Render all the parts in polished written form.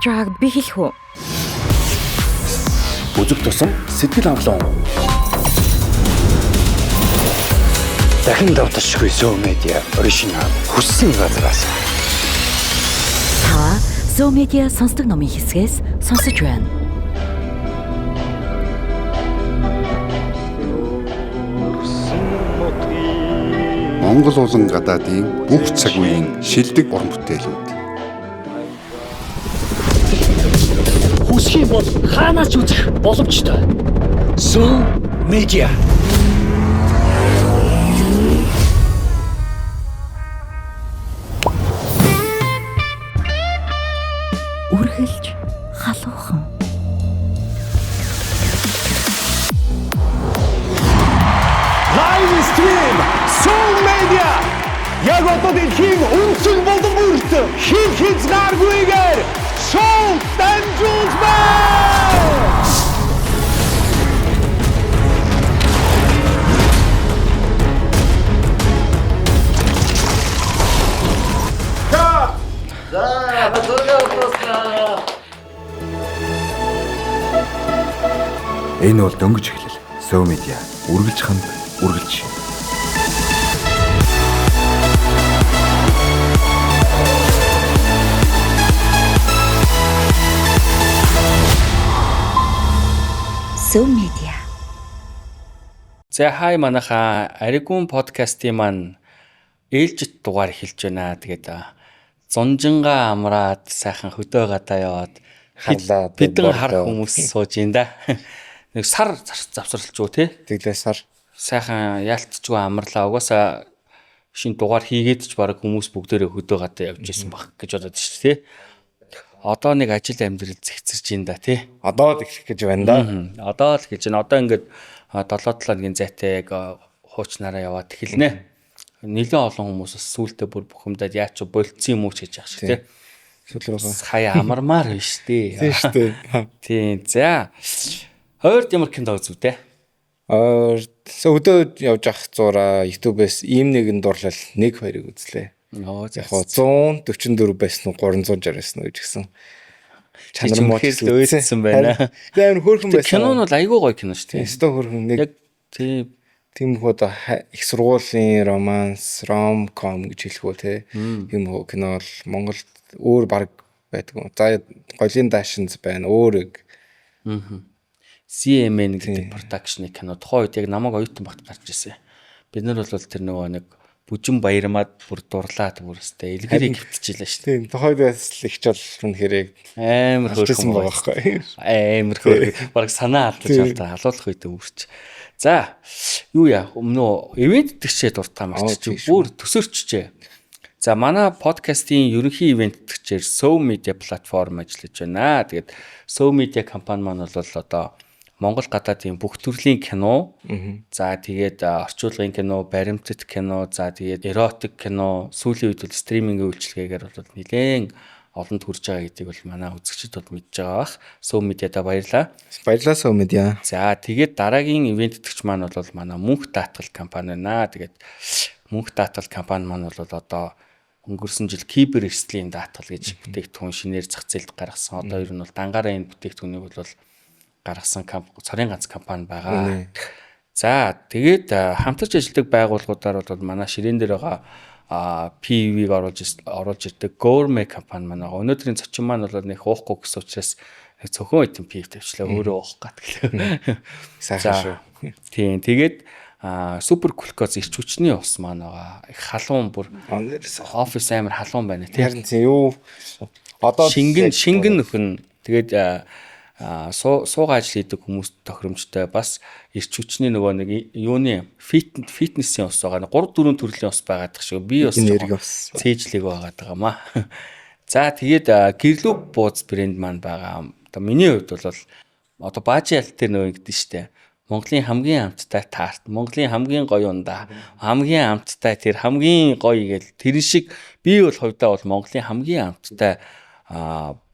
Сонсож байгааг би хэлэх үү? Үзэг тусам сэтгэл хангалуун. Дахин давташгүй So Media original хүссэн газраас. Та So Media сонсдог номын хэсгээс сонсож байна. Монгол болон гадаадын бүх цаг үеийн шилдэг уран бүтээлүүд. Хүсэх юм бол хаанаас ч үзэх боломжтой. So Media. Үргэлж халуухан. Live stream So Media яг одоо дэлхийн өнцөг булан бүрт хил хязгааргүйгээр шоу дамжуулж байна. Энэ бол дөнгөж эхлэл. So Media үргэлж хамт, үргэлж шинэ. So Media. За, хай манайхаа, Аригүн подкастын маань ээлжит дугаар эхэлж байна. Тэгээд зунжингаа амраад, сайхан хөдөө гадаа яваад харлаа, бидэн хар хүмүүс сууж ин да. Нэг сар завсарлаж уу, те? Тэглээ сар. Сайхан яалтчгүй амарлаа. Угаасаа шинэ дугаар хийгээд ч баг хүмүүс бүгдээрээ хөдөө гадаа явж исэн баг гэж бодод шүү дээ, те. Одоо нэг ажил амьдрал зэгцэрч ин да, те. Одоо л эхлэх гэж байна да. Одоо л гэж байна. Одоо ингээд 7 7 хоногийн зайтай яг хуучнараа яваад эхэлнэ. Нэлээд олон хүмүүс бас сүултээ бүр бухимдаад яач ч болцсон юм уу ч гэж яах шиг, тий. Сүүл рүү. Хаяа амармаар биш тий. Тийм шүү дээ. Тийм. За. Ойрд ямар кино үзв те? Ойр өдөө явж авах зураа YouTube-ээс ийм нэгэн дурлал 1 2-ыг үзлээ. Оо за. Яг хоо 144 байсан уу, 360 байсан уу гэж гисэн. Чанар муу үнэхээр л уйлдсан байна. Тэгээ амар хөөрхөн байсан. Кино нь бол айгүй гоё кино шүү дээ. Өстой хөөрхөн нэг Яг тийм. Тийм хөө одоо их сургуулийн романс, rom com гэж хэлэх үү, те. Тийм хөө кино бол Монголд өөр баг байдаг. За, голын даашинз байна. Өөр яг CMN гэдэг production-ы кино тухайн үед яг намайг оюутан багт гарч ирсэн. Бид нар бол тэр нөгөө нэг бүжин баярмаад бүр дурлаад бүр өстэй элгэрийг хөвтчихлээ шүү дээ. Тийм, тухайн үед бас л их ч бол үнэхээр яг Амар алдсан хөөрхөн байгаа байхгүй. Амар хөөрхөн. Бараг санаа алдаж алдаа халуулах үед үрч. За, юу яа, өмнөө event тэгчээ дуртаа марччих. Бүр төсөөрчжээ. За, манай подкастын ерөнхий event тэгчээр So Media платформ ажиллаж байна. Тэгээд So Media компани маань бол одоо Монгол гадаадын бүх төрлийн кино, за тэгээд орчуулгын кино, баримтат кино, за тэгээд эротик кино, сүүлийн үед бол стримингийн үйлчилгээгээр бол нэлээд олонд хүрж байгаа гэдгийг бол манай үзэгчид бол мэдж байгаа бах. So Media-да баярлалаа. Баярлалаа, So Media. За, тэгээд дараагийн event итгэгч маань бол манай Мөнх даатгал компани байна. Тэгээд Мөнх даатгал компани маань бол одоо өнгөрсөн жил кибер эрсдлийн даатгал гэж бүтээгдэхүүн шинээр зах зээлд гаргасан. Одоо ер нь бол дангаараа энэ бүтээгдэхүүнийг бол гаргасан цорын ганц компани байгаа. За, тэгээд хамтарч ажилладаг байгууллагуудаар бол манай ширээн дээр байгаа PV-г оруулж ирдэг Gourmet компани маань байгаа. Өнөөдрийн зочин маань бол нэг уухгүй гэсэн учраас нэг цөхөн item PV тавьчлаа, өөрөө уух гат гэлээ. Сайхан шүү. Тийм, тэгээд супер глюкоз эрч хүчний ус маань байгаа. Их халуун бүр офис амар халуун байна, тийм. Харин тийм юу одоо Шингэн шингэн нөхөн, тэгээд суугаа ажил хийдэг хүмүүст тохиромжтой бас эрч хүчний нөгөө нэг юуны фитнесийн ус байгаа. 3 4 төрлийн ус байгаад тах шиг. Би бас Энерги ус. цээжлэг байгаад байгаа маа. За, тэгээд гэрлүү бууз брэнд маань байгаа. Одоо миний хувьд бол одоо баажин ялт дээр нөгөө ингэдэж штэ. Монголын хамгийн амттай тарт, Монголын хамгийн гоё ундаа, хамгийн амттай тэр, хамгийн гоё гэл тэр шиг би бол хувьдаа бол Монголын хамгийн амттай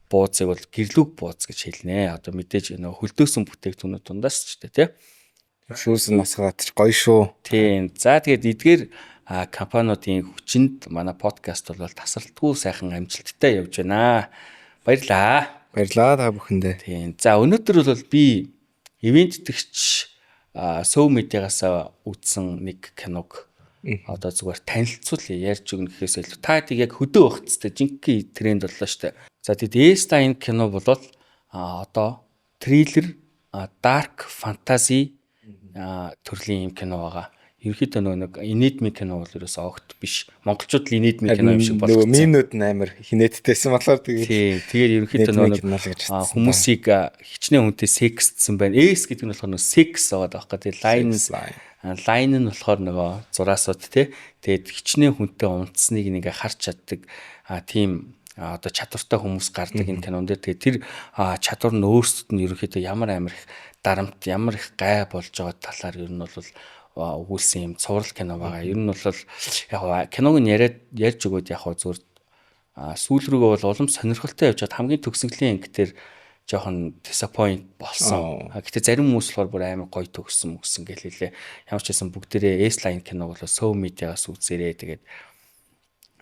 бууцыг бол гэрлүүг бууз гэж хэлнэ. Одоо мэдээж нөгөө хөлдөөсөн бүтээгдэхүүнүүд дундаас ч тий. Шүүс нь насгаад ч гоё шүү. Тийм. За, тэгээд эдгээр компаниудын хүчинд манай подкаст бол тасралтгүй сайхан амжилттай явж байна. Баярлалаа. Баярлалаа та бүхэндээ. Тийм. За өнөөдөр бол би ивент тэгч Сөв медиагаас үзсэн нэг киног одоо зүгээр танилцуулъя, ярьж өгнө гэхээс илүү та хэдийг яг хөдөө байх хэвээр жинхэнэ тренд боллоо шүү дээ. За тэгэд S-Line кино болол одоо триллер, dark fantasy төрлийн юм кино байгаа. Ерөнхийдөө нөгөө нэг инээдмийн кино бол ерөөсөө огт биш. Монголчууд л инээдмийн кино юм шиг болгоцсон. Нөгөө мемнүүд нь амар хинээдтэйсэн болохоор тэгээд тийм. Тэгээд ерөнхийдөө нөгөө нэг хүмүүсийг хичнээн хүнтэй сексдсэн байна. S гэдэг нь болохоор нөгөө секс байгаа байхгүй. Тэгээд line нь болохоор нөгөө зураасууд тий. Тэгээд хичнээн хүнтэй унтсныг нэг харж чаддаг тийм одоо чадвартай хүмүүс гардаг энэ кинон дээр. Тэгээд тэр чадвар нь өөрсдөд нь ерөнхийдөө ямар амар их дарамт, ямар их гай болж байгаа талаар ер нь бол өгүүлсэн юм цуврал кино байгаа. Ер нь бол яг киног нь яриад ярьж өгөөд яг зүгээр сүүл рүүгээ бол улам сонирхолтой явж чад хамгийн төгсгөлийн анги дээр жоохон disappoint болсон. Гэтэ зарим хүмүүс болохоор бүр амар гоё төгссөн мөксөн гэл хэлээ. Ямар ч байсан бүгдээрээ S-line киног бол Сөв медиагаас үзээрэй. Тэгээд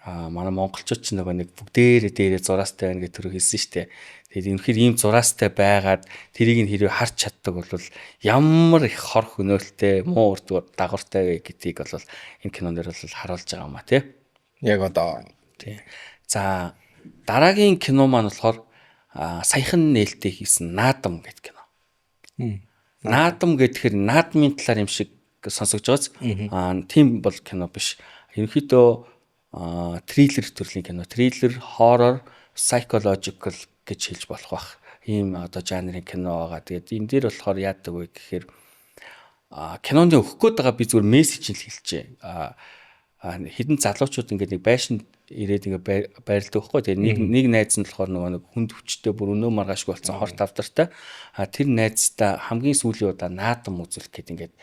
манай монголчууд ч нөгөө нэг бүгдээрээ дээрээ зураастай байна гэж түрүү хэлсэн шүү дээ. Тэгээд үнэхээр ийм зураастай байгаад тэрийг нь хэрвээ харж чаддаг бол ямар их хор хөнөөлтэй, муу үр дагавартай вэ гэдгийг бол энэ кинон дээр бол харуулж байгаа юм а тий. Яг одоо. Тий. За дараагийн кино маань болохоор саяхан нээлттэй хийсэн Наадам гэдэг кино. Наадам гэхээр наадмын талаар юм шиг сонсогдож байгааз тийм бол кино биш. Ерөнхийдөө триллер төрлийн кино. Триллер, хоррор, psychological гэж хэлж болох бах. Ийм одоо жанрын кино байгаа. Тэгээд энэ дээр болохоор яадаг вэ гэхээр киноны өгөх гээд байгаа би зүгээр мессеж л хэлчихье. Хэдэн залуучууд ингээд нэг байшинд ирээд ингээд байрладаг байхгүй. Тэгээд нэг найз нь болохоор нөгөө нэг хүнд хүчтэй бүр өнөө маргаашгүй болсон хорт авдартай. Тэр найзтай хамгийн сүүлийн удаа наадам үзүүлэх гээд ингээд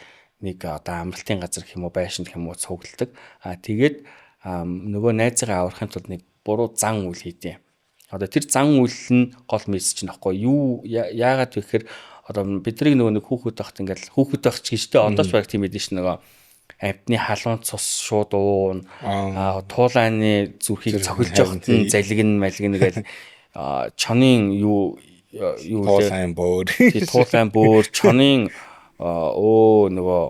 нэг одоо амралтын газар гэх юм уу, байшинд гэх юм уу цугладаг. Тэгээд нөгөө найзыгаа аврахын тулд нэг буруу зан үйл хийдэг. Одоо тэр зан үйл нь гол мессеж нь аахгүй юу? Яагаад вэ гэхээр одоо бидний нөгөө нэг хүүхэд байхад ингээл хүүхэд байх ч гэжтэй одоо ч баг тийм байдэн ш нөгөө амьтны халуун цус шууд уун, туулааны зүрхийг цохилж явахад нь залгин малгин гээл чонын юу юу туулайн бөөр, туулайн бөөр, чонын нөгөө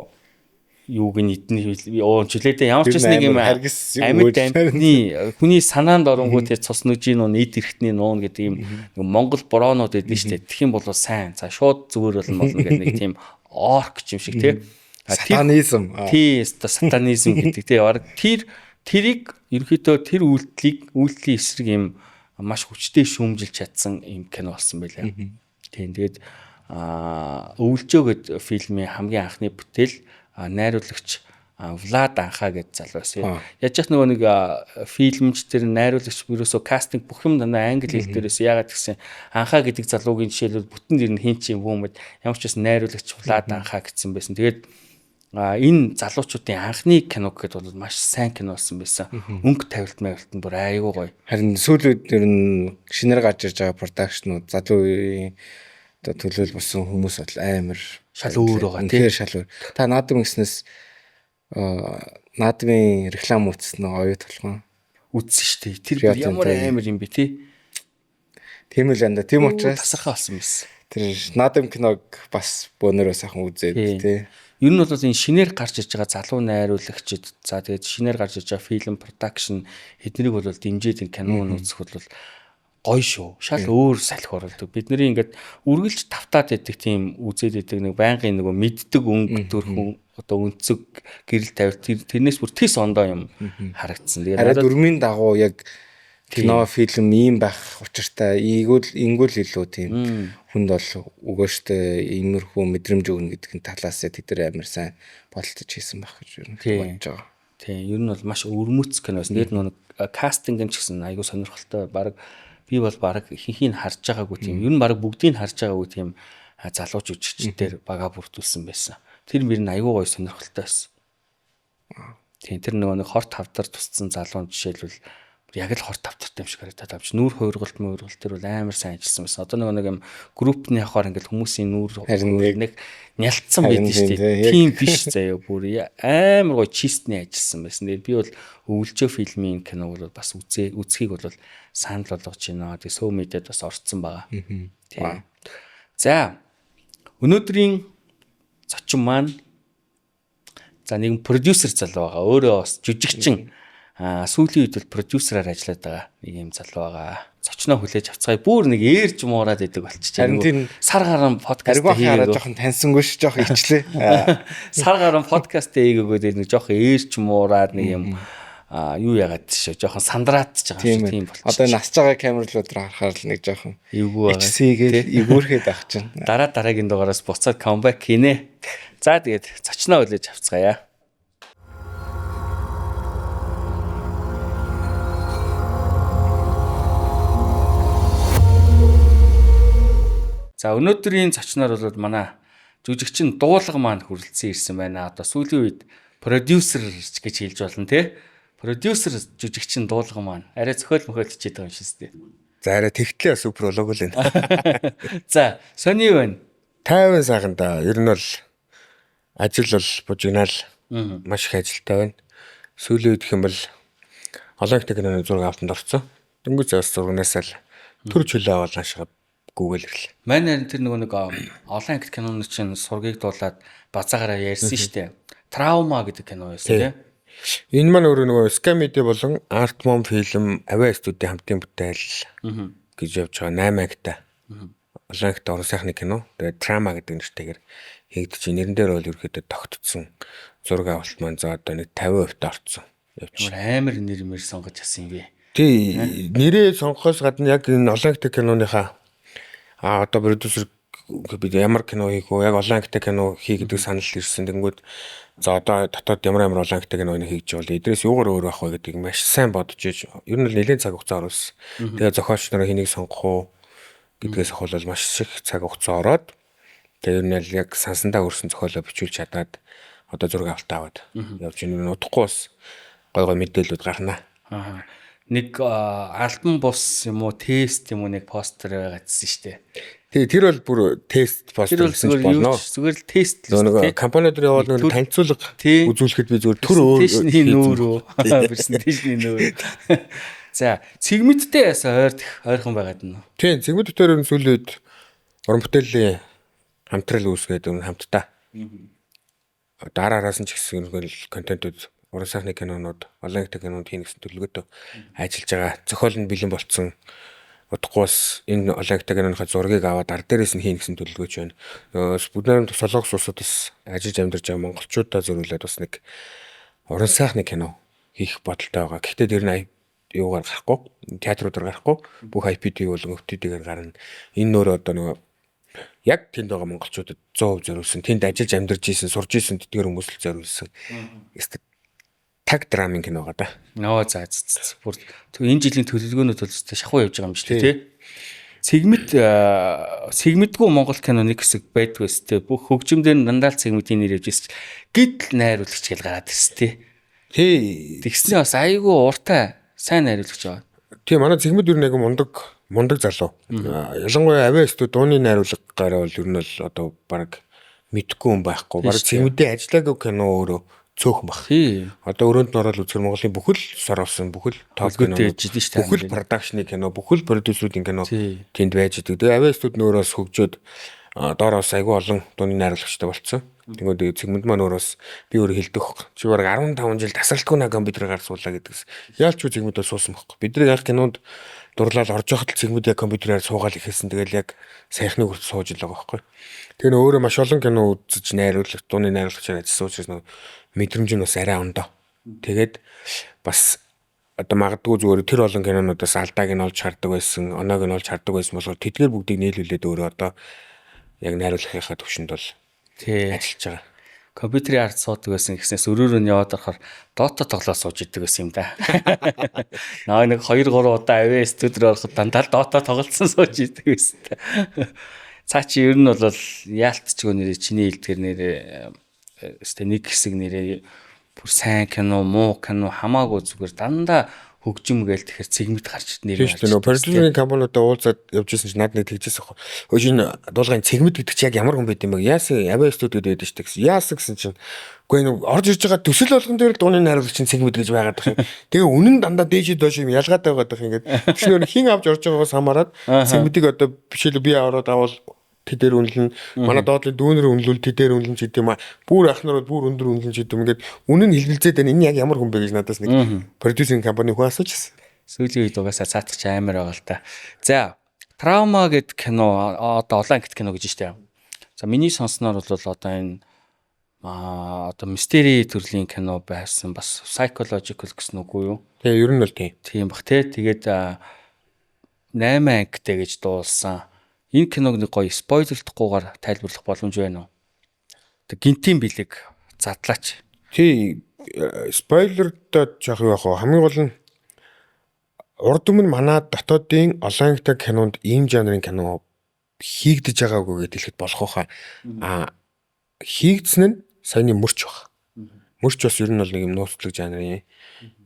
юуг нь эдэн чөлөөтэй ямар ч нэг юм амьд амьтны хүний санаанд оронгууд тэр цус нүжийн нуун, эд эрхтний нуун гэдэг юм нэг Монгол броонууд байдэн шүү дээ. Тэгэх юм бол сайн. За шууд зүгээр болно гэдэг нэг тийм орк юм шиг тий. Сатанизм. Тий, сатанизм гэдэг тий. Бараг тэрийг ерөнхийдөө тэр үйлдэлийн эсрэг юм маш хүчтэй шүүмжилж чадсан юм кино болсон байлаа. Тийм. Тэгээд Өвлжөө гэдэг фильмийн хамгийн анхны бүтээл найруулагч Влад Анхаа гэдэг залуу байсан. Яаж яах нөгөө нэг фильмч тэр найруулагч ерөөсөө кастинг бүх юм дандаа англи хэл дээрээс яагаад гэсэн Анхаа гэдэг залуугийн жишээлбэл бүтэн дэр нь хин ч юм бүүмэд ямар ч байсан найруулагч Влад Анхаа гэсэн байсан. Тэгээд энэ залуучуудын анхны кино гэхэд бол маш сайн кино болсон байсан. Өнгө тавилт мавилт нь бүр айгүй гоё. Харин сүүлийн үед ер нь шинээр гарч ирж байгаа продакшнууд залуу үеийн одоо төлөөл болсон хүмүүс бол амар шал өөр байгаа тийм шал өөр. Та наадам гэснээс наадмын реклам үзсэн үү? Оюу толгой. Үзсэн шүү дээ. Тэр ямар амар юм бэ тий. Тийм л энэ. Тийм учраас тасархай болсон байсан. Тэр наадам киног бас бөөнөрөө сайхан үзээд тий. Ер нь бол энэ шинээр гарч иж байгаа залуу найруулагчид, за тэгээд шинээр гарч иж байгаа фильм продакшн эднийг бол дэмжиж энэ киног нь үзэх бол гоё шүү. Шал өөр салхи оруулдаг. Бидний ингээд үргэлж тавтаад байдаг тийм үзээд байдаг нэг байнгын нөгөө мэддэг өнгө төрхөн одоо өнцөг гэрэл тавилт тэрнээс бүр тис ондоо юм харагдсан. Тэгээд арай дүрмийн дагуу яг кино фильм ийм байх учиртай ингүүл илүү тийм хүнд бол өгөөжтэй иймэрхүү мэдрэмж өгнө гэдэг нь талаас тэд нар амар сайн бодолцож хийсэн байх гэж ер нь бодож байгаа. Тийм, ер нь бол маш өвөрмөц кино байсан. Тэгээд нөгөө кастинг нь ч гэсэн айгүй сонирхолтой. Бараг би бол бараг ихэнхийг харж байгаагүй тийм. Ер нь бараг бүгдийг харж байгаагүй тийм залууч жүжигчдээр бага бүрдүүлсэн байсан. Тэр мөр нь айгүй гоё сонирхолтой байсан. Тийм, тэр нөгөө нэг хорт хавдар тусцсан залуун жишээлбэл Яг л хор тавтартай юм шиг харагдаад авч нүүр хуургалт муургалт тэр бол амар сайн ажилласан байсан. Одоо нэг юм группний явахаар ингээл хүмүүсийн нүүр нэг нялцсан байдаг шүү дээ. Тийм биш заяа бүр амар гоё чистний ажилласан байсан. Тэгээд би бол өвлжөө фильмийн киног бол бас үзхийг бол санал болгож байна. Тэгээд сөө медиад бас орцсон байгаа. Тийм. За өнөөдрийн зочин маань за нэгэн продюсер залуу байгаа. Өөрөө бас жүжигчин. Сүүлийн үед бол продюсераар ажиллаад байгаа нэг юм залуу байгаа. Зочноо хүлээж авцгаая. Бүр нэг ээрж муураад идэг болчих. Харин тийм сар гарan подкаст хийгээд жоохон таньсангүй ш жоохон ичлээ. Сар гарan подкаст хийгээгүүд нэг жоохон ээрж муураад нэг юм юу яагаад шүү. Жоохон сандраат ч байгаа юм шиг тийм болчих. Одоо насж байгаа камерлууд руу харахаар л нэг жоохон эвгүй байгаа. Ичсийгээл эвгүүрхэд ах чинь. Дараа дараагийн дугаараас буцаад comeback хийнэ. За тэгээд зочноо хүлээж авцгаая. За өнөөдрийн зочноор бол манай жүжигчин Дуулга маань хүрэлцэн ирсэн байна. Одоо сүүлийн үед продюсер гэж хэлж болно тий. Продюсер жүжигчин Дуулга маань арай зөхиол мөхөөл хичээд байгаа юм шиг үстэй. За арай тэгтлээ супер болоогүй л байна. За сони юу байна? 50 сайхан да. Ер нь бол ажил бол бужигнаал маш их ажилтай байна. Сүүлийн үед гэх юм бол олон их киноны зураг авалтанд орцсон. Дөнгөж бас зурагнаасаа л төр чөлөө аваад наашгаа гүгэл ирлээ. Манай харин тэр нөгөө нэг олон анги киноны чинь сургийг дуулаад базаагаараа ярьсан шүү дээ. Траума гэдэг кино байсан тий. Энэ маань өөрөө нөгөө Sky Media болон Art Mom film Авиа студийн хамтын бүтээл гэж явж байгаа 8 ангитай. Олон ангитай уран сайхны кино. Тэгээд Trauma гэдэг нэртэйгээр хийгдэж нэрэн дээр бол ерөөхдөө тогтцсон зураг авалт маань за одоо нэг 50% та орцсон. Ямар амар нэр мэр сонгож авсан юм бэ? Тий, нэрээ сонгохоос гадна яг энэ олон ангитай киноныхаа одоо продюсер бид ямар кино хийх вэ? Яг олон ангитай кино хий гэдэг санал ирсэн. Тэнгүүд за одоо дотоод ямар ямар олон ангитай кино хийж бол эдрээс юугаар өөр байх вэ гэдгийг маш сайн бодож иж ер нь л нэлээд цаг хугацаа оруулсан. Тэгээ зохиолч нараа хэнийг сонгох уу гэдгээс ахуулаад маш их цаг хугацаа ороод тэгээ ер нь л яг сансандаа өрсөн зохиолоо бичүүлж чадаад одоо зураг авалтаа аваад явж байна. Удахгүй бас гой гой мэдээлэлүүд гарна. Аа. Нэг альбом бус юм уу тест юм уу нэг постэр байгаадсэн шүү дээ. Тий, тэр бол бүр тест постэр гэсэн ч болно. Зүгээр л тест л нөгөө компани дээр яваад нөгөө танилцуулга үзүүлэхэд би зүгээр төр өөр презентацийн нүүр үү? Презентацийн нүүр. За, цэгмэдтэй ясаа ойрхон байгаад нь. Тий, цэгмэд дээр нь сүүлийн үед уран бүтээлийн хамтрал үүсгээд өмнө хамтдаа. Дараа араас нь ч гэсэн контентууд уран сайхны кинонууд, олон ихтэй кинонууд хийнэ гэсэн төлөвлөгөөтэй ажиллаж байгаа. Зохиол нь бэлэн болцсон. Удахгүй бас энэ олон ихтэй киноныхаа зургийг аваад ар дээрээс нь хийнэ гэсэн төлөвлөгөөч байна. Бүгд найрамд Солонгос улсад бас ажиллаж амьдарч байгаа монголчуудаа зориулаад бас нэг уран сайхны кино хийх бодолтой байгаа. Гэхдээ тэр нь юугаар гарахгүй, театруудаар гарахгүй, бүх IPD болон OTT-гээр гарна. Энэ нөр одоо нөгөө яг тэнд байгаа монголчуудад 100% зориулсан, тэнд ажиллаж амьдарч исэн, сурж исэн тэдгээр хүмүүст л зориулсан. Таг драмын кино байгаа да. Нөө за бүр энэ жилийн төлөвлөгөөнүүд бол өстой шахуу явж байгаа юм шиг тий. Цэгмэдгүй Монгол кино нэг хэсэг байдгүй өстэй. Бүх хөгжимдэр нь дандаа л цэгмэдийн нэр явж ирсэн. Гэтэл найруулагч гэл гараад ирсэн тий. Тий. Тэгснээ бас айгүй ууртай сайн найруулагч байгаа. Тий, манай цэгмэд ер нь айгүй мундаг залуу. Ялангуяа Авиа студ дууны найруулга гараа бол ер нь бол одоо баг мэдгүй юм байхгүй. Баг цэгмэдийн ажиллаагүй кино өөрөө цөөхөн баг. Одоо өрөөнд нь ороод үзэхэр Монголын бүхэл сороосон, бүхэл топ кино, бүхэл продакшны кино, бүхэл продюсеруудын кино тэнд байж идэг. Тэгээ Авиа студ нөөрөөс хөгжөөд доороос айгүй олон дууны найруулагчтай болцсон. Тэнгүүд цэгмэд маань өөрөөс би өөрөө хэлдэг хөөх. Чи бараг 15 жил тасралтгүй на компьютераар суулаа гэдгээс. Яалч үгүй цэгмэд суусан байхгүй. Бидний яг кинонд дурлал орж явахад л цэгмэд яг компьютераар суугаал эхэлсэн. Тэгэл яг саяхны хүрт сууж л байгаа байхгүй. Тэгээ нөө өөрөө маш олон кино үзэж найруулагч, дууны найруулагчаар ажилласан учраас нөө мэдрэмж нь бас арай ондоо. Тэгээд бас одоо магадгүй зүгээр тэр олон кинонуудаас алдааг нь олж хардаг байсан, оноог нь олж хардаг байсан болохоор тэдгээр бүгдийг нийлүүлээд өөрөө одоо яг найруулахынхаа төвшөнд бол ажиллаж байгаа. Компьютерийн ард суудаг байсан гэснээс өрөөрөө нь яваад орохоор Dota тоглоо сууж идэг байсан юм да. Наа нэг 2 3 удаа авээ студ руу ороход дандаа л Dota тоглолцсон сууж идэг байсан та. Цаа чи ер нь бол яалтчгүй нэрээ чиний хэлдгэр нэрээ өстэй нэг хэсэг нэрээ бүр сайн кино, муу кино хамаагүй зүгээр дандаа Хөгжим гээл тэгэхээр цэгмэд гарч нэр Тийм шүү дээ. Нөгөө продюсерийн компаниудаа уулзаад явж исэн чинь над нэг тэгжсэн аахгүй. Өө энэ дуулгын цэгмэд гэдэг чи яг ямар хүн байд юм бэ? Яасан авиа студиуд байдаг шүү дээ гэсэн. Яасан гэсэн чинь үгүй энэ орж ирж байгаа төсөл болгон дээр л дууны найруулагч чинь цэгмэд гэж байгаад байх юм. Тэгээ үнэн дандаа дээшээ доош юм ялгаатай байгаад байх юм ингээд. Тэгсэн хин авч орж байгаагаас хамаарат цэгмэдийг одоо бишэл би аваад авал тэдээр үнэлнэ. Манай доотлын дүүнер үнэлвэл тэдээр үнэлнэ ч гэдэм юм. Бүр ах нар бол бүр өндөр үнэлнэ ч гэдэм. Ингээд үнэн нь хэлбэлзээд байна. Энэ яг ямар хүн бэ гэж надаас нэг продюсерийн компани хүн асууж ирсэн. Сүүлийн үед угаасаа цаатах чи амар байгаа л та. За, Траума гэд кино одоо олон ангит кино гэж штэ. За, миний сонсноор бол одоо энэ одоо мистери төрлийн кино байсан, бас psychological гэсэн үг үү юу? Тэгээ ер нь бол тийм. Тийм бах те. Тэгээд 8 ангитай гэж дуулсан. Энэ киног нэг гоё спойлерлохгүйгээр тайлбарлах боломж байна уу? Тэг гинтийн бэлэг задлаач. Тий, спойлердоо жоох юу ах вэ? Хамгийн гол нь урд өмнө манай дотоодын олон ангитай кинонд ийм жанрын кино хийгдэж байгаагүй гэдээ хэлэхэд болох байхаа. Аа, хийгдсэн нь саяны мөрч баг. Мөрч бас ер нь бол нэг юм нууцлаг жанрын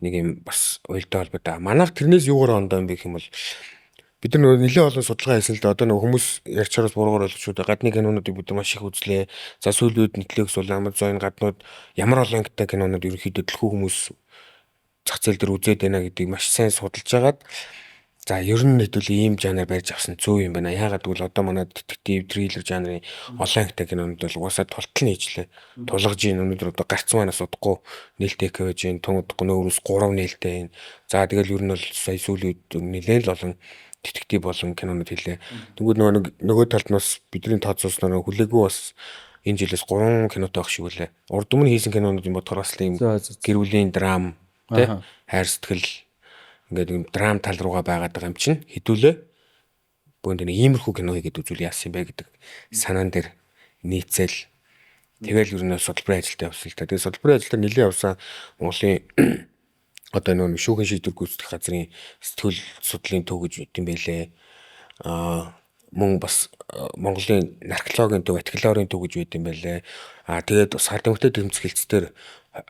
нэг юм бас уялдаа холбоотой. Манайх тэрнээс юугаар ондоо юм бэ гэх юм бол бид нар нөгөө нэлээд олон судалгаа хийсэн л да. Одоо нөгөө хүмүүс ярьчаараас буруугаар ойлгочууд гадны кинонуудыг бид нар маш их үзлээ. За сүүлийн үед Netflix бол Amazon гаднууд ямар олон ангитай кинонууд ерөнхийдөө төлхөө хүмүүс зах зээл дээр үзээд байна гэдгийг маш сайн судалж агаад за ер нь хэдүүл ийм жанр барьж авсан зөв юм байна. Яагаад гэвэл одоо манай детектив, триллер жанрын олон ангитай кинонууд бол угаасаа тултал нь хийжлээ. Тулгаж ийн өнөөдөр одоо гарцсан манаас удахгүй нээлттэй байж ийн тун удахгүй нөөрөөс 3 нээлттэй ийн. За тэгэл ер нь бол сая сүүлийн үед нэлээд л олон детектив болон кинонууд хийлээ. Тэгвэл нөгөө талд нь бас бидний тооцоолсноор хүлээгүй бас энэ жилээс 3 кинотой байх шиг үлээ. Урд өмнө хийсэн кинонуудын бодохоор бас л ийм гэр бүлийн драм тий хайр сэтгэл ингээд юм драм тал руугаа байгаад байгаа юм чинь хэдүүлээ бөөнд нэг иймэрхүү кино хийгээд үзүүл яасан юм бэ гэдэг санаан дээр нийцэл тэгэл ер нь судалбарын ажилдаа явсан л та. Тэгээ судалбарын ажилдаа нэлээд явсан Монголын одоо нөгөө шүүхийн шийдвэр гүйцэтгэх газрын сэтгүүл судлалын төв гэж үт юм байлээ. Аа мөн бас Монголын наркологийн төв, атхилорын төв гэж байд юм байлээ. Аа тэгээд бас хар тамхитай тэмцэх хэлцээр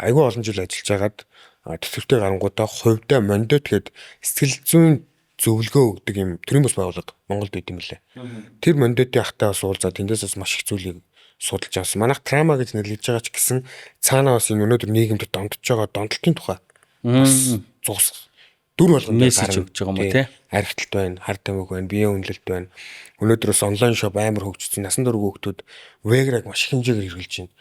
айгүй олон жил ажиллаж хагаад тэтгэвртэй гарангуудаа хувьдаа мондот гээд сэтгэл зүйн зөвлөгөө өгдөг юм төрийн бус байгууллага Монголд байд юм лээ. Тэр мондотын ахтай бас уулзаад тэндээс бас маш их зүйлийг судалж авсан. Манайх трама гэж нэрлэж байгаа ч гэсэн цаанаа бас энэ өнөөдөр нийгэмд донтож байгаа донтолтын тухай бас зугас дүр болгон мессеж өгч байгаа юм уу те? Архиталт байна, хар тамхи байна, биеийн үнэлэлт байна. Өнөөдөр бас онлайн шоп амар хөгжсөн. Насан турш хүүхдүүд Веграг маш их хэмжээгээр хэрэглэж байна.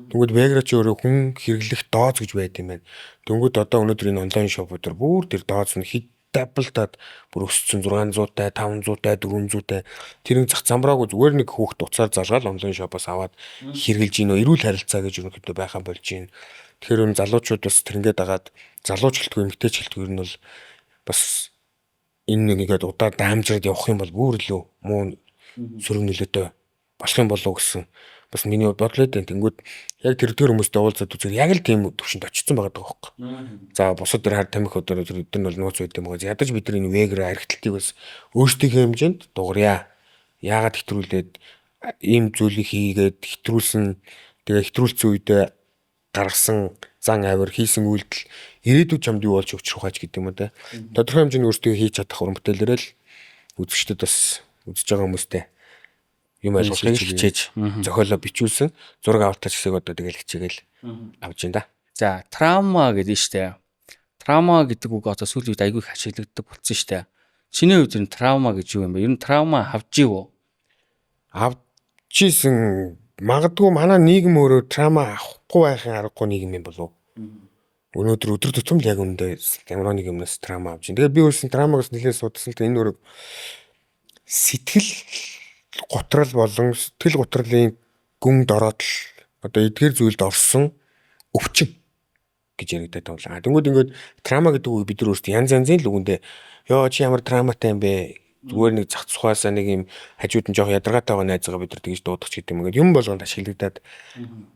Тэнгүүд Вегра чи өөрөө хүн хэрэглэх дооц гэж байд юм байна. Тэнгүүд одоо өнөөдөр энэ онлайн шопуудаар бүр тэр дооц нь хэд даблдаад бүр өссөн 600-тай, 500-тай, 400-тай тэрэн зах замбраагүй зүгээр нэг хүүхд уцаар залгаал онлайн шопоос аваад хэрэглэж гин үү, эрүүл харилцаа гэж ерөнхийдөө байхаа болж гин. Тэгэхээр энэ залуучууд бас тэрнгээ дагаад залууч гэлтгүй эмэгтэйч гэлтгүй ер нь бол бас энэ нэг ингээд удаа даамжраад явах юм бол бүр илүү муу сөрөг нөлөөтэй болох юм болов уу гэсэн бас миний бодлоо дээ. Тэнгүүд яг тэр төр хүмүүстэй уулзаад үзээр яг л тийм төвшөнд очсон байгаа даа байхгүй. За бусад тэр хар тамхи өдөр тэр өдөр нь бол нууц байд юм байгаа. Ядаж бид нар энэ вегра архиталтыг бас өөрсдийнхээ хэмжээнд дуурья. Яагаад хэтрүүлээд ийм зүйлийг хийгээд хэтрүүлсэн тэгээ хэтрүүлсэн үедээ гаргасан зан авир хийсэн үйлдэл ирээдүйд чамд юу болж өгчих хаач гэдэг юм уу те. Тодорхой хэмжээний өөртөө хийж чадах уран бүтээлээрээ л үзэгчдэд бас үзэж байгаа хүмүүстэй юм ойлгохыг хичээж зохиолоо бичүүлсэн зураг авалтаач хэсэг одоо тэгэл хичээгээл авч ин да. За траума гэдэг нь штэ. Траума гэдэг үг одоо сүүлийн үед айгүй их ашиглагддаг болсон штэ. Чиний хувьд энэ траума гэж юу юм бэ? Ер нь траума авч ив үү? Авч ийсэн магадгүй манай нийгэм өөрөө траума авахгүй байхын аргагүй нийгэм юм болов уу? Өнөөдөр өдөр тутам л яг үүндээ ямар нэг юмнаас траума авч байна. Тэгээд би өөрсөн траумагаас нэлээд судалсан л та энэ өөрөө сэтгэл гутрал болон сэтгэл гутралын гүн дороотл одоо эдгээр зүйлд орсон өвчин гэж яригадаад байгаа. Тэнгүүд ингээд траума гэдэг үг бид нар өөрсдөө янз янзын л үгэндээ ёо чи ямар трауматай юм бэ? Зүгээр нэг зах цухаасаа нэг юм хажууд нь жоох ядаргаатай байгаа найзгаа бид нар тэгж дуудах ч гэдэг юм. Ингээд юм болгонд ашиглагдаад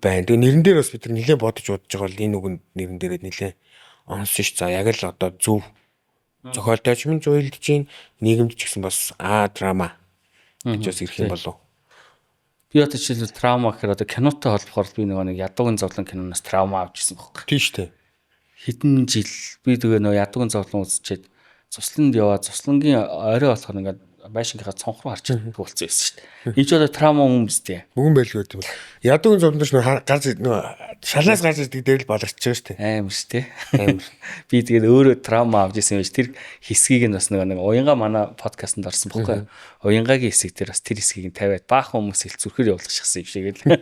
байна. Тэгээ нэрэн дээр бас бид нар нэлээд бодож удаж байгаа бол энэ үг нэрэн дээрээ нэлээд онсон ш. За яг л одоо зөв зохиолтой ч юм уйлдж чинь нийгэмд ч гэсэн бас драма гэж бас ирэх юм болов. Би одоо жишээлбэл траума гэхээр одоо кинотой холбохоор би нөгөө нэг ядуугийн зовлон киноноос траума авч ирсэн байхгүй. Тийм шүү дээ. Хэдэн жил би тэгээ нөө ядуугийн зовлон үзчихэд цусланд яваа, цуслангийн орой болохоор ингээд байшингийнхаа цонх руу харж чаддаг болсон байсан шүү дээ. Энэ ч одоо траума юм биз дээ. Бүрэн байлгүй гэдэг юм. Ядуугийн зовлон ч нөө гарч нөө шалаас гарч ирдэг дээр л баларч байгаа шүү дээ. Амар шүү дээ. Амар. Би тэгээд өөрөө траума авч ирсэн юм биш. Тэр хэсгийг нь бас нэг уянга манай подкастэнд орсон бохгүй. Уянгагийн хэсэг дээр бас тэр хэсгийг нь тавиад баахан хүмүүс хэл зүрхээр явуулчихсан юм шиг л.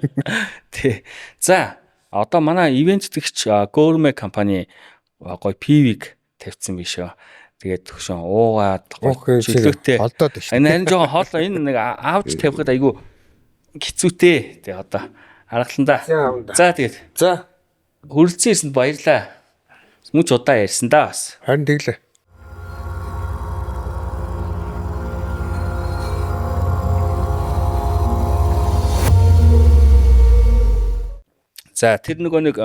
Тэ. За, одоо манай ивент тэгч Gourmet компани гоё пивиг тавьсан биш үү. Тэгээд төгшөн уугаад чөлөөтэй холдоод байна. Энэ харин жоохон хоолоо энэ нэг аавч тавихад айгүй хэцүүтэй. Тэгээ одоо аргаланда. За тэгээд. За. Хүрэлцэн ирсэнд баярлаа. Мөч удаа ярьсан да бас. Харин тэглээ. За тэр нөгөө нэг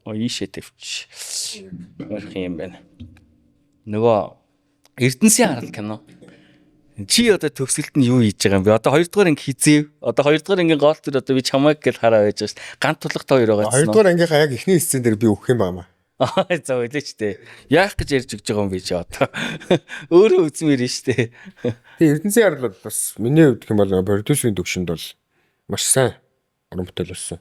ийшээ тавьчих. Ойрхон юм байна. Нөгөө Эрдэнэсийн арал кино. Чи одоо төгсгөлд нь юу хийж байгаа юм бэ? Одоо 2 дугаар анги хизээв. Одоо 2 дугаар ангийн гол дүр одоо би чамайг гэл хараа байж байгаа шүү дээ. Ганц тулах та хоёр байгаа гэсэн. 2 дугаар ангийнхаа яг эхний сцен дээр би өгөх юм байна. За үлээч дээ. Яах гэж ярьж өгч байгаа юм бэ чи одоо? Өөрөө үзмээр нь шүү дээ. Тэгээ Эрдэнэсийн арал бол бас миний хувьд гэх юм бол продюсерийн төвшөнд бол маш сайн уран бүтээл болсон.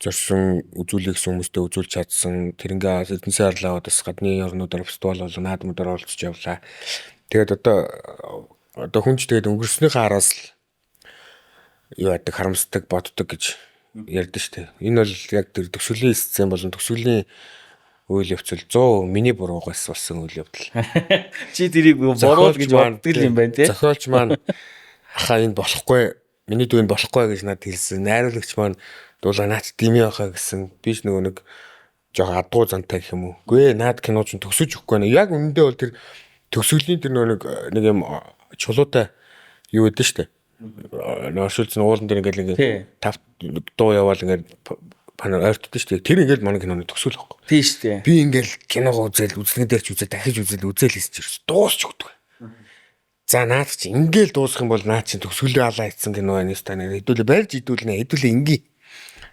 Зорсон үзүүлэх хүмүүстэй үзүүлж чадсан. Тэрнгээ Эрдэнэсийн арлаа бас гадны орнуудаар фестивал болон наадмуудаар оролцож явлаа. Тэгээд одоо хүн ч тэгээд өнгөрснийхээ араас л юу яадаг, харамсдаг, боддог гэж ярьдэн шүү дээ. Энэ бол яг тэр төгсгөлийн сцен болон төгсгөлийн үйл явцал 100% миний буруугаас болсон үйл явдал. Чи тэрийг буруу гэж боддог юм байна тий. Зохиолч маань ахаа энэ болохгүй, миний дүү энэ болохгүй гэж надад хэлсэн. Найруулагч маань дуулаа наад дими байхаа гэсэн. Би ч нөгөө нэг жоохон адгуу зантай гэх юм уу. Үгүй ээ, наад кино ч төгсөж өгөхгүй байна. Яг үнэндээ бол тэр төгсгөлийн тэр нөгөө нэг юм чулуутай юу гэдэг штэ. Нөршүүлсэн уулан дээр ингээл ингээ тав дуу яваал ингээл панер ойртдоо штэ. Тэр ингээл манай киноны төгсгөл байхгүй. Тийм штэ. Би ингээл киногоо үзэл, үзлэгэн дээр ч үзэл, дахиж үзэл, үзэл хийсэн чинь дуусч өгдөг. За наад чи ингээл дуусах юм бол наад чи төгсгөлөө алаа хийсэн кино байна ста нэр. Хэдүүлээ барьж идүүлнэ, хэдүүлээ ингийн.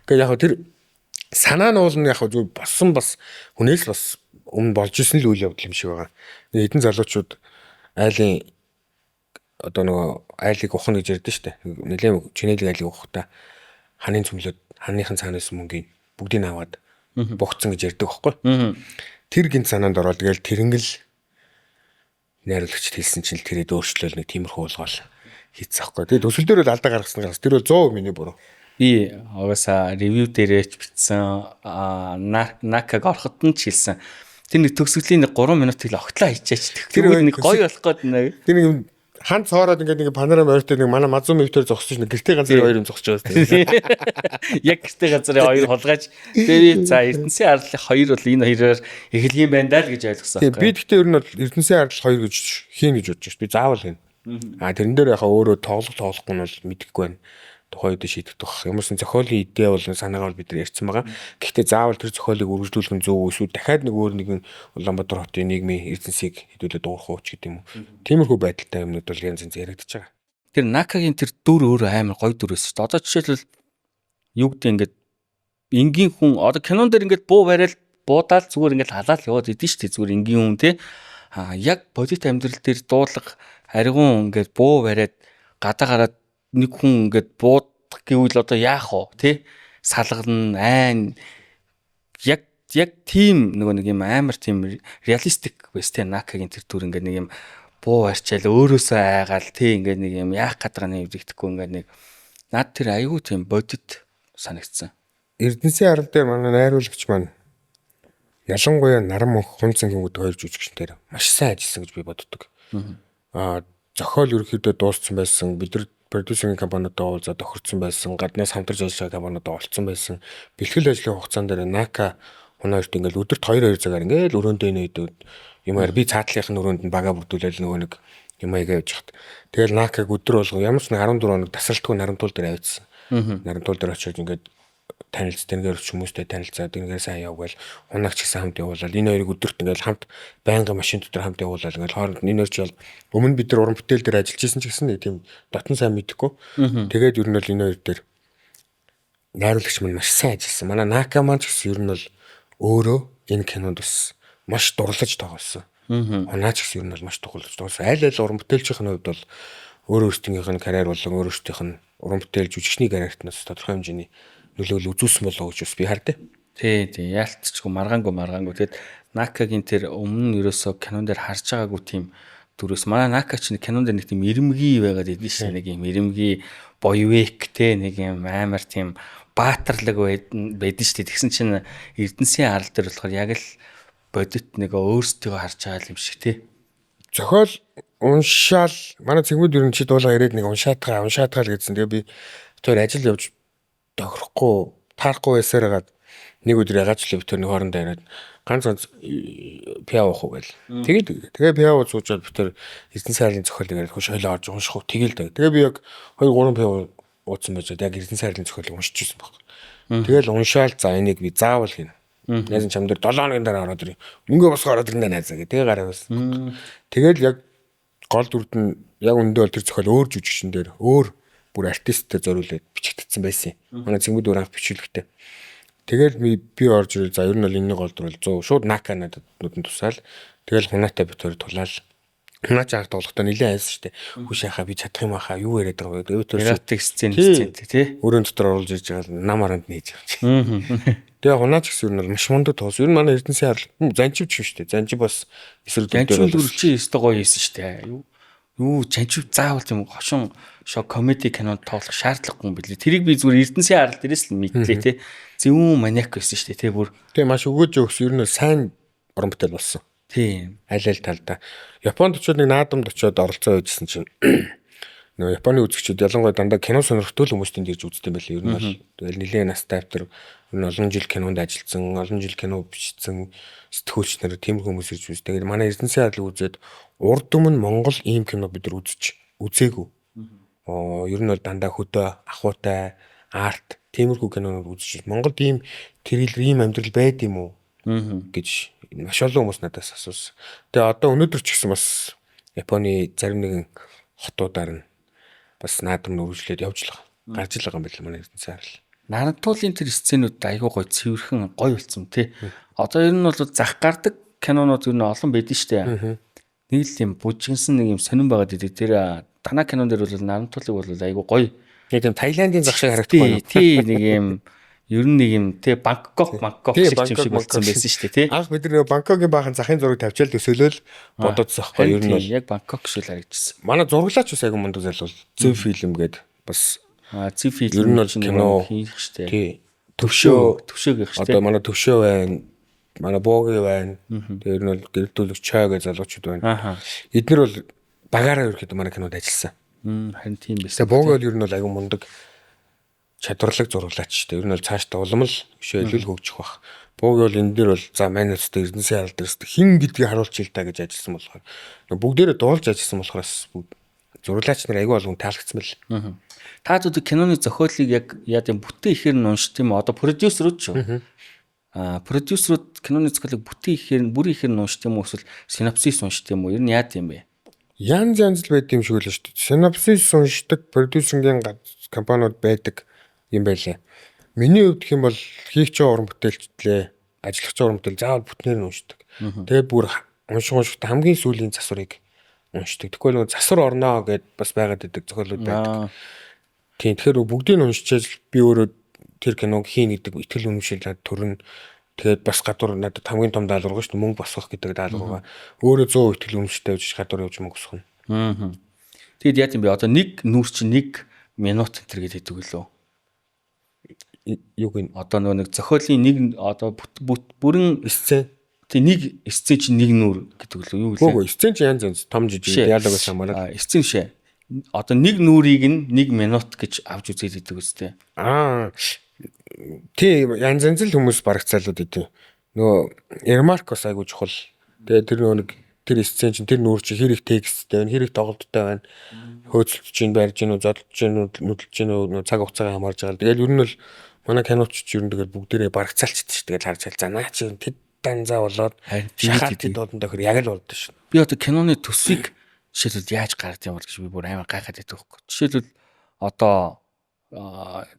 Гэхдээ яг тэр санаа нь уул нь яг зүгээр болсон бас хүнээс бас өмнө болж исэн л үйл явдал юм шиг байгаа. Хэдэн залуучууд айлын одоо нөгөө айлыг ухна гэж ярьдэн штэ. Нэлээн чинэлэг айлыг ухахдаа ханын цөмлөд ханыхын цаанаас мөнгийг бүгдийг аваад богцсон гэж ярьдаг байхгүй. Тэр гинт санаанд ороод тэгэл тэрнгэл найруулагчд хэлсэн чинь тэрээд өөрчлөөл нэг тиймэрхүү уулгаал хийцсэн байхгүй. Тэгээд төсөл дээр бол алдаа гаргасан гаргас. Тэр бол 100% миний буруу. Би угаасаа ревю дээрээ ч бичсэн, Накаг ороход нь ч хэлсэн. Тэр нэг төгсгөлийн 3 минутыг л огтлоо хийчээч. Тэр нэг гоё болох гээд нэг. Тэр нэг хан цоороод ингээд нэг панорама ойртой нэг манай мазуу мөвтөр зогсож нэг гэртээ газрын хоёр юм зогсож байгаа. Яг гэртээ газрын хоёр хулгайж. Тэгээ за Эрдэнэсийн арлын хоёр бол энэ хоёроор эхлэх юм байна даа л гэж ойлгосон. Би тэгтээ ер нь бол Эрдэнэсийн арал хоёр гэж хийн гэж бодож байна. Би заавал хийнэ. А тэрэн дээр яхаа өөрөө тоглохгүй нь бол мэдэхгүй байна. Тухайн үед шийдэх тох. Ямарсан зохиолын идея болон санаагаар бид нар ярьсан байгаа. Гэхдээ заавал тэр зохиолыг үргэлжлүүлэх нь зөв эсвэл дахиад нэг өөр нэгэн Улаанбаатар хотын нийгмийн эрдэнсийг хэдүүлээ дуурах уу ч гэдэг юм уу. Тиймэрхүү байдалтай юмнууд бол янз янз яригдчихэж байгаа. Тэр Накагийн тэр дүр өөрөө амар гоё дүр байсан шүү дээ. Одоо жишээлбэл юу гэдэг ингээд энгийн хүн одоо кинон дээр ингээд буу барайл буудаал зүгээр ингээд халаал яваад идэв шүү дээ. Зүгээр энгийн хүн те. А яг бодит амьдрал дээр дуулах харигуун ингээд буу бариад гадаа гараад нэг хүн ингээд буудах гэвэл одоо яах вэ тий салгана айн яг тийм нөгөө нэг юм амар тийм реалистик байс тий Накагийн тэр дүр ингээд нэг юм буу арчаал өөрөөсөө айгаал тий ингээд нэг юм яах гээд байгаа юм нэгдэхгүй ингээд нэг над тэр айгүй тийм бодит санагдсан. Эрдэнэсийн арал дээр манай найруулагч маань ялангуяа Наран мөнх Хунцангийн гэдэг хоёр жүжигчдээр маш сайн ажилласан гэж би боддог. Аа зохиол ерөнхийдөө дууссан байсан. Бид нар продюсерийн компаниудаа уулзаад тохирцсон байсан, гаднаас хамтарч ажиллаж байгаа компаниудаа олцсон байсан. Бэлтгэл ажлын хугацаан дээр Нака хунаа хоёрт ингээл өдөрт 2-2 цагаар ингээл өрөөндөө нөйдөд юм аяар би цаатлынх нь өрөөнд нь бага бүрдүүлээл нөгөө нэг юм аягаа явж хат. Тэгэл Накаг өдөр болгон ямар ч нэг 14 хоног тасралтгүй Нарантуул дээр авчихсан. Нарантуул дээр очиод ингээд танилцсан, тэрнгээр хүмүүстэй танилцаад тэрнгээр сайн явгаал хунаагч гэсэн хамт явуулаад энэ хоёрыг өдөрт ингээл хамт байнгын машин дотор хамт явуулаад ингээл хооронд энэ хоёр ч бол өмнө бид нар уран бүтээл дээр ажиллаж исэн ч гэсэн нэг тийм дотн сайн мэдэхгүй. Тэгээд ер нь бол энэ хоёр дээр найруулагч маань маш сайн ажилласан. Манай Нака маань ч гэсэн ер нь бол Өөрөө энэ кинонд бас маш дурлаж тоглосон. Хунаач гэсэн ер нь бол маш дурлаж тоглосон. Аль аль уран бүтээлчийн хувьд бол өөр өөрсдийнх нь карьер болон өөр өөрсдийнх нь уран бүтээл жүжигчний карьерт нас тодорхой хэмжээний нөлөөлөл үзүүлсэн болоо гэж бас би хардээ. Тий, тий, яалтчгүй маргаангүй. Тэгэд Накагийн тэр өмнө нь ерөөсөө кинон дээр харж байгаагүй тийм дүрээс манай Нака ч кинон дээр нэг тийм ирэмгий байгаад идэв шээ. Нэг юм ирэмгий боёвек те нэг юм амар тийм баатарлаг байдэн шүү дээ. Тэгсэн чинь Эрдэнэсийн арал дээр болохоор яг л бодит нэг өөрсдийгөө харж байгаа юм шиг те. Зохиол уншаал манай цэнгүүд ер нь чи дуулаа ирээд нэг уншаатгаа л гэсэн. Тэгээ би тэр ажил явж тохирохгүй таарахгүй байсаар хагаад нэг өдөр ягаад ч л би тэр нэг хоорондоо яриад ганц ганц пиа уух уу гэл. Тэгээд тэгээ пиа уу суучаад би тэр Эрдэнэсийн арлын зохиолыг яриад хөш хойлоо орж унших уу тэгэл дээ. Тэгээ би яг 2 3 пиа ууцсан байж яг Эрдэнэсийн арлын зохиолыг уншиж ирсэн баг. Тэгэл уншаал за энийг би заавал хийнэ. Найз нь чам дээр 7 хоногийн дараа ороод ирээ. Мөнгө босгоо ороод ирнэ найзаа гэ. Тэгээ гараа байсан. Тэгэл яг гол дүрд нь яг үндэ бол тэр зохиол өөр жүжигчин дээр өөр бүр артисттэй зориулаад бичигдсэн байсан юм. Манай цэнгүүд өөр анх бичүүлэхтэй. Тэгэл би орж ирэл за ер нь бол энэний гол дүр бол 100 шууд Нака надад нүдэн тусаал. Тэгэл Хунаатай бит хоёр тулаал. Хунаа ч анх тоглохдоо нэлээд айсан шүү дээ. Хүш яхаа би чадах юм ахаа юу яриад байгаа вэ? Тэгээд тэр эротик сцен тий. Өрөөнд дотор оруулж ирж байгаа нам аранд нээж байгаа. Тэгээ Хунаа ч гэсэн ер нь бол маш мундаг тоглосон. Ер нь манай Эрдэнэсийн арал Занчив ч юм шүү дээ. Занчив бас эсрэг дүр дээр дүр чи өстой гоё хийсэн шүү дээ. Юу Занчив заавал тийм хошин шок комеди кинонд тоглох шаардлагагүй юм билээ. Тэрийг би зүгээр Эрдэнэсийн арал дээрээс л мэдлээ тий. Зөвүүн маниак байсан шүү дээ тий бүр. Тэгээ маш өгөөж өгс ер нь сайн уран бүтээл болсон. Тийм. Аль аль талдаа. Японд очиод нэг наадамд очиод оролцоо байжсэн чинь нөгөө Японы үзэгчид ялангуяа дандаа кино сонирхтой л хүмүүс тэнд ирж үздэг юм байлээ. Ер нь бол тэгэл нэлээд настай автор ер нь олон жил кинонд ажилласан, олон жил кино бичсэн сэтгүүлч нар тийм хүмүүс ирж үздэг. Тэгээд манай Эрдэнэсийн арлыг үзээд урд өмнө Монгол ийм кино бид нар үзээгүй. Ер нь бол дандаа хөдөө, ахуйтай, арт тиймэрхүү кинонууд үзэж. Монголд ийм триллер, ийм амьдрал байд юм уу гэж маш олон хүмүүс надаас асуусан. Тэгээ одоо өнөөдөр ч гэсэн бас Японы зарим нэгэн хотуудаар нь бас наадам нь үргэлжлээд явж л байгаа. Гарч л байгаа юм байна манай Эрдэнэсийн арал. Нарантуулын тэр сценүүд айгүй гоё цэвэрхэн гоё болсон тий. Одоо ер нь бол зах гардаг кинонууд ер нь олон байдэн штэ. Нэг л юм бужигнсан нэг юм сонирн байгаад идэг. Тэр танаа кинон дээр бол Нарантуулыг бол айгүй гоё. Нэг юм Таиландын зах шиг харагдахгүй юу? Тий, нэг юм ер нь нэг юм тий Бангкок шиг юм шиг болсон байсан шүү дээ тий. Анх бид нар Бангкокийн баахан захын зураг тавьчаал төсөөлөл бодоодсон байхгүй ер нь бол яг Бангкок шиг л харагдчихсан. Манай зураглаач бас айгүй мундаг залуу. Зэв фильм гээд бас зэв фильм ер нь бол кино хийх шүү дээ. Тий. Төвшөө гэх шүү дээ. Одоо манай Төвшөө байна. Манай Бууги байна. Тэгээ ер нь бол гэрэлтүүлэгч Чой гэж залуучууд байна. Эднэр бол багаараа ерөөхдөө манай кинод ажилласан. Харин тийм байсан. Тэгээ Бууги бол ер нь бол айгүй мундаг чадварлаг зураглаач шүү дээ. Ер нь бол цаашдаа улам л өшөө илүү л хөгжих бах. Бууги бол энэ дээр бол за манайцтай Эрдэнэсийн арал дээрс хин гэдгийг харуулж ил та гэж ажилласан болохоор бүгдээрээ дуулж ажилласан болохоос зураглаач нар айгүй болгон таалагдсан бэл. Та зүг киноны зохиолыг яг яа гэм бүтэн ихээр нь уншд юм одоо продюсерүүд шүү. Продюсерүүд киноны зохиолыг бүтэн ихээр нь бүр ихээр нь уншд юм уу эсвэл синопсис уншд юм уу? Ер нь яа гэм бэ? Янз янз л байд юм шиг л шүү дээ. Синопсис уншдаг продюсерийн компаниуд байдаг юм байлаа. Миний хувьд гэх юм бол хийх ч уран бүтээлчлээ, ажиллах ч уран бүтээл заавал бүтнээр нь уншдаг. Тэгээд бүр унших хамгийн сүүлийн засварыг уншдаг. Тэгэхгүй нөгөө засвар орноо гэд бас байгаад идэг зохиолууд байдаг. Тийм тэгэхээр бүгдийг нь уншичээж би өөрөө тэр киног хийн гэдэг итгэл үнэмшил надад төрнө. Тэгээд бас гадуур надад хамгийн том даалгавар шүү дээ мөнгө босгох гэдэг даалгавар. Өөрөө 100% итгэл үнэмшилтэй явж гадуур явж мөнгө босгоно. Тэгэд яа гэм бэ? Одоо нэг нүүр чинь 1 минут энэ төр гэдэг лөө. Юу гин одоо нөгөө нэг зохиолын нэг одоо бүрэн сцен тий нэг сцен чинь нэг нүүр гэдэг лөө юу гэлээ. Үгүй сцен чинь янз янз том жижиг диалогоос хамаарал. Сцен шээ. Одоо нэг нүүрийг нь 1 минут гэж авч үзээд идэг үстэй. Тий янз янз л хүмүүс барагцаалууд идэв. Нөгөө Ермарк бас айгүй чухал. Тэгээ тэр нөгөө нэг тэр сцен чинь тэр нүүр чинь хэр их тексттэй байна, хэр их тоглолттой байна. Хөөцөлдөж чинь барьж гин үү, зодолж гин үү, нүдэлж гин үү, цаг хугацаагаа хамаарж байгаа. Тэгэл ер нь бол манай киноч ч ер нь тэгэл бүгдээрээ барагцаалчихдээ шүү. Тэгэл харж чал за наа чи тэд данзаа болоод шахаад тэд болон тохир яг л болдсон шүү. Би одоо киноны төсвийг жишээлбэл яаж гаргад юм бол гэж би бүр амар гайхаад байдаг байхгүй. Жишээлбэл одоо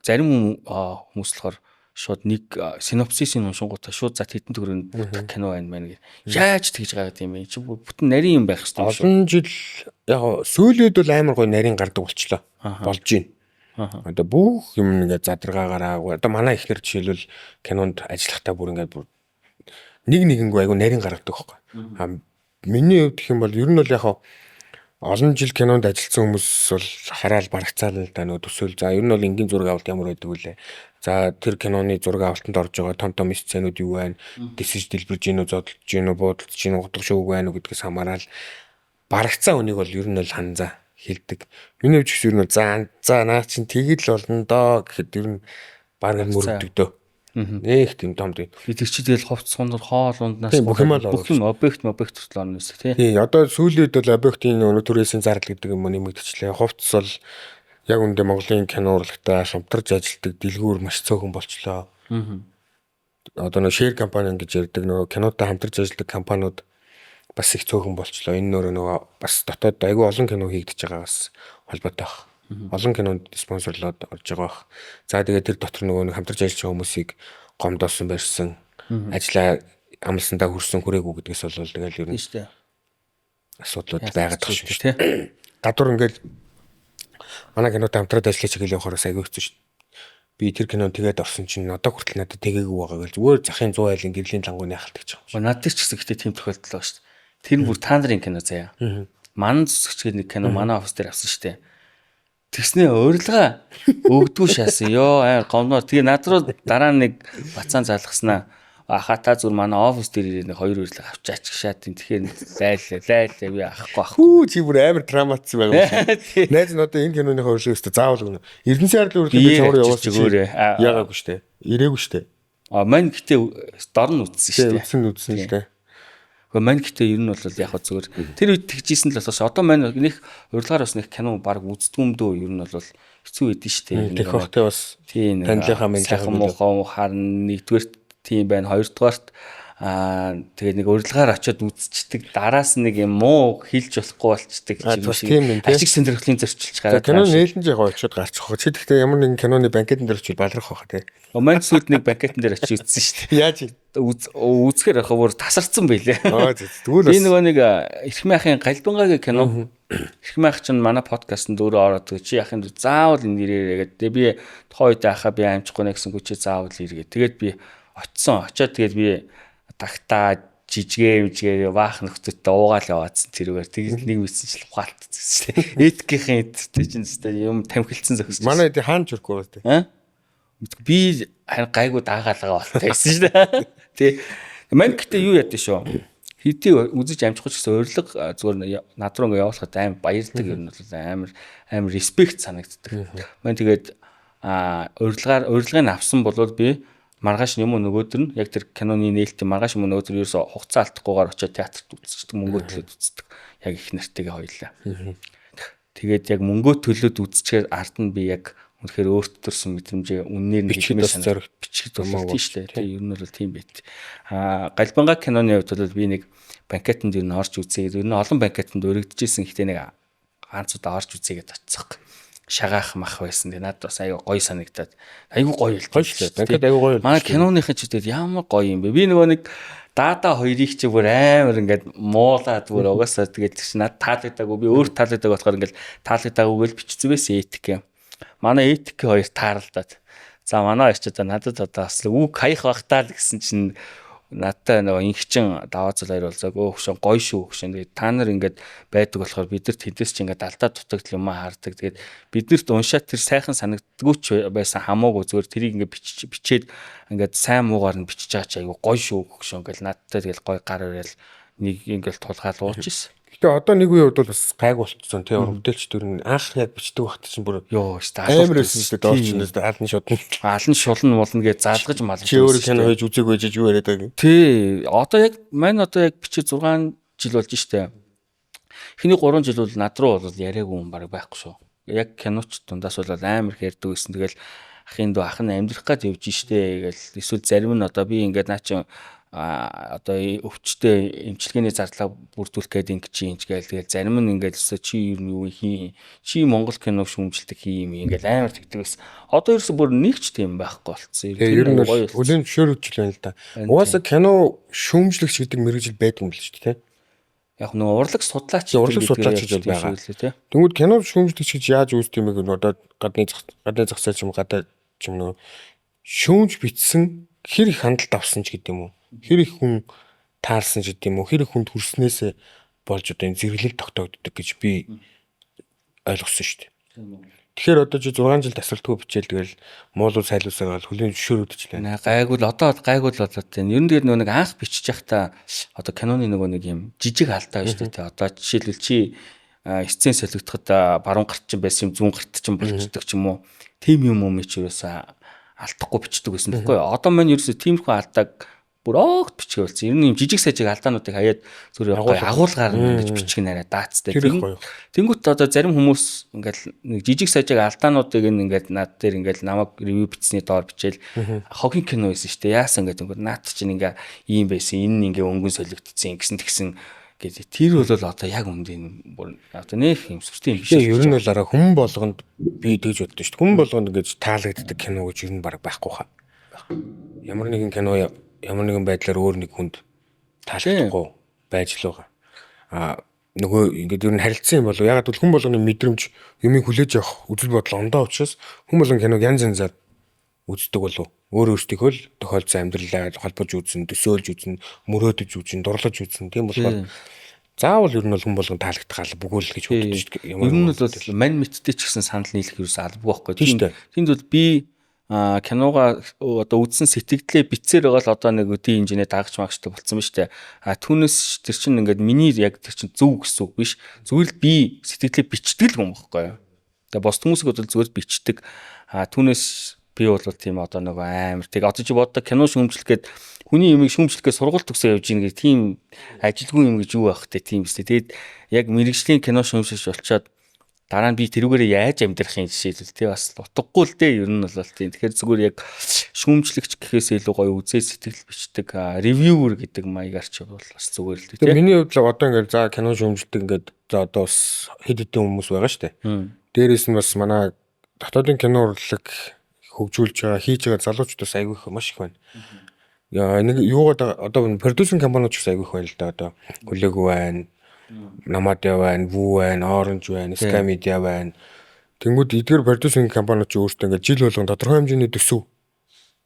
зарим хүмүүс болохоор Шууд нэг синопсисыг уншингуудаа шууд за тэдэн төгрөнд бүтэх кино байна мэн гэх. Яаж тэгж гараад юм бэ? Чи бүтэн нарийн юм байх хэрэгтэй юм шүү. Олон жил яг сүүлийн үед бол амар гоё нарийн гардаг болчлоо. Болж байна. Одоо бүх юм ингээд задаргаагаараа одоо манай ихнэр жишээлбэл кинонд ажиллахдаа бүр ингээд бүр нэг нэгэнгүй айгу нарийн гаргадаг байхгүй. А миний хувьд гэх юм бол ер нь бол яг олон жил кинонд ажилласан хүмүүс бол хараал барагцаал л да нөгөө төсөөл. За ер нь бол энгийн зураг авалт ямар байдаг вүлээ. За тэр киноны зураг авалтанд орж байгаа том том сценүүд юу байна? Дэсэж дэлбэрж гин үү, зодолж гин үү, буудалж гин үү, утга шүүг байна уу гэдгээс хамаарал барагцаа үнийг бол ер нь бол ханзаа хэлдэг. Миний хувьд ч гэсэн ер нь бол за наа чин тэгэл болно доо гэхэд ер нь бараг мөрөгдөг дөө. Нэх тийм том тийм. Би тэр чи тэгэл хувц сундар хоол унднаас бүх юм бүх объект хүртэл орно гэсэн тий. Тий, одоо сүүлийн үед бол объектын өнөө түрээсийн зардал гэдэг юм нэмэгдчихлээ. Хувцс бол яг үндэ Монголын кино урлагтай хамтарч ажилладаг дэлгүүр маш цөөхөн болчлоо. Одоо нөгөө шеэр компани гэж ярьдаг нөгөө кинотой хамтарч ажилладаг компаниуд бас их цөөхөн болчлоо. Энэ нөгөө бас дотоод айгүй олон кино хийгдэж байгаагаас холбоотой байх. Олон кинонд спонсорлоод орж байгаа бах. За тэгээд тэр дотор нөгөө нэг хамтарч ажиллаж байгаа хүмүүсийг гомдоосон барьсан, ажлаа амлсандаа хүрсэн хүрээгүй гэдгээс бол тэгэл ер нь асуудлууд байгаад байгаа шүү дээ. Гадуур ингээл манай кинотой хамтраад ажиллаж байгаа явахаар бас айгүй хэцүү шүү дээ. Би тэр кинонд тэгээд орсон чинь одоо хүртэл надад тэгээгүй байгаа гэл зүгээр захын 100 айлын гэрлийн лангууны ахалт гэж байгаа юм шиг. Надад ч гэсэн гэтээ тийм тохиолдол байгаа шүү дээ. Тэр бүр та нарын кино заяа. Ман зүсгч гэдэг нэг кино манай офис дээр авсан шүү дээ. Тэгснээ урилга өгдгүү шаасан. Йоо амар гомноор. Тэгээ над руу дараа нэг бацаан залгаснаа. Аха та зүр манай офис дээр ирээ нэг хоёр урилга авчаач шат. Тэгэхээр лайлаа би авахгүй ах. Хүү чи бүр амар травматсан байгаа юм шиг. Найз нь одоо энэ киноныхоо урилга өстө заавал өгнө. Эрдэнэсийн ардын урилга чамруу явуулсан өгөөрэй. Яагаагүй штэ. Ирээгүй штэ. А мань гэтээ дор нь үтсэн штэ. Үтсэн л дээ. Гэхдээ мань гэтээ ер нь бол яг хөө зүгээр тэр үед тэгжсэн л болохоос одоо мань нэх урилгаар бас нэг кино баг үздэггүй юм дөө ер нь бол хэцүү байдэн штэ. Тэгэх бахтай бас танилынхаа сайхан муухай харна нэгдүгээрт тийм байна, хоёрдугаарт тэгээ нэг урилгаар очиод үзчихдэг, дараас нэг юм муу хэлж болохгүй болчдөг юм шиг. Ашиг сонирхлын зөрчилж гараад. Кино нээлтэн жоо очиод гарчих хаа. Чи тэгтээ ямар нэгэн киноны банкетын дээр очиод балрах хаа тий. Мань сүйд нэг банкетын дээр очиж үзсэн шүү дээ. Яаж үзэхээр яхаа бүр тасарсан байлээ. Тэгвэл би нөгөө нэг Эрхэм ахын Галбангагийн кино. Эрхэм ах чинь манай подкастт өөрөө ороод чи яхын заавал энэ ирээрээ гэдэг. Би тухайн үед ахаа би амжихгүй нэ гэсэн чи заавал иргээ. Тэгээд би очсон. Очоод тэгээд би тагтаа жижигээ мжигээ баах нөхцөлтэй уугаал яваадсан тэрүүгээр тэгээд нэг мэдсэн чил ухаалтсан шүү дээ. Этикийн эдтэй чинь зү юм тамхилцсан зөхөс. Манай эд хаан чүрхгүй байна тий. Би харин гайгүй даагаалгаа болтой байсан шүү дээ. Тий. Мань гэтээ юу яд шүү. Хэдий үзэж амжихгүй ч гэсэн урилга зүгээр над руу ингээ явуулахад аим баярдаг ер нь бол амар амар респект санагддаг. Мань тэгээд урилгаар урилгыг авсан болвол би маргааш юм уу нөгөөдөр нь яг тэр киноны нээлтийн маргааш юм уу нөгөөдөр ерөөсө хугацаа алдахгүйгээр очиод театрт үзчихдэг, мөнгөө төлөөд үздэг. Яг их нартайгаа хоёлаа. Тэгээд яг мөнгөө төлөөд үзчихээр ард нь би яг үнэхээр өөрт төрсэн мэдрэмжээ үннээр нь хэлмээр санагдав. Бичгэд бол тийм шүү дээ. Тийм ер нь бол тийм байт. Галбанга киноны хувьд бол би нэг банкетанд ер нь орж үзье. Ер нь олон банкетанд өргөдөжсэн. Гэхдээ нэг ганц удаа орж үзье гэдээ оцсох. Шагаах мах байсан. Тэгээ надад бас аюу гоё санагдаад. Аюу гоё л гоё шүү дээ. Банкет аюу гоё. Манай киноныхын ч тэгээд ямар гоё юм бэ. Би нөгөө нэг Даада хоёрыг чи бүр амар ингээд муулаад бүр угаасаа тэгээд чи надад таалагдаагүй. Би өөр таалагдаагүй болохоор ингээд таалагдаагүй гэж бичсэн байсан этик юм. Манай этик хоёр тааралдаад. За манай хоёр ч одоо надад одоо бас үг хаях бах таа л гэсэн чинь надтай нөгөө инхчин даваацал хоёр болзоог өө хөшөн гоё шүү хөшөн. Тэгээд та нар ингээд байдаг болохоор бид нар тэдээс чи ингээд алдаа дутагдал юм хардаг. Тэгээд биднэрт уншаад тэр сайхан санагддаггүй ч байсан хамаагүй зүгээр тэрийг ингээд бичээд ингээд сайн муугаар нь бичиж байгаа чи айгу гоё шүү хөшөн ингээл надтай тэгэл гоё гар өрөөл нэг ингээд тулгаал ууж ирсэн. Гэтэ одоо нэг үеийн хувьд бол бас гайг болцсон тий уран бүтээлч төр нь анх яг бичдэг багт чинь бүр ёо шүү дээ амар байсан шүү дээ доор чинь алан шудна алан шулна мулна гэж залгаж малж чи өөрөө кино хийж үзээгүй жиж юу яриад байгаа юм. Тий одоо яг мань одоо яг бичиж 6 жил болж штэ. Эхний 3 жил бол над руу бол яриаггүй юм баг байхгүй шүү. Яг киноч дундаас бол амар их ярьдаг байсан. Тэгэл ахын дүү ах нь амьдрах гад явж штэ гэл эсвэл зарим нь одоо би ингээд наа чин одоо өвчтөе эмчилгээний зардлаа бүрдүүлэх гээд ингэж хийж гээл тэгэл зарим нь ингээл өсөө чи юу юу хий чи Монгол киног шүүмжилдэг хий юм ингээл амар тэгдэг байсан. Одоо ерөөсө бүр нэг ч тийм байхгүй болцсон. Ер нь бол хүлээн зөвшөөрөгдөл байна л да. Угаасаа кино шүүмжлэгч гэдэг мэргэжил байдаг юм л шүү дээ, тэ. Яг нөгөө урлаг судлаач урлаг судлаач гэж байгаа. Тэнгүүд кино шүүмжлэгч гэж яаж үүсдэг юм бэ гэвэл одоо гадны зах зээл ч юм гадаа ч юм нөгөө шүүмж бичсэн хэр их хандлт авсан ч гэдэг юм уу. Хэр их хүн таарсан ч гэдэг юм уу, хэр их хүнд хүрснээсээ болж одоо энэ зэрэглэл тогтоогддог гэж би ойлгосон шүү дээ. Тэгэхээр одоо чи 6 жил тасралтгүй бичээл тэгэл муулуу сайлуусаар хүлээн зөвшөөрөгдөж байна. Гайгүй л одоо гайгүй л болоод байна. Ер нь тэгээд нөгөө нэг анх бичиж байхдаа одоо киноны нөгөө нэг юм жижиг алдаа байна шүү дээ. Одоо жишээлбэл чи сцен солигдоход баруун гарт чинь байсан юм зүүн гарт чинь болчихдог ч юм уу. Тийм юм уу чи ерөөсөө алдахгүй бичдэг байсан байхгүй юу? Одоо маань ерөөсөө тиймэрхүү алдааг бүр огт бичих болсон. Ер нь юм жижиг сажиг алдаануудыг хаяад зүгээр агуулгаар ингэж бичих нь арай даацтай. Тэнгүүт одоо зарим хүмүүс ингээл нэг жижиг сажиг алдаануудыг ингээд над дээр ингээл намайг ревю бичсэний доор бичээл хогийн кино байсан шүү дээ. Яасан гэдэг ингээд наад чинь ингээ ийм байсан. Энэ нь ингээ өнгөн солигдсон гэсэн тэгсэн гэдэг. Тэр бол одоо яг үндэ бүр одоо нэх юм сүртэй юм биш. Ер нь бол араа хүн болгонд би тэгж боддоо шүү дээ. Хүн болгонд ингэж таалагддаг кино гэж ер нь баг байхгүй хаа. Ямар нэгэн кино ямар нэгэн байдлаар өөр нэг хүнд таалагдахгүй байж л байгаа. А нөгөө ингээд ер нь харилцсан юм болов. Ягаад гэвэл хүн болгоны мэдрэмж юмыг хүлээж авах үзэл бодол ондоо учраас хүн болгон киног янз янзаар үздэг болов. Өөр өөрсдийнхөө л тохиолдсон амьдралаа холбож үзэн, төсөөлж үзэн, мөрөөдөж үзэн, дурлаж үзэн. Тийм болохоор заавал ер нь бол хүн болгон таалагдах албагүй л гэж боддог шүү дээ. Ер нь бол мань мэдтэй ч гэсэн санал нийлэх ерөөсөө албагүй байхгүй. Тэнд бол би киногоо одоо үзсэн сэтгэлдээ битсээр байгаа л одоо нэг өдийн хэмжээний дагаж магчтай болцсон ба штэ. А түүнээс тэр чинь ингээд миний яг тэр чинь зөв гэсэн үг биш. Зүгээр л би сэтгэлдээ бичдэг л юм байхгүй юу. Тэгээ бос хүмүүсийг бол зүгээр бичдэг. А түүнээс би бол тийм одоо нөгөө амар тэг одоо чи боддог кино шүүмжлэх гээд хүний юмыг шүүмжлэх гээд сургууль төгсөө явж ийн гэх тийм ажилгүй юм гэж юу байх вэ тийм үстэй. Тэгээд яг мэрэгжлийн кино шүүмжлэгч болчоод дараа нь би тэрүүгээрээ яаж амьдрах юм жишээлбэл тий бас утгагүй л дээ ер нь бол тийм. Тэгэхээр зүгээр яг шүүмжлэгч гэхээс илүү гоё үзээ сэтгэл бичдэг ревюер гэдэг маягаар ч бол бас зүгээр л дээ тий. Миний хувьд л одоо ингээд за кино шүүмжлдэг ингээд за одоо бас хэд хэдэн хүмүүс байгаа шүү дээ. Дээрээс нь бас манай дотоодын кино урлаг хөгжүүлж байгаа хийж байгаа залуучууд бас айгүй их маш их байна. Яа нэг юугаад одоо продюсинг компаниуд ч гэсэн айгүй их байна л да. Одоо Хүлээгүү байна. Намадя байна, Вүү байна, Orange байна, Sky Media байна. Тэнгүүд эдгээр продюсинг компаниуд ч өөрсдөө ингээд жил болгон тодорхой хэмжээний төсөв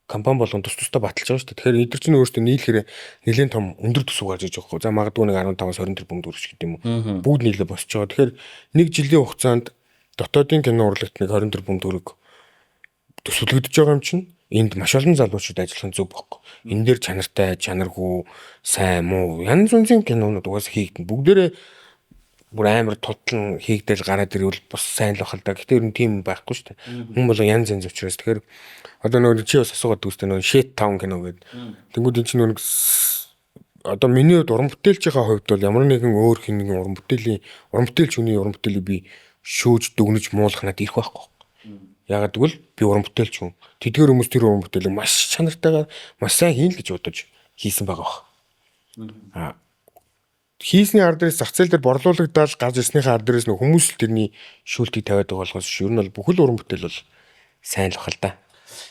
компани болгон тус тусдаа баталж байгаа шүү дээ. Тэгэхээр эдгээр чинь өөрсдөө нийлэхээр нэлээд том өндөр төсөв гарч иж байгаа хгүй. За магадгүй нэг 15-аас 20 тэрбум төгрөг гэдэг юм уу. Бүгд нийлээ босч байгаа. Тэгэхээр нэг жилийн хугацаанд дотоодын кино урлагт нэг 20 тэрбум төгрөг төсөвлөгдөж байгаа юм чинь энд маш олон залуучууд ажиллах нь зөв байхгүй. Энэ дээр чанартай, чанаргүй, сайн муу янз янзын кинонууд угаасаа хийгдэн. Бүгдээрээ бүр амар тутлан хийгдэл гараад ирвэл бас сайн л бахал да. Гэтэ ер нь тийм байхгүй шүү дээ. Хүн болон янз янз учраас тэгэхээр одоо нөгөө чи бас асуугаад үүстэй нөгөө Shit Town кино гэдэг. Тэнгүүд эн чинь нөгөө одоо миний хувьд уран бүтээлчийн хувьд бол ямар нэгэн өөр хин нэгэн уран бүтээлийн уран бүтээлч хүний уран бүтээлийг би шүүж дүгнэж муулах надад ирэх байхгүй. Ягаад гэвэл би уран бүтээлч хүн. Тэдгээр хүмүүс тэр уран бүтээлийг маш чанартайгаар маш сайн хийн л гэж бодож хийсэн байгаа бах. Аа хийсний ар дээрээс зах зээл дээр борлуулагдаад гарч ирснийхээ ар дээрээс нөх хүмүүс л тэрний шүүлтийг тавиад байгаа болохоос ер нь бол бүхэл уран бүтээл бол сайн л бах л да.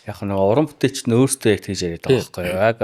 Яг нэг уран бүтээлч нь өөртөө яг тэгж яриад байгаа байхгүй юу? Яг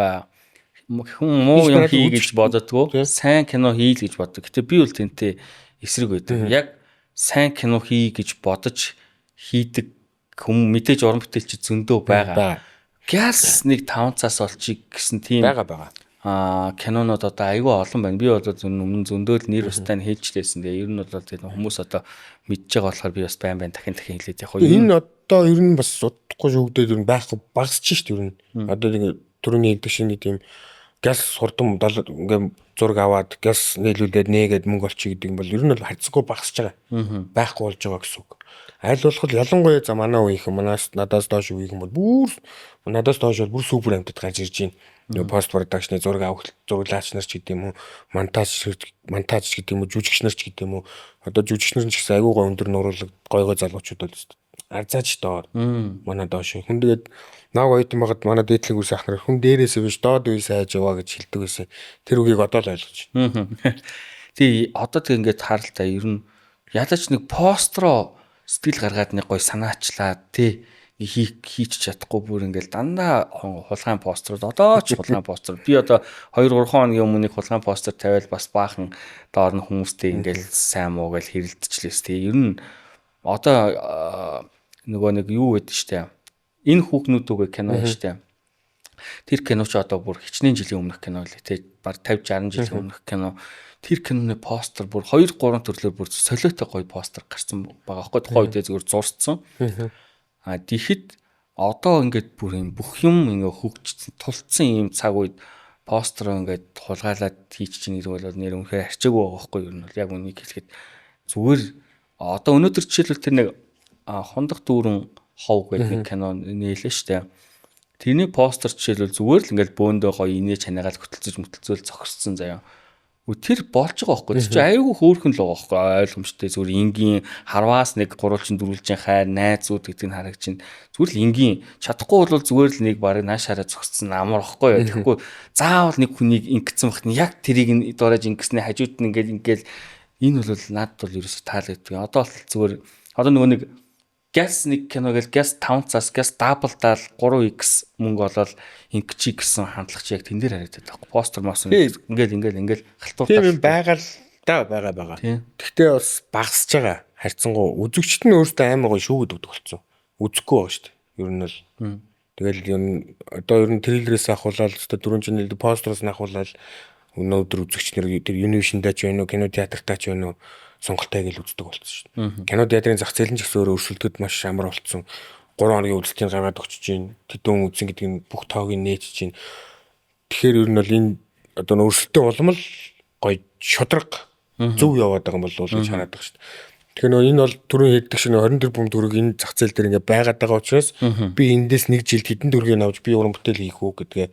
хүн муу юм хий гэж боддгоо, сайн кино хий л гэж боддог. Гэтэ би бол тэнтэй эсрэг байдаг. Яг сайн кино хий гэж бодож хийдэг хүн мэдээж уран бүтээлч зөндөө байгаа. Гяс нэг 5 цаас олчих гэсэн тийм байгаа. Аа кинонууд одоо айгүй олон байна. Би бол өмнө зөндөөл нэр устай нь хэлжлээсэн. Тэгээ ер нь бол тийм хүмүүс одоо мэдж байгаа болохоор би бас байн байн дахин дахин хэлээд яг энэ одоо ер нь бас удахгүй шүүгдээд ер нь байхгүй багасч шít ер нь. Одоо нэг түрүүний хэлдэг шинэ тийм гяс хурдан ингээ зураг аваад гяс нийлүүлээд нээгээд мөнгө олчих гэдэг юм бол ер нь бол харьцангуй багасч байгаа. Байхгүй болж байгаа гэсэн үг. Аль болох ялангуяа за манай үеийнхэн манаас надаас доош үеийнхэн бол бүр надаас доош бол бүр супер амьтад гарч ирж байна. Нөгөө пост продакшны зураг авах зураглаач нар ч гэдэг юм уу, монтаж гэдэг юм уу, жүжигч нар ч гэдэг юм уу. Одоо жүжигч нар ч гэсэн айгүй гой өндөр нуруулаг гой гой залуучууд бол Арзааж доор. Манай доош. Хүн тэгээд наг оюутан байхад манай дээдлийн үс ах нар хүн дээрээсээ биш доод үе сайж яваа гэж хэлдэг байсан. Тэр үгийг одоо л ойлгож байна. Тий, одоо тэг ингээд харалтаа ер нь ядаж нэг построо сэтгэл гаргаад нэг гой санаачлаад тий хийчих чадахгүй бүр ингээл дандаа хулгайн постерууд одоо ч хулгайн постер. Би одоо 2 3 хоногийн өмнө нэг хулгайн постер тавиал бас баахан доор нь хүмүүстэй ингээл сайн муу гэж хэрэлдчихлээс тий. Ер нь одоо нөгөө нэг юу гэдэг штэ. Энэ хүүхнүүд үгүй кино штэ. Тэр кино ч одоо бүр хичнээн жилийн өмнөх кино лээ тий. Баг 50 60 жилийн өмнөх кино. Тэр киноны постер бүр 2 3 төрлөөр бүр солиотой гоё постер гарсан байгаа байхгүй тухайн үедээ зүгээр зурцсан. А тэгэхэд одоо ингээд бүр юм бүх юм ингээ хөгжсөн тулцсан юм цаг үед постероо ингээд хулгайлаад хийчих чинь гэдэг бол нэр үнэхээр арчаагүй байгаа байхгүй юу, ер нь бол яг үнийг хэлэхэд зүгээр одоо өнөөдөр жишээлбэл тэр нэг Хондох дүүрэн хов гэдэг нэг кино нээлээ штэ. Тэрний постэр жишээлбэл зүгээр л ингээд бөөндөө гоё инээ чанаагаал хөтөлцөж мөтөлцөөл зогссон заяа. Тэр болж байгаа байхгүй. Тэр чинь айгүй хөөрхөн л байгаа байхгүй. Ойлгомжтой зүгээр энгийн харваас нэг гурвалжин дөрвөлжин хайр найзууд гэдэг нь харагч чинь зүгээр л энгийн чадахгүй бол зүгээр л нэг барыг нааш хараа зогссон амар байхгүй юу. Тэгэхгүй заавал нэг хүнийг ингэсэн багт нь яг тэрийг нь дуурайж ингэснээ хажууд нь ингээл ингээл энэ бол надад бол ерөөсө таалагддаг. Одоо л зүгээр одоо нөгөө нэг газ нэг кино гэл газ 5 цаас газ даблдаал 3x мөнгө олоод ингэчи гэсэн хандлага чи яг тэн дээр харагдаад байгаа. Постер мос ингээл ингээл ингээл халтуртаа. Тийм юм байгаа л да байгаа. Гэхдээ бас багасж байгаа. Харьцангуй үзэгчд нь өөртөө амар гоё шүүгээд өгдөг болсон. Үзэхгүй байгаа шүү дээ. Ер нь бол тэгэл ер нь одоо ер нь трейлерээс ахуулаад одоо 4 жилийн постероос нь ахуулаад өнөөдөр үзэгч нар тэр Univision-даа ч байна уу, кино театртаа ч байна уу сонголтоо гэж үздэг болсон шүү дээ. Кино театрын зах зээл нь ч гэсэн өөрөө өрсөлдөхөд маш амар болсон. 3 хоногийн үзэлтийг гаргаад өгч чинь, тэдэн үзсэн гэдэг нь бүх тоог нь нээч чинь. Тэгэхээр ер нь бол энэ одоо өрсөлдөөн улам л гоё шудраг зөв яваад байгаа юм болов уу гэж хараад байгаа шүү дээ. Тэгэхээр нөө энэ бол түрүүн хэлдэг шиг 20 тэрбум төгрөг энэ зах зээл дээр ингээ байгаад байгаа учраас би эндээс нэг жилд хэдэн төгрөгийг авч би уран бүтээл хийх үү гэдгээ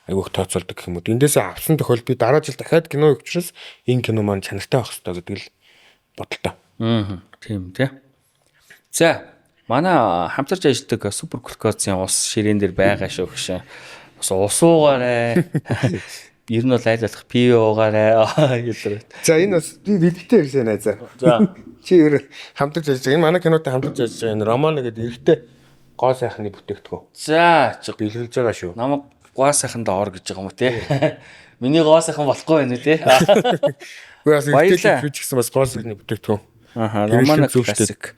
айгүйх тооцоолдог гэх юм уу. Эндээсээ авсан тохиолдолд би дараа жил дахиад кино хийх учраас энэ кино маань чанартай байх ёстой гэдэг л бодолтой. Тийм тий. За манай хамтарч ажилладаг Супер Глюкозын ус ширээн дээр байгаа шүү гэж. Бас ус уугаарай. Ер нь бол айл болох пиво уугаарай. За энэ бас би бэлгтэй ирсэн найзаа. За чи ер хамтарч ажиллаж байгаа. Энэ манай кинотой хамтарч ажиллаж байгаа энэ Романо гэдэг эрэгтэй гоо сайхны бүтээгдэхүүн. За бэлгэлж байгаа шүү. Намайг гоо сайханд ор гэж байгаа юм уу те. Миний гоо сайхан болохгүй байна үү те. Үгүй бас эрэгтэй би ч гэсэн бас гоо сайхны бүтээгдэхүүн. Аха, Романо классик.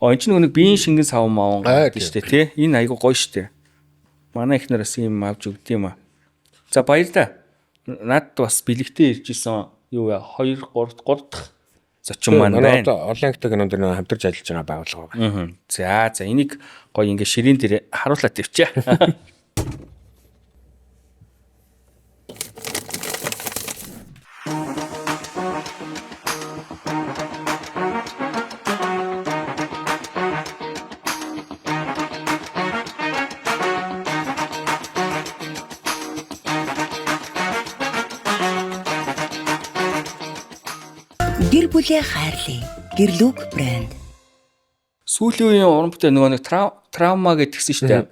Оо энэ ч нэг биеийн шингэн сав мааван гэдэг шүү дээ тий. Энэ айгу гоё шүү дээ. Манай эхнэр бас юм авч өгд юм аа. За баярлалаа. Надад бас бэлэгтэй ирж исэн юу вэ? 2 3 3 дахь зочин маань байна. Одоо олон ангитай кинон дээр хамтарч ажиллаж байгаа байгууллага байна. За за энийг гоё ингээ ширээн дээр харуулаад тавьчих. Гэр бүлээ хайрлаа. Гэрлүг брэнд. Сүүлийн үеийн уран бүтээл нөгөө нэг траума гэдгсэн шүү дээ.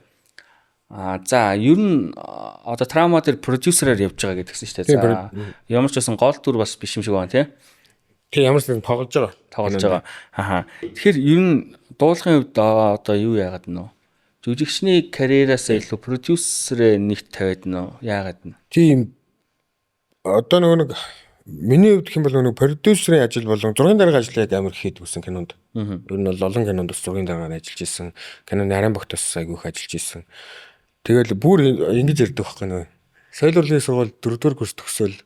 Аа за ер нь одоо траума дээр продюсераар явж байгаа гэдгсэн шүү дээ. За ямар ч байсан гол дүр бас биш юм шиг байна тий. Тий ямар ч нэгэн тоглож байгаа. Тоглож байгаа. Аха. Тэгэхээр ер нь дуулахын хувьд одоо юу яагаад нөө? Жүжигчний карьераасаа илүү продюсерээ нэгт тавиад нөө яагаад нэ? Тийм. Одоо нөгөө нэг миний хувьд гэх юм бол нөгөө продюсерийн ажил болон зургийн дарга ажлыг амар хийдэг гэсэн кинонд. Ер нь бол олон кинонд бас зургийн даргаар ажиллаж исэн. Киноны нарийн багт бас айгүй их ажиллаж исэн. Тэгэл бүр ингэж ярьдаг байхгүй нөө. Соёл урлагийн сургууль 4-р курс төгсөөл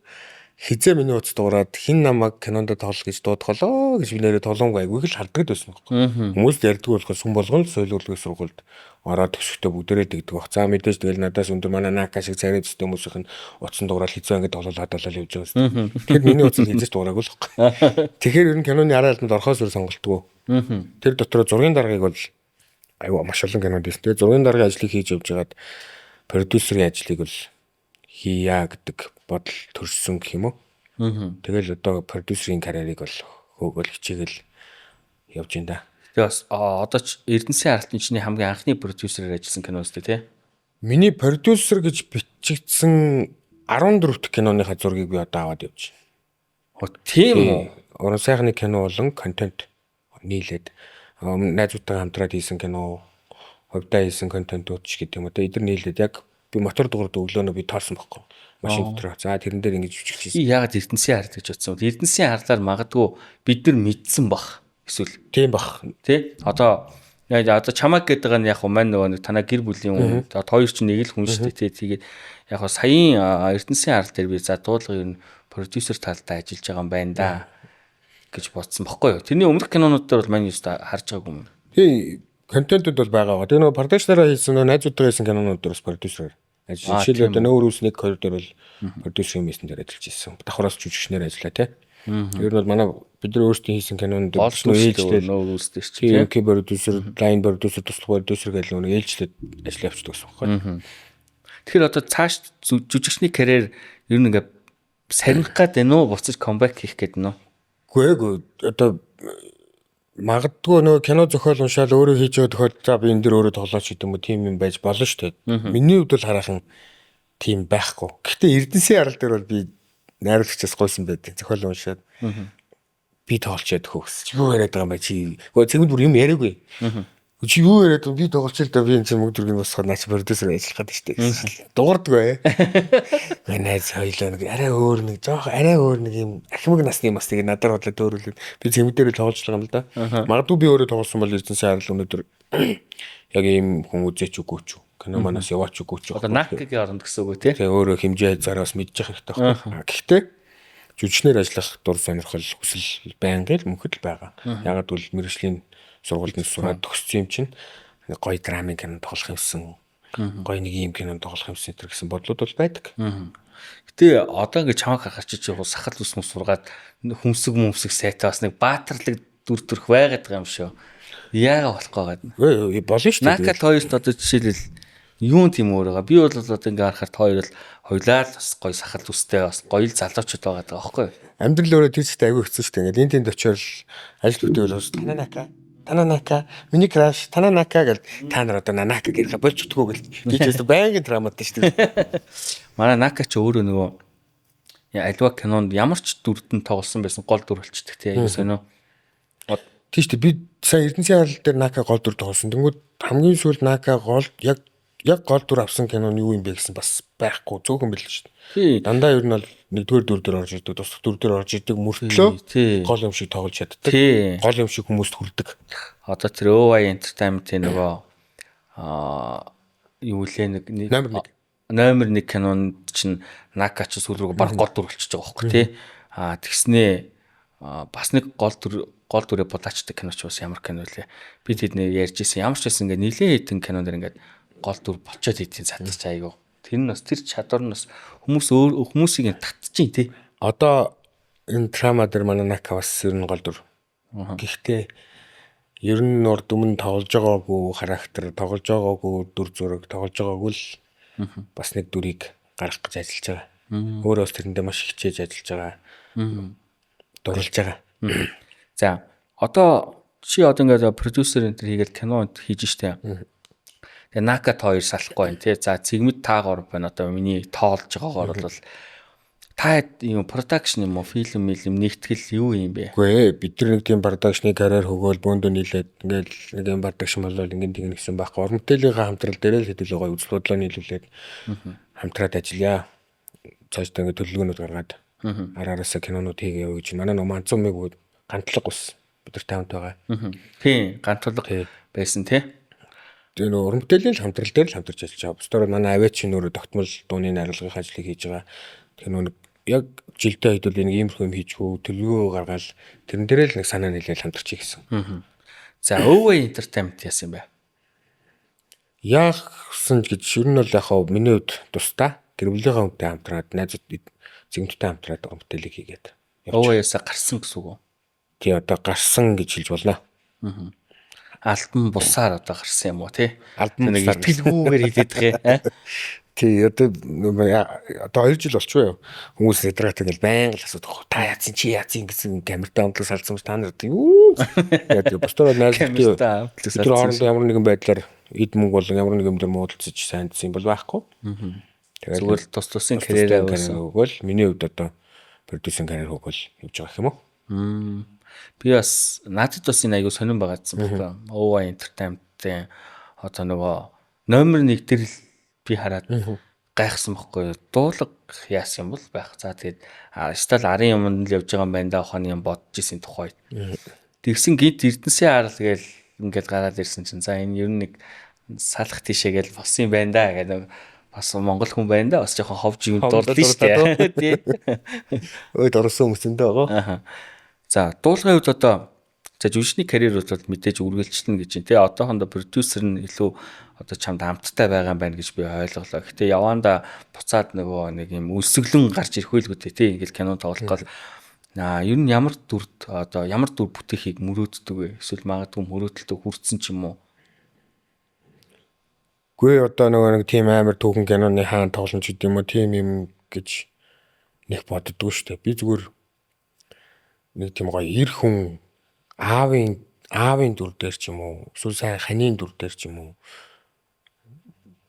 хизээ миний утас дуурайд хин намайг кинонд тоглох гэж дуудах болоо гэж би нэрээ толомгүй айгүй л харддаг байсан байхгүй. Хүмүүс ярьдаг болохоор сүм болгон л соёл урлагийн сургуульд ороод төгсөхдөө бүгдээрээ тэгдэг баг. За мэдээж тэгэл надаас өндөр манай Нака шиг царай төстэй хүмүүсийнх нь утсан дуурал хизээ ингэ тоглол хадгалал явж байгаа юм. Тэгэхээр миний утас хизээч дуурайгүй л байхгүй. Тэгэхээр ер нь киноны араа албанд орохоос өөр сонголтгүй. Тэр дотор зургийн даргаыг бол айгүй маш олон кинонд хийсэн. Тэгээ зургийн даргын ажлыг хийж явж байгаад продюсерийн ажлыг бол хийя гэдэг бодол төрсөн гэх юм уу. Тэгэл одоо продюсерийн карьерийг бол хөөгөл хичээгээл явж байна да. Тэгээ бас одоо ч Эрдэнэсийн аралтын чиний хамгийн анхны продюсерээр ажилласан кино үстэй тий. Миний продюсер гэж бичигдсэн 14 дахь киноныхаа зургийг би одоо аваад явж байна. Хөө тийм үү? Уран сайхны кино болон контент нийлээд найзуудтайгаа хамтраад хийсэн кино, хувьдаа хийсэн контентууд ч гэдэг юм уу. Тэгээ эдгээр нийлээд яг би мотор дугаард өглөөнөө би тоосон байхгүй. Машин дотор. За тэрэн дээр ингэж жүжигч Би хийсэн. яагаад Эрдэнэсийн арал гэж бодсон бэ? Эрдэнэсийн арлаар магадгүй бид нар мэдсэн бах. Эсвэл Тийм бах. тий? Одоо яг одоо чамаг гэдэг нь яг хөө мань нөгөө нэг танаа гэр бүлийн хүн. Одоо хоёр чинь нэг л хүн шүү дээ тий. Тэгээд яг хөө саяын Эрдэнэсийн арал дээр би за дуудлага ер нь продюсер талдаа ажиллаж байгаа юм байна да гэж бодсон бохгүй юу. Тэрний өмнөх кинонууд дээр бол мань юуста харж байгаагүй юм. Тий, контентууд бол байгаа байгаа. Тэгээ нөгөө продакшнараа хийсэн нөгөө найзуудтайгаа хийсэн кинонууд дээр бас продюсерээр ажиллаж. Жишээлбэл одоо нөөр үс 1 2 дээр бол продюсер юм хийсэн дээр ажиллаж исэн. Давхраас жүжигчнэр ажиллаа тий. Тэр нь бол манай бид нар өөрсдийн хийсэн кинонд Гол бас нөгөө ээлжлэл нөөр үс дээр чи тий тий. МК продюсер, лайн продюсер, туслах продюсер гэх нөгөө ээлжлээд ажиллаа явчихдаг гэсэн байхгүй. Тэгэхээр одоо цааш жүжигчний карьер ер нь ингээ сарних гад байна уу? Буцаж comeback хийх гээд нөө? Үгүй ээ одоо магадгүй нөгөө кино зохиол уншаал өөрөө хийж байгаа тохиолдолд за би энэ дэр өөрөө тоглооч гэдэг юм уу тийм юм байж болно шүү дээ. Миний хувьд бол хараахан тийм байхгүй. Гэхдээ Эрдэнэсийн арал дээр бол би найруулагчаас гуйсан байдаг. Зохиол уншаад би тоглож ядах хөө гэсэн. Чи юу яриад байгаа юм бэ чи? Гэхдээ цэгмэд бүр юм яриаггүй. Чи юу яриад байгаа юм? Би тоглож л да би энэ чинь мөнгө төгрөгийг босгоод наач продюсер ажиллах гэдэг шүү дээ гэсэн. Дуурдгүй. Гэ найз хоёлоо нэг арай өөр нэг жоох арай өөр нэг юм ахимаг насны юм бас тэгээ надаар бодлоо төөрүүлээд би цэгмэд дээр тоглож байгаа юм л да. Магадгүй би өөрөө тоглосон бол Эрдэнэсийн арал өнөөдөр яг ийм хүн үзээч үгүй ч үү. Кино манаас яваач үгүй ч үү. Одоо Накагийн оронд гэсэн үг үү тий? Тэгээ өөрөө хэмжээ хязгаараас мэдчих хэрэгтэй байхгүй. Гэхдээ жүжигчнэр ажиллах дур сонирхол хүсэл байнгын л мөнхөд л байгаа. Ягаад гэвэл мэргэжлийн сургуульд нь сураад төгссөн юм чинь нэг гоё драмын кино тоглох юмсан, гоё нэг ийм кино тоглох юмсан энэ гэсэн бодлууд бол байдаг. Гэтэ одоо ингээ чамаг харахаар чи сахал ус мус сургаад хүмсэг мүмсэг сайтай бас нэг баатарлаг дүр төрх байгаад байгаа юм шүү. Яагаад болохгүй байгаад нь? Үгүй болно шүү дээ. Накал хоёрт одоо жишээлбэл юун тийм өөр байгаа. Би бол одоо ингээ харахаар та хоёр бол хоёлаа л бас гоё сахал үстэй бас гоё л залуучууд байгаа даа байхгүй юу? Амьдрал өөрөө тэр чигт аягүй хэцүү шүү дээ. Ингээд энэ тэнд очиод ажил бүтээвэл бас тананака тананака миний краш тананака гэл та нар одоо нанака гэх болж чаддгүй гэл би ч гэсэн байнгын драматай шүү дээ. Манай Нака ч өөрөө нөгөө альва кинонд ямар ч дүрдэн тоглосон байсан гол дүр болчдөг тий. Аюу сонио. Тийм шүү дээ. Би сая Эрдэнэсийн арал дээр Нака гол дүр тоглосон. Тэнгүүд хамгийн сүүлд Нака гол яг гол дүр авсан кино нь юу юм бэ гэсэн бас байхгүй цөөхөн байл шүү Тий. дээ. Дандаа ер нь бол нэгдүгээр дүр дээр орж ирдэг, туслах дүр дээр орж ирдэг мөртлөө Тий. гол юм шиг тоглож чаддаг. Тий. Гол юм шиг хүмүүст хүрдэг. Одоо тэр OI Entertainment-ийн нөгөө юу лээ нэг Номер 1. Номер 1 кинонд чинь Нака ч сүүл рүү баг гол дүр болчихж байгаа байхгүй тий. Тэгснээ бас нэг гол дүрээ булаачдаг кино ч бас ямар кино лээ. Би тэдний ярьж исэн ямар ч байсан ингээ нилээн хэдэн кинон дэр ингээд гол дүр болчоод идэхин сатарч айгүй. Тэр нь бас тэр чадвар нь бас хүмүүс өөр хүмүүсийг нь татчихин тий. Одоо энэ драма дээр манай Нака бас ер нь гол дүр. Гэхдээ ер нь урд өмнө тоглож байгаагүй характер, тоглож байгаагүй дүр зураг, тоглож байгаагүй л бас нэг дүрийг гаргах гэж ажиллаж байгаа. Өөрөө бас тэрэндээ маш хичээж ажиллаж байгаа. Дурлж байгаа. За одоо чи одоо ингээд продюсер энэ төр хийгээл кино энэ төр хийж штэ. Тэгээ Нака та хоёр салахгүй байна тий. За цэгмэд та гурав байна. Одоо миний тоолж байгаагаар бол та юм продакшн юм уу фильм мэлм нэгтгэл юу юм бэ? Үгүй ээ, бид нар нэг тийм продакшны карьер хөгөөл бөөндөө нийлээд ингээл нэг юм продакшн болол ингэн тэгнэ гэсэн байхгүй. Уран бүтээлийнхаа хамтрал дээрээ л хэдүүлээ гоё үзэл бодлоо нийлүүлээд хамтраад ажиллая. Цаашдаа ингээд төлөвлөгөөнүүд гаргаад ар араасаа кинонууд хийгээ яваа гэж. Манай нөгөө Манцумыг гантлаг ус бид нар таамт байгаа. Тийм, гантулга байсан тий. Тэгээ нөгөө уран бүтээлийн л хамтрал дээр л хамтарч ажиллаж байгаа. Бусдаар манай авиачин өөрөө тогтмол дууны найруулгын ажлыг хийж байгаа. Тэгэхээр нөгөө нэг яг жилдээ хэдүүл нэг иймэрхүү юм хийчихүү төлөвлөгөө гаргаал тэрэн дээрээ л нэг санаа нийлээл хамтарч хийсэн. За OA Entertainment яасан юм бэ? Яасан гэж ер нь бол яг хав миний хувьд тусдаа гэр бүлийнхээ хүнтэй хамтраад найзууд зэгмдтэй хамтраад уран бүтээлийг хийгээд. OA-аас гарсан гэсэн үг үү? Тий одоо гарсан гэж хэлж болно. Албан бусаар одоо гарсан юм уу тий? Албан Нэг бусаар. итгэлгүйгээр хэлээд байгаа юм. Тий, одоо 2 жил болчихоо юу. Хүмүүс ядраад ингээл байнга л асуудаг. Та яатсан чи яатсан гэсэн камертай амтлаг салсан ба та нар одоо юу? Яг бусдаар найз Камертай амтлаг бид нар салсан. хоорондоо ямар нэгэн байдлаар эд мөнгө болон ямар нэгэн юм дээр муудалцаж сайндсан юм бол байхгүй. Тэгээд Зүгээр л тус тусын карьераа өгсөн. өгөөл. Миний хувьд одоо продюсерийн карьер өгөөл явж байгаа юм уу? Би бас надад бас энэ аягүй сонирн байгаадсан байхгүй. OA Entertainment-ийн одоо нөгөө номер 1 дээр л би хараад гайхсан байхгүй. Дуулга яасан юм бол байх. За тэгээд стал арын юмд л явж байгаа юм байна да ухааны юм бодож исэн тухайд. Тэгсэн гинт Эрдэнэсийн арал гээл ингээд гараад ирсэн чинь за энэ ер нь нэг салах тийшээ гээл болсон юм байна да гэдэг бас монгол хүн байна да бас жоохон ховж юм дурлаа шүү дээ. Тий. Өөд орсон хүмүүс өндөө байгаа. Аха. За дуулгын хувьд одоо за жүжигчний карьер бол мэдээж үргэлжлэнэ гэж байна. Тэ одоохондоо продюсер нь илүү одоо чамд амттай байгаа юм байна гэж би ойлголоо. Гэтэ яванда буцаад нөгөө нэг юм өлсгөлэн гарч ирэх байлгүй дээ. Тэ ингээл кино тоглох гол ер нь ямар дүрд одоо ямар дүр бүтээхийг мөрөөддөг вэ? Эсвэл магадгүй мөрөөдөлтөд хүрсэн ч юм уу? Гүй одоо нөгөө нэг тийм амар түүхэн киноны хаан тоглоно ч гэдэм юм уу тийм юм гэж нэг боддгоо шүү дээ. Би зүгээр нэг тийм гоё эр хүн аавын дүр дээр ч юм уу эсвэл сайн ханийн дүр дээр ч юм уу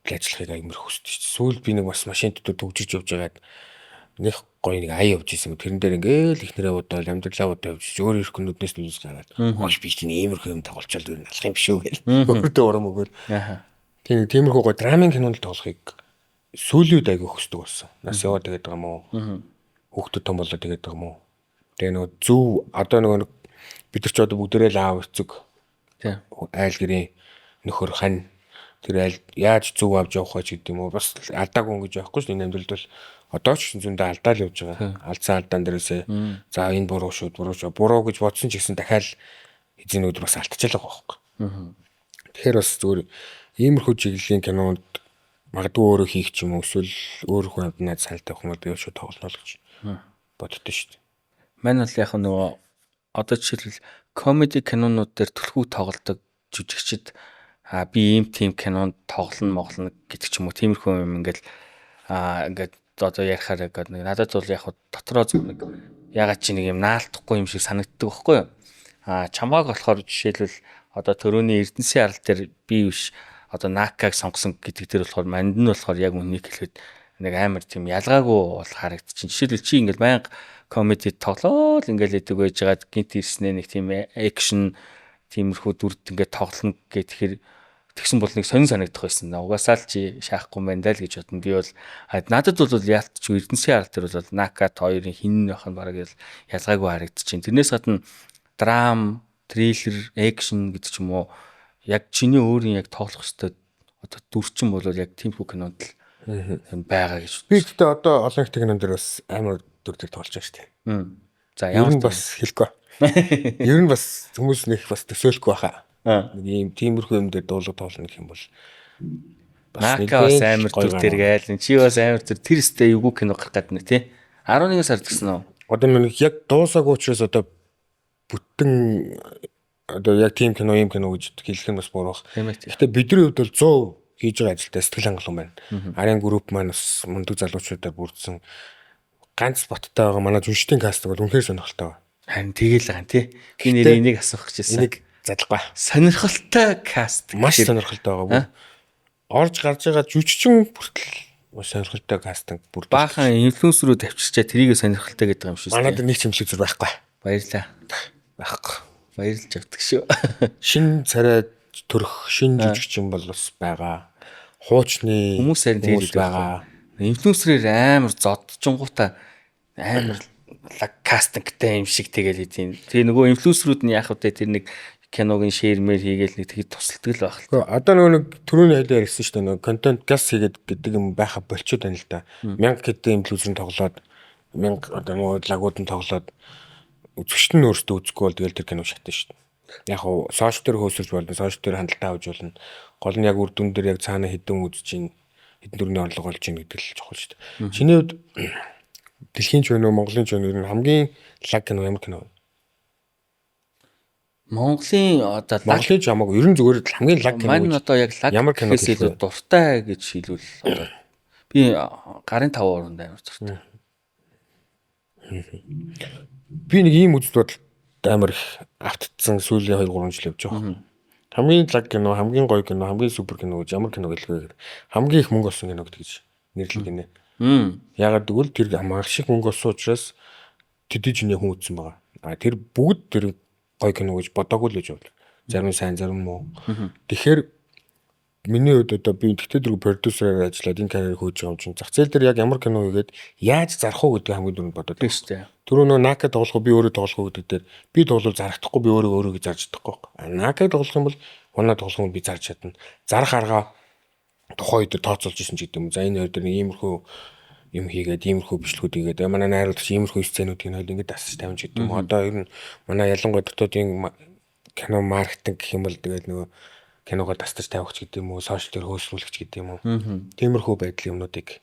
ажиллахыг аймар хүсдэг шүү дээ. Сүүлд би нэг бас машин дотор төгжиж явж байгаад нэг гоё нэг ая явж исэн. Тэрэн дээр ингээл ихнэрээ бодоол амьдралаа бодоо явж өөр ирэх нүднээс нүднээс гараад хоош би чинь иймэрхүү юм тоглолцол ер нь алах юм биш үү гэл. Өөртөө урам өгөөл. Тийм тиймэрхүү гоё драмын кинонд тоглохыг сүүлийн үед айгүй хүсдэг болсон. Нас яваад тэгээд байгаа юм уу? Хүүхдүүд том болоод тэгээд байгаа юм уу? Тэгээ нөгөө зөв одоо нөгөө бид нар ч одоо бүгдээрээ л аав эцэг айл гэрийн нөхөр хань тэр айл яаж зөв авч явах вэ гэдэг юм уу? Бас алдаагүй хүн гэж байхгүй шүү. Энэ амьдралд бол одоо ч гэсэн зөндөө алдаа л явж байгаа. Алдсан алдаан дээрээсээ за энэ буруу шүү, буруу шүү. Буруу гэж бодсон ч гэсэн дахиад эзэн өдөр бас алдчихлаа байгаа байхгүй. Тэгэхээр бас зүгээр иймэрхүү чиглэлийн кинонд магадгүй өөрөө хийх ч юм уу эсвэл өөр хүн амтнаад санал тавих юм бол би шууд тоглоно л гэж боддоо шүү дээ. Мань бол яг нөгөө одоо жишээлбэл комеди кинонууд дээр түлхүү тоглодог жүжигчд би ийм тийм кинонд тоглоно моглоно гэдэг ч юм уу тиймэрхүү юм ингээл ингээд одоо ярихаар ингээд нэг надад бол яг дотроо зөв нэг ягаад чи нэг юм наалтахгүй юм шиг санагддаг байхгүй юу? Чамааг болохоор жишээлбэл одоо төрөний Эрдэнэсийн арал дээр би биш одоо Накаг сонгосон гэдэг дээр болохоор манд нь болохоор яг үннийг хэлэхэд нэг амар тийм ялгаагүй бол харагдчихээн. Жишээлбэл чи ингээл байнга комеди тоглоол ингээл идэг байж байгаад гинт ирснээ нэг тийм экшн тиймэрхүү дүрд ингээд тоглоно гэхээр тэгсэн бол нэг сонин санагдах байсан. Угаасаа л чи шаахгүй байна даа л гэж бодно. Би бол надад бол яалтч Эрдэнэсийн арал дээр бол Накат хоёрын хин байх нь бараг ялгаагүй харагдчихээн. Тэрнээс гадна драм, триллер, экшн гэдэг ч юм уу яг чиний өөрийн яг тоглох ёстой одоо дүрчин бол яг тиймэрхүү кинонд л байгаа гэж. Би гэхдээ одоо олон их кинон дээр бас амар дүр дээр тоглож байгаа шүү дээ. За Ер ямар нь бас хэлэхгүй. Ер нь бас хүмүүс нэг бас төсөөлөхгүй байхаа. Нэг ийм тиймэрхүү юм дээр дуулга тоглоно гэх юм бол бас Нака бас амар дүр дээр гээл. Чи бас амар дүр тэр өстэй эвгүй кино гарах гэдэг нэ тий. 11 сард гэсэн үү? Одоо нэг яг дуусаагүй учраас одоо бүтэн одоо яг тийм кино ийм кино гэж хэлэх нь бас буруу байх. Гэхдээ бидний хувьд бол 100% хийж байгаа ажилдаа сэтгэл хангалуун байна. Арын групп маань бас мундаг залуучуудаар бүрдсэн ганц боттой байгаа манай жүжигчдийн кастинг бол үнэхээр сонирхолтой байна. Харин тэгэл байгаа тий. Би нэр энийг асуух гэж байсан. Энийг задлахгүй. Сонирхолтой каст. Маш сонирхолтой байгаа. Орж гарч байгаа жүжигчин бүртэл маш сонирхолтой кастинг бүрдүүлж. Баахан инфлюенсерүүд авчирчаа тэрийг сонирхолтой гэдэг юм шүү дээ. Манад нэг чимшлэг зүр байхгүй. Баярлаа. Байхгүй. Баярлж авдаг шүү. Шин царай төрөх шин жүжигчин бол бас байгаа. Хуучны хүмүүс харин тэгэл байгаа. Инфлюенсерээр амар зодчингуудаа амар лаг кастингтай юм шиг тэгэл идэв. Тэгээ нөгөө инфлюенсерүүд нь яах вэ тэр нэг киногийн шеэр мэр хийгээл нэг тэгэд тусалдаг л байх л. Одоо нөгөө нэг түрүүний хэлээр ярьсан шүү дээ нөгөө контент газ хийгээд гэдэг юм байха болчиход байна л да. 1000 хэдэн инфлюенсер нь тоглоод 1000 одоо нөгөө лагууд нь тоглоод үзэгчд нь өөрсдөө үзэхгүй бол тэгэл тэр кино шатна шүү дээ. Яг хуу сошиал дээр хөөсөрж болно, сошиал дээр хандлтаа авч болно. Гол нь яг үр дүн дээр яг цаана хэдэн үзэж чинь хэдэн төгрөгийн орлого олж ийн гэдэг л чухал шүү дээ. Чиний хувьд дэлхийн ч байна уу, Монголын ч байна уу, ер нь хамгийн лаг кино ямар кино вэ? Монголын одоо лаг Монголын ч хамаагүй ер нь зүгээр л хамгийн лаг кино. Маань одоо яг лаг ямар кино гэхээс илүү дуртай гэж хэлвэл одоо би гарын 5 уранд амар дуртай. Би нэг ийм үзэл бодолд амар их автцсан сүүлийн 2 3 жил явж байгаа. Хамгийн лаг кино, хамгийн гоё кино, хамгийн супер кино гэж ямар кино гэлгүй хамгийн их мөнгө олсон кино гэдэг гэж нэрлэх гинэ. Ягаад гэвэл тэр маш их мөнгө олсон учраас тэдний чиний хүн үзсэн байгаа. А тэр бүгд тэр гоё кино гэж бодоогүй л гэж байна. Зарим сайн, зарим муу. Тэгэхээр миний хувьд одоо би тэгтээ дөрөв продюсераар ажиллаад энэ карьерийг хөөж байгаа юм чинь зах зээл дээр яг ямар кино хийгээд яаж зарах уу гэдгийг хамгийн түрүүнд бодоод. Тийм шүү дээ. Түрүү нөө Нака тоглох уу би өөрөө тоглох уу гэдэг дээр би тоглол зарагдахгүй би өөрөө өөрийгөө зарж чадахгүй. А Нака тоглох юм бол Хуна тоглох юм би зарж чадна. Зарах арга тухайн үед тооцоолж исэн ч гэдэг юм. За энэ хоёр дээр нэг иймэрхүү юм хийгээд иймэрхүү бичлэгүүд хийгээд манай найруулагч иймэрхүү сценүүдийг нь ингээд дасаж тавина ч гэдэг юм. Одоо ер нь манай ялангуяа дотоодын кино маркетинг гэх юм бол тэгээд нөгөө киногоо дастаж тавих ч гэдэг юм уу, сошиал дээр хөөсрүүлэх ч гэдэг юм уу. Тиймэрхүү байдлын юмнуудыг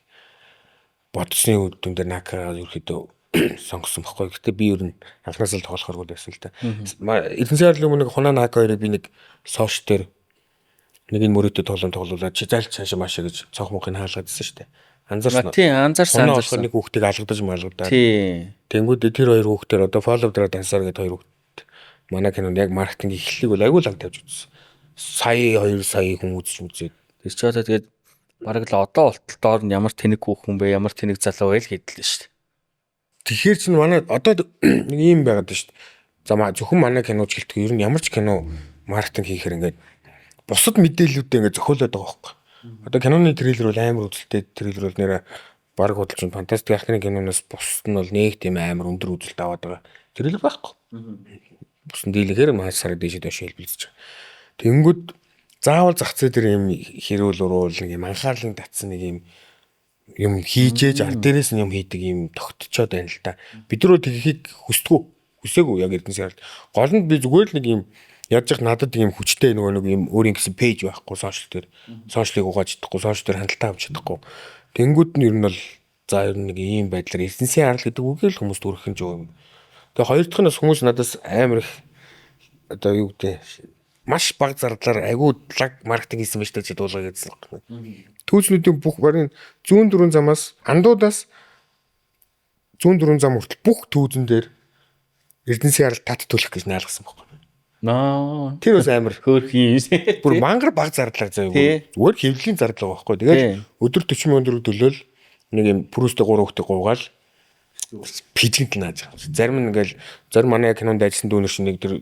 бодсны үр дүн дээр Накагаа ерөөхдөө сонгосон байхгүй. Гэтэ би ер нь анхнаасаа л тоглохоргүй байсан л та. Эрдэнэсийн арлын өмнө нэг Хуна Нака хоёрыг би нэг сошиал дээр нэг энэ мөрөөдө тоглоом тоглуулаад чи зайлт цаашаа маашаа гэж цонх мөнхийг хаалгаад ирсэн шүү дээ. Анзаарсан. Тийм, анзаарсан. Хуна болохоор нэг хүүхдийг алгадаж малгадаад. Тийм. Тэнгүүд тэр хоёр хүүхдээр одоо follow дараа дансаар гэдэг хоёр хүүхд манай кинонд яг маркетинг эхлэлийг бол айгүй лаг тавьж үзсэн. Сая 2 сая хүн үзэж үзээд. Тэр чи одоо тэгээд бараг л одоо болтол доор нь ямар тэнэг хүүхэн бэ, ямар тэнэг залуу вэ л хэдлээ шүү дээ. Тэгэхээр чинь манай одоо нэг юм байгаад шүү дээ. За зөвхөн манай киноч гэлтгүй ер нь ямар ч кино маркетинг хийхээр ингээд бусад мэдээллүүдээ ингээд зохиолоод байгаа байхгүй. Одоо киноны трейлер бол амар үзэлтэй трейлер бол нэрэ бараг худалчин фантастик ахны киноноос бусд нь бол нэг тийм амар өндөр үзэлт аваад байгаа. Трейлер байхгүй. Бус нь дийлэхээр маш сар дээшээ доош хэлбэлзэж байгаа. Тэнгүүд заавал зах зээл дээр юм хэрүүл уруул нэг юм анхаарлын татсан нэг юм юм хийжээж ар дээрээс нь юм хийдэг юм тогтцоод байна л да. Бид нар тэгэхийг хүсдэггүй. Хүсээгүй яг Эрдэнэсийн арал. Гол нь би зүгээр л нэг юм яаж яах надад юм хүчтэй нөгөө нэг юм өөрийн гэсэн пэйж байхгүй сошиал дээр. Сошиалыг угааж чадахгүй, сошиал дээр хандлтаа авч чадахгүй. Тэнгүүд нь ер нь бол за ер нь нэг ийм байдлаар Эрдэнэсийн арал гэдэг үгийг л хүмүүст өргөх нь зөв юм. Тэгээ хоёр дахь нь бас хүмүүс надаас амар их одоо юу гэдэг маш бага зардлаар айгүй лаг маркетинг хийсэн байж таа чи дуулгаа гэсэн юм. Түүзнүүдийн бүх барин зүүн дөрвөн замаас андуудаас зүүн дөрвөн зам хүртэл бүх түүзэн дээр Эрдэнэсийн арал тат төлөх гэж найргасан байхгүй. Наа. Тэр бас амар хөөрхөн юм. Бүр мангар бага зардлаар заяа. Зүгээр хэвлэлийн зардал байгаа байхгүй. Тэгээд өдөр 40 мянган төгрөг төлөөл нэг юм пүрүстэй 3 хүүхдээ гуугаал пижигт нааж байгаа. Зарим нь ингээл зарим манай кинонд ажилласан дүүнер шиг нэг тэр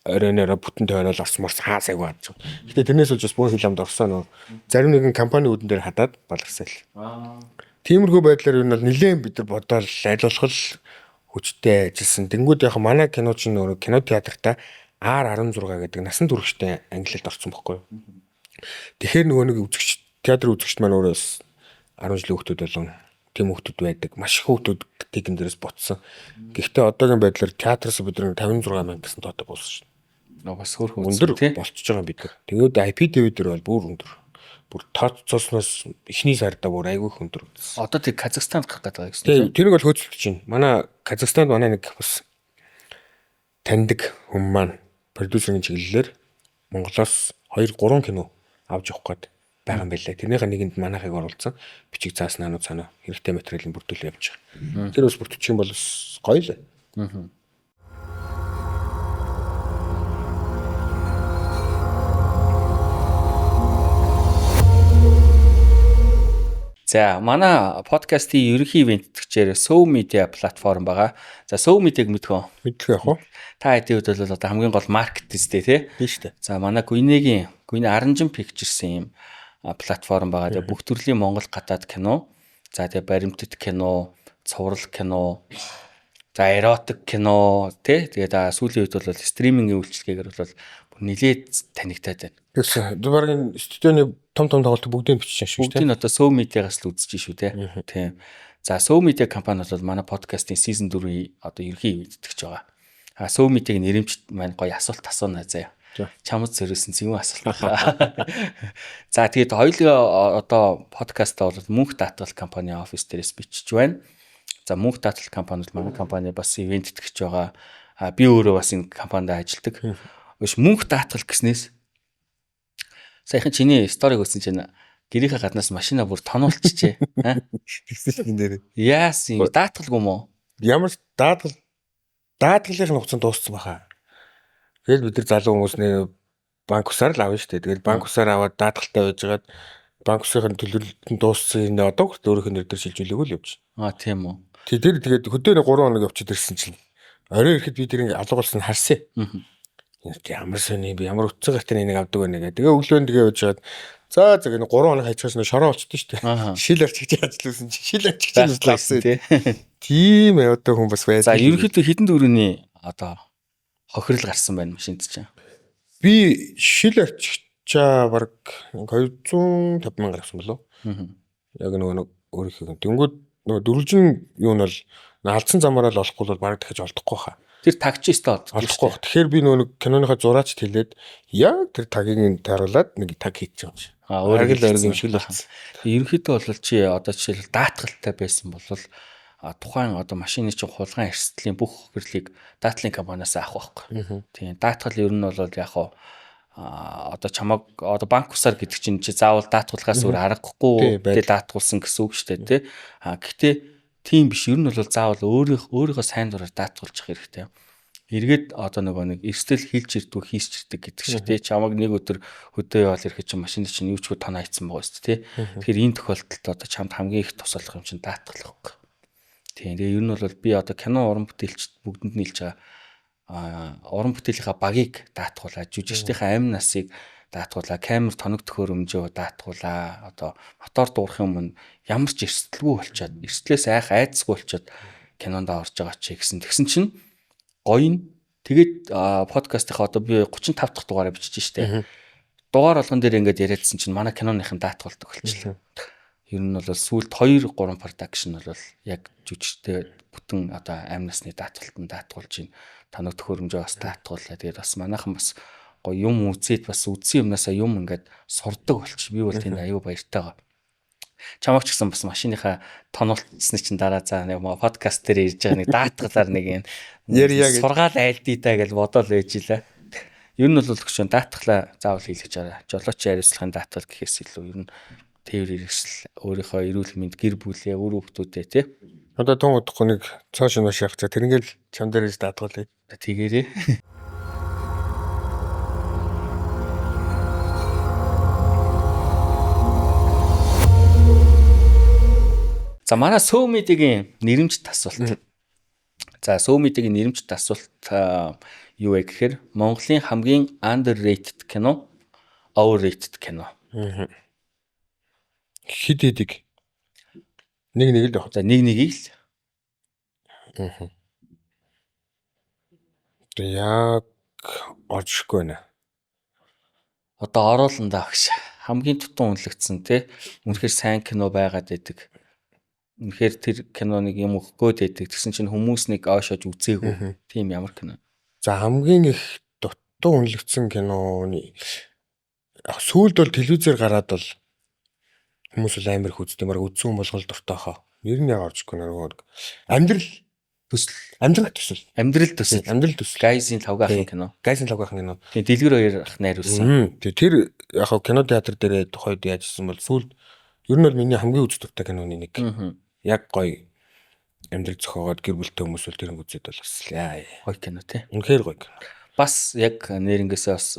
оройнороо бүтэн тойрол орсон морс хаа сайгүй хадж байгаа. Гэтэ тэрнээс болж бас бөөн хил амд орсон нөө. Зарим нэгэн компани үүдэн дээр хадаад баларсан л. Тиймэрхүү байдлаар ер нь бол нилээн бид нар бодоол аль болох л хүчтэй ажилласан. Тэнгүүд яг манай кино чинь өөрөө кино театртаа R16 гэдэг насан туршидтэй ангилалд орсон бохгүй юу. Тэгэхээр нөгөө нэг үзэгч театр үзэгч маань өөрөө бас 10 жилийн хүүхдүүд болон тийм хүүхдүүд байдаг. Маш их хүүхдүүд тэгэн дээрээс ботсон. Гэхдээ одоогийн байдлаар театраас бид нар 56 мянга гэсэн тоотой болсон шүү дээ. Бас хөөрхөн өндөр болчихж байгаа юм бид нар. Тэгээд IPTV дээр бол бүр өндөр. Бүр тооцоосноос эхний сарда бүр айгүй их өндөр. Одоо тэг Казахстанд гарах гэдэг гэсэн. Тийм, тэрийг бол хөөцөлдөж байна. Манай Казахстанд манай нэг бас таньдаг хүн маань продюсерийн чиглэлээр Монголоос 2 3 кино авч явах гээд байгаа юм байлаа. Тэрнийхээ нэгэнд манайхыг оруулсан. Бичиг цаас наануу цаанаа хэрэгтэй материалын бүрдүүлээ явж байгаа. Тэр бас бүрдчих юм бол бас гоё л. За манай подкастын ерөнхий ивент тэтгэгчээр Sow Media платформ байгаа. За Sow Media-г мэдэх үү? Мэдэх яах вэ? Та хэдийн хувьд бол одоо хамгийн гол маркет үстэй тий? Тийм шүү дээ. За манай Гүнегийн Гүнэ Аранжин Pictures-ийн юм платформ байгаа. Тэгээ бүх төрлийн Монгол гадаад кино, за тэгээ баримтат кино, цуврал кино, за эротик кино тий? Тэгээд сүүлийн үед бол стримингийн үйлчилгээгээр бол нилээд танигдаад байна. Тэгсэн. Бараг энэ студионы том том тоглолт бүгдийг бичсэн шүү дээ. Бүгдийг одоо Sow Media-гаас л үзэж шүү те. Тийм. За Sow Media компани бол манай подкастын season 4-ийн одоо ерөнхий ивент тэтгэгч байгаа. А Sow Media-г нэрэмжт маань гоё асуулт асууна заяа. Чамд зориулсан зэвүүн асуулт байна. За тэгээд хоёулаа одоо подкастаа бол мөнх даатгал компани офис дээрээс бичиж байна. За мөнх даатгал компани бол манай компани бас ивент тэтгэгч байгаа. А би өөрөө бас энэ компанид ажилладаг. Биш мөнх даатгал гэснээс саяхан чиний сториг үзсэн чинь гэрийнхээ гаднаас машина бүр тоноолчихжээ. Аа? Тэгсэн чинь нэр. Яасан юм даатгалгүй мó? Ямар ч даатгалын хугацаанд дууссан баха. Тэгэл бид нар залуу хүмүүс нэ банк усаар л авна шүү дээ. Тэгэл банк усаар аваад даатгалтай байжгаад банк усын төлөвлөлт нь дууссан юм одоо хүртэл өөрийнх нь нэр дээр шилжүүлээгүй л явж. Аа тийм үү. Тий тэр тэгээд хөдөө 3 хоног явчихад ирсэн чинь орой ирэхэд би тэр ингээ алга болсон нь харсан. Ямар сони би ямар утсан гартаа энийг авдаг байна гэ. Тэгээ өглөө нь тэгээ явж байгаад за за гэнэ 3 хоног хайчихсан шороо болчихдээ шүү дээ. Шил арчигч ажилласан чи шил арчигч ажил авсан тий. Тийм одоо хүн бас байдаг. За ерөнхийдөө хэдэн төгрөгийн одоо хохирол гарсан байна машинд чинь. Би шил арчигчаа бараг 250 мянга гарсан болов. Яг нөгөө нэг өөрийнхөө. Тэнгүүд нөгөө дөрвөлжин юу нь бол алдсан замаараа л олохгүй бол бараг дахиж олдохгүй хаа. Тэр тагч өстө олдохгүй. Тэгэхээр би нөгөө нэг киноныхоо зураач хэлээд яг тэр тагийг нь тааруулаад нэг таг хийчих юм чи. Аа өөр л юм шиг л болсон. Ерөнхийдөө бол чи одоо жишээл даатгалтай байсан бол тухайн одоо машины чинь хулгайн эрсдлийн бүх хохирлыг даатгалын компаниас авах байхгүй. Тийм даатгал ер нь бол яг хаа одоо чамаг одоо банк усаар гэдэг чинь чи заавал даатгуулахаас өөр аргагүй тэ даатгуулсан гэсэн үг шүү дээ тий. А гэхдээ тийм биш. Ер нь бол заавал өөрийнхөө сайн дураар даатгуулчих хэрэгтэй. Эргээд одоо нөгөө нэг эрсдэл хилж ирдгүү хийсч ирдэг гэдэг шиг тий. Чамаг нэг өдөр хөдөө яваал ирэхэд чинь машины чинь юу ч хөө тоноо хийцэн байгаа шүү дээ тий. Тэгэхээр энэ тохиолдолд одоо чамд хамгийн их тусалах юм чинь даатгалах байхгүй. Тийм. Тэгээ ер нь бол би одоо кино уран бүтээлчд бүгдэнд нь хэлж байгаа уран бүтээлийнхаа багийг даатгуулаа, жүжигчдийнхээ амь насыг даатгуулаа, камер тоног төхөөрөмжөө даатгуулаа, одоо мотор дуурах юм нь ямар ч эрсдэлгүй болчоод, эрсдлээс айх айдасгүй болчоод кинонд орж байгаа чи гэсэн. Тэгсэн чинь гоё нь тэгээд подкастынхаа одоо би 35 дахь дугаараа бичиж штэ. Дугаар болгон дээр ингээд яриадсан чинь манай киноныхын даатгуулдаг болчихлоо. Ер нь бол сүүлд 2 3 production бол яг жүжигчтэй бүтэн одоо амь насны даатгалтанд даатгуулж байна. Тоног төхөөрөмжөө бас даатгууллаа. Тэгээд бас манайхан бас гоё юм үзээд бас үзсэн юмнасаа юм ингээд сурдаг болчих. Би бол тэнд аюу баяртай байгаа. Чамаг ч гэсэн бас машиныхаа тоноолцсны чинь дараа за нэг подкаст дээр ирж байгаа нэг даатгалаар нэг юм сургаал айлдъя та гэж бодоол байж илаа. Ер нь бол өгшөн даатгалаа заавал хийлгэж арай. Жолооч хариуцлагын даатгал гэхээс илүү ер нь тээвэр хэрэгсэл өөрийнхөө эрүүл мэнд гэр бүлээ үр хүүхдүүдээ тий. Одоо тун удахгүй нэг цоо шинэ маш явах. Тэр ингээл чам дээр иж даатгуулъя. Тэгээрээ. За манай Сөө медиагийн нэрэмжит асуулт. За Сөө медиагийн нэрэмжит асуулт юу вэ гэхээр Монголын хамгийн underrated кино, overrated кино. Хэд хэдийг нэг нэг л явах. За нэг нэгийг л. Одоо яг орж ирэхгүй байна. Одоо оруулан даа гэж. Хамгийн тутун үнэлэгдсэн тий. Үнэхээр сайн кино байгаад байдаг. Үнэхээр тэр киноныг юм өгөх гээд байдаг. Тэгсэн чинь хүмүүс нэг ойшоож үзээгүй. Тийм ямар кино. За хамгийн их дутуу үнэлэгдсэн киноны сүүлд бол телевизээр гараад бол хүмүүс бол амар их үздэг. Бараг үзсэн хүн болгол дуртай хаа. Нэр нь яг орж ирэхгүй нөгөө амьдрал төсөл. Амьдрал төсөл. Амьдрал төсөл. Амьдрал төсөл. Гайзын лавга ахын кино. Гайзын лавга ахын кино. Тийм Дэлгэр хоёр ах найруулсан. Тий тэр яг кино театр дээр тухайд яажсэн бол сүүлд ер нь бол миний хамгийн үзэх дуртай киноны нэг. Яг гоё амьдрал зохиогоод гэр бүлтэй хүмүүс бол тэр үзээд бол бас яа. Гоё кино тий. Үнэхээр гоё кино. Бас яг нэрнгээсээ бас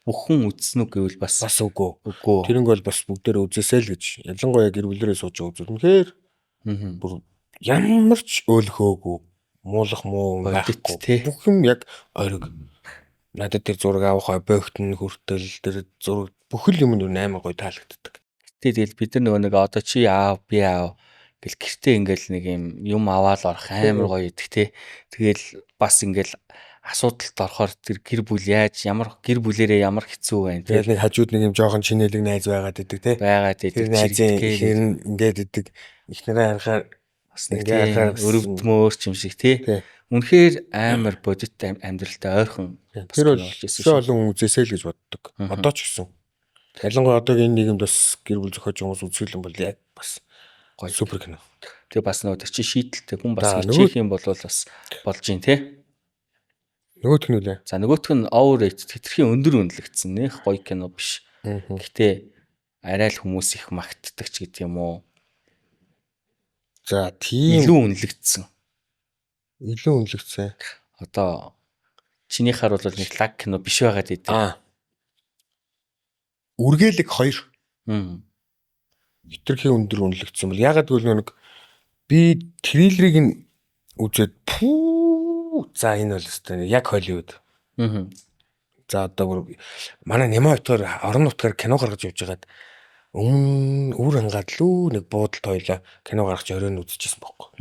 бүхэн үзсэн үү гэвэл бас үгүй. Үгүй. Тэрнг бол бас бүгдээрээ үзээсэй л гэж. Ялангуяа гэр бүлэрээ сууж үзвэл үнэхээр бүр ямар ч өөлхөөгүй, муулах муу байхгүй. Бүх юм яг ориг. Надад тэр зураг авах объект нь хүртэл тэр зураг бүхэл юм нь амар гоё таалагддаг. Тэгэл бид нар нөгөө нэг одоо чи аав би аав гэл гэртээ ингээл нэг юм аваал орох амар гоё идэх те. Тэгэл бас ингээл асуудалд орохоор тэр гэр бүл яаж ямар гэр бүлэрээ ямар хэцүү байна. Тэгэл нэг хажууд нэг юм жоохон чинэлэг найз байгаад идэг те. Байгаад идэг. Тэр найзын ихэр нь ингээд идэг. Эхнэрээ харахаар бас нэг тийм өрөвдмөр ч юм шиг те. Үнэхээр амар бодит амьдралтай ойрхон. Тэр бол олон хүн үзээсэй л гэж боддог. Одоо ч гэсэн. Ялангуяа одоогийн нийгэмд бас гэр бүл зохиож хүмүүс үзэх юм бол яг бас гоё супер кино. Тэгээ бас нөгөө тэр чи шийдэлтэй хүн бас хичээх юм бол бас болж гин те. Нөгөөх нь үлээ. За нөгөөх нь overrated хэтэрхий өндөр үнэлэгдсэн. Нэх гоё кино биш. Гэхдээ арай л хүмүүс их магтдаг ч гэдэг юм уу. За тийм Илүү үнэлэгдсэн. илүү үнэлэгдсэн. Одоо чинийхаар бол нэг лаг кино биш байгаад идэв. Аа. Үргэлэг 2 хэтэрхий өндөр үнэлэгдсэн бол ягаад гэвэл нэг би трейлерыг нь үзээд пүү за энэ бол өстой яг Холливуд. За одоо бүр манай Нямаа битгаар орон нутгаар кино гаргаж явж байгаад өмнө үр ангаад лүү нэг буудалд хоёлаа кино гаргаж оройн үзчихсэн бохоо.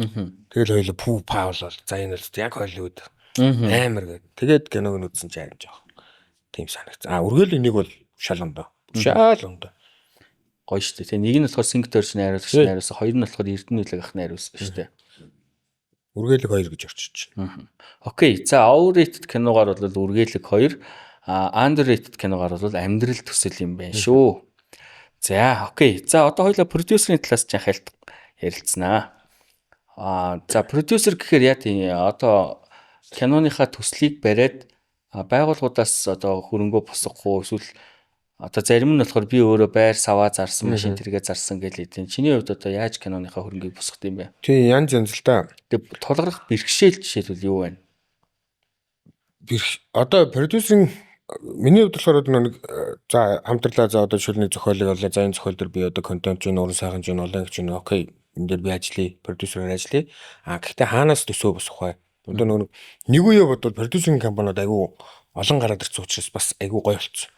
Тэгэл хоёлаа пүү паа болол за энэ бол яг Холливуд амар гээд тэгээд киног нь үзсэн чинь харин жоох тийм санагц. А үргэлж энийг бол шал ондоо. Шал ондоо. Гоё шүү дээ. Тэг нэг нь болохоор Синг Дорж найруулагч найруулсан, хоёр нь болохоор Эрдэнэ үлэг ах найруулсан шүү дээ. Үргэлэг 2 гэж орчиж байна. Окей. За overrated киногаар бол Үргэлэг 2, а underrated киногаар бол Амьдрал төсөл юм байна шүү. За, окей. За одоо хоёлаа продюсерийн талаас ч анхаалт ярилцсанаа. Аа, за продюсер гэхээр яа тийм одоо киноныхаа төслийг бариад байгууллагуудаас одоо хөрөнгөө босгох уу эсвэл одоо зарим нь болохоор би өөрөө байр саваа зарсан, машин тэргээ зарсан гэж хэлдэг. Чиний хувьд одоо яаж киноныхаа хөрөнгийг босгох юм бэ? Тийм янз янз л та. Тэгээ тулгарх бэрхшээл жишээлбэл юу вэ? Одоо продюсерийн миний хувьд болохоор нэг за хамтарлаа за одоо жишээлбэл нэг зохиолыг олоо за энэ зохиол дээр би одоо контент чинь уран сайхан чинь олон гэж чинь окей энэ дээр би ажиллая продюсерээр ажиллая. А гэхдээ хаанаас төсөө босгох вэ? Одоо нөгөө нэг үе бодвол продюсерийн компаниуд айгүй олон гараад ирсэн учраас бас айгүй гоё болцсон.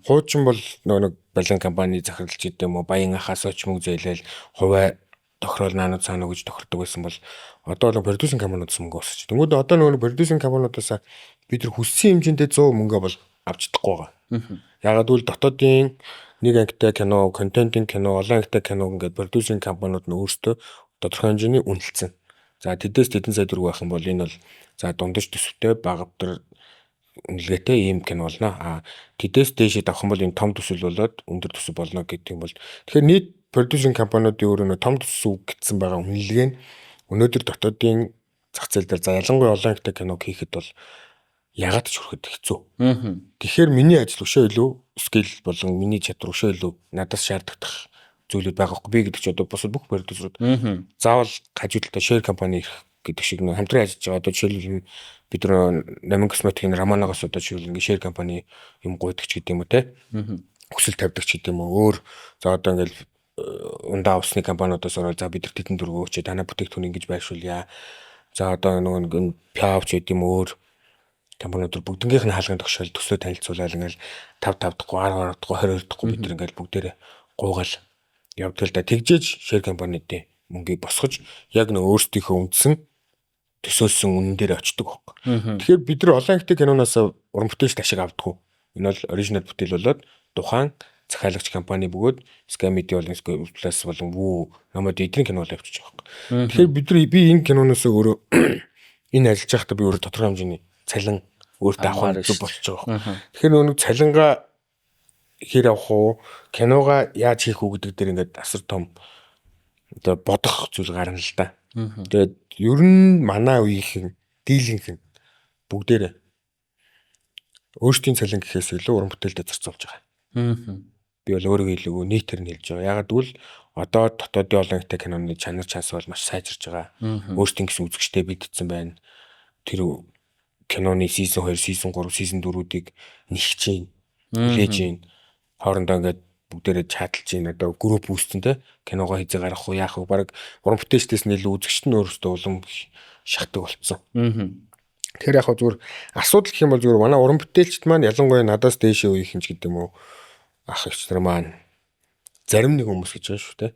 Хуучин бол нөгөө нэг балан компани захирлж гэдэг юм уу баян ахаас оч мөнгө зээлэл хувиа тохирол наанууд цаана гэж тохирдог байсан бол одоо бол продюсерийн компаниудаас мөнгө босч. Тэнгүүд одоо нөгөө продюсерийн компаниудаас бид нар хүссэн хэмжээндээ 100 мөнгө бол авч чадахгүй байгаа. Ягаад гэвэл дотоодын нэг ангитай кино, контентын кино, олон ангитай кино ингээд продюсерийн компаниуд нь өөрсдөө тодорхой хэмжээний үнэлсэн. За тэдээс тэдэн сая төгрөг байх юм бол энэ бол за дундаж төсөвтэй багавдар үнэлгээтэй ийм кино болно. А тэдээс дээшээ давах юм бол энэ том төсөл болоод өндөр төсөв болно гэдэг юм бол тэгэхээр нийт продюсерийн компаниудын өөрөө нөө том төсөв гэсэн байгаа үнэлгээ нь өнөөдөр дотоодын зах зээл дээр за ялангуяа олон ангитай киног хийхэд бол ягаад ч хүрэхэд хэцүү. Тэгэхээр миний ажил өшөө илүү скил болон миний чадвар өшөө илүү надаас шаардлагатай зүйлүүд байгаа хгүй. Би гэдэг чи одоо бусад бүх продюсерууд заавал хажуу талдаа шеэр компани ирэх гэдэг шиг нэг хамтран ажиллаж байгаа. Одоо жишээлбэл бид нар Намин косметикийн Раманагаас одоо жишээлбэл ингээ шеэр компани юм гуйдаг ч гэдэг юм уу те. Хүсэл тавьдаг ч гэдэг юм уу. Өөр за одоо ингээл ундаа усны компаниудаас ороод за бид нар тэдэн дөрвөө өгчээ танай бүтээгдэхүүн ингэж байршуулъя. За одоо нөгөө нэг пиав ч гэдэг юм өөр компаниуд бүгднгийнх нь хаалгын тогшоол төслөө танилцуулаад ингээл 5 5 дахьгүй 10 10 дахьгүй 20 20 дахьгүй бид нар ингээл бүгдээрээ гуйгаал явдаг л да. Тэгжээж шеэр компаниудын мөнгийг босгож яг нэг өөрсдийнхөө үндсэн төсөөлсөн үнэн дээр очдөг байхгүй. Тэгэхээр бид нар олон ангитай киноноос уран бүтээлч ашиг авдаггүй. Энэ бол оригинал бүтээл болоод тухайн захиалагч компани бөгөөд Sky Media болон Sky Plus болон Woo намайг эдний кино бол явчих жоох байхгүй. Тэгэхээр бид нар би энэ киноноос өөрөө энэ ажиллаж байхдаа би өөрөө тодорхой хэмжээний цалин өөртөө авах зүг болчих жоох. Тэгэхээр нөгөө цалингаа хэр авах уу, киногоо яаж хийх үү гэдэг дээр ингээд асар том одоо бодох зүйл гарна л да. Тэгээд ер нь манай үеийнхэн дийлэнх нь бүгдээрээ өөрсдийн цалин гэхээс илүү уран бүтээлдээ зарцуулж байгаа. Би бол өөрийгөө илүү нийтээр нь хэлж байгаа. Ягаад гэвэл одоо дотоодын олон ангитай киноны чанар чанс бол маш сайжирч байгаа. Өөрсдийн гэсэн үзэгчтэй бэлдсэн байна. Тэр киноны season 2, season 3, season 4-үүдийг нэгж чинь, хүлээж чинь хоорондоо ингээд бүгдээрээ чаталж чинь одоо групп үүссэн те киногоо хийзээ гаргах уу яах вэ баг уран бүтээлчдээс нь илүү үзэгчд нь өөрсдөө улам шахдаг болцсон. Тэгэхээр яг зүгээр асуудал гэх юм бол зүгээр манай уран бүтээлчд маань ялангуяа надаас дээшээ үеийнхэн ч гэдэг юм уу ах эгч нар маань зарим нэг хүмүүс гэж байгаа шүү те.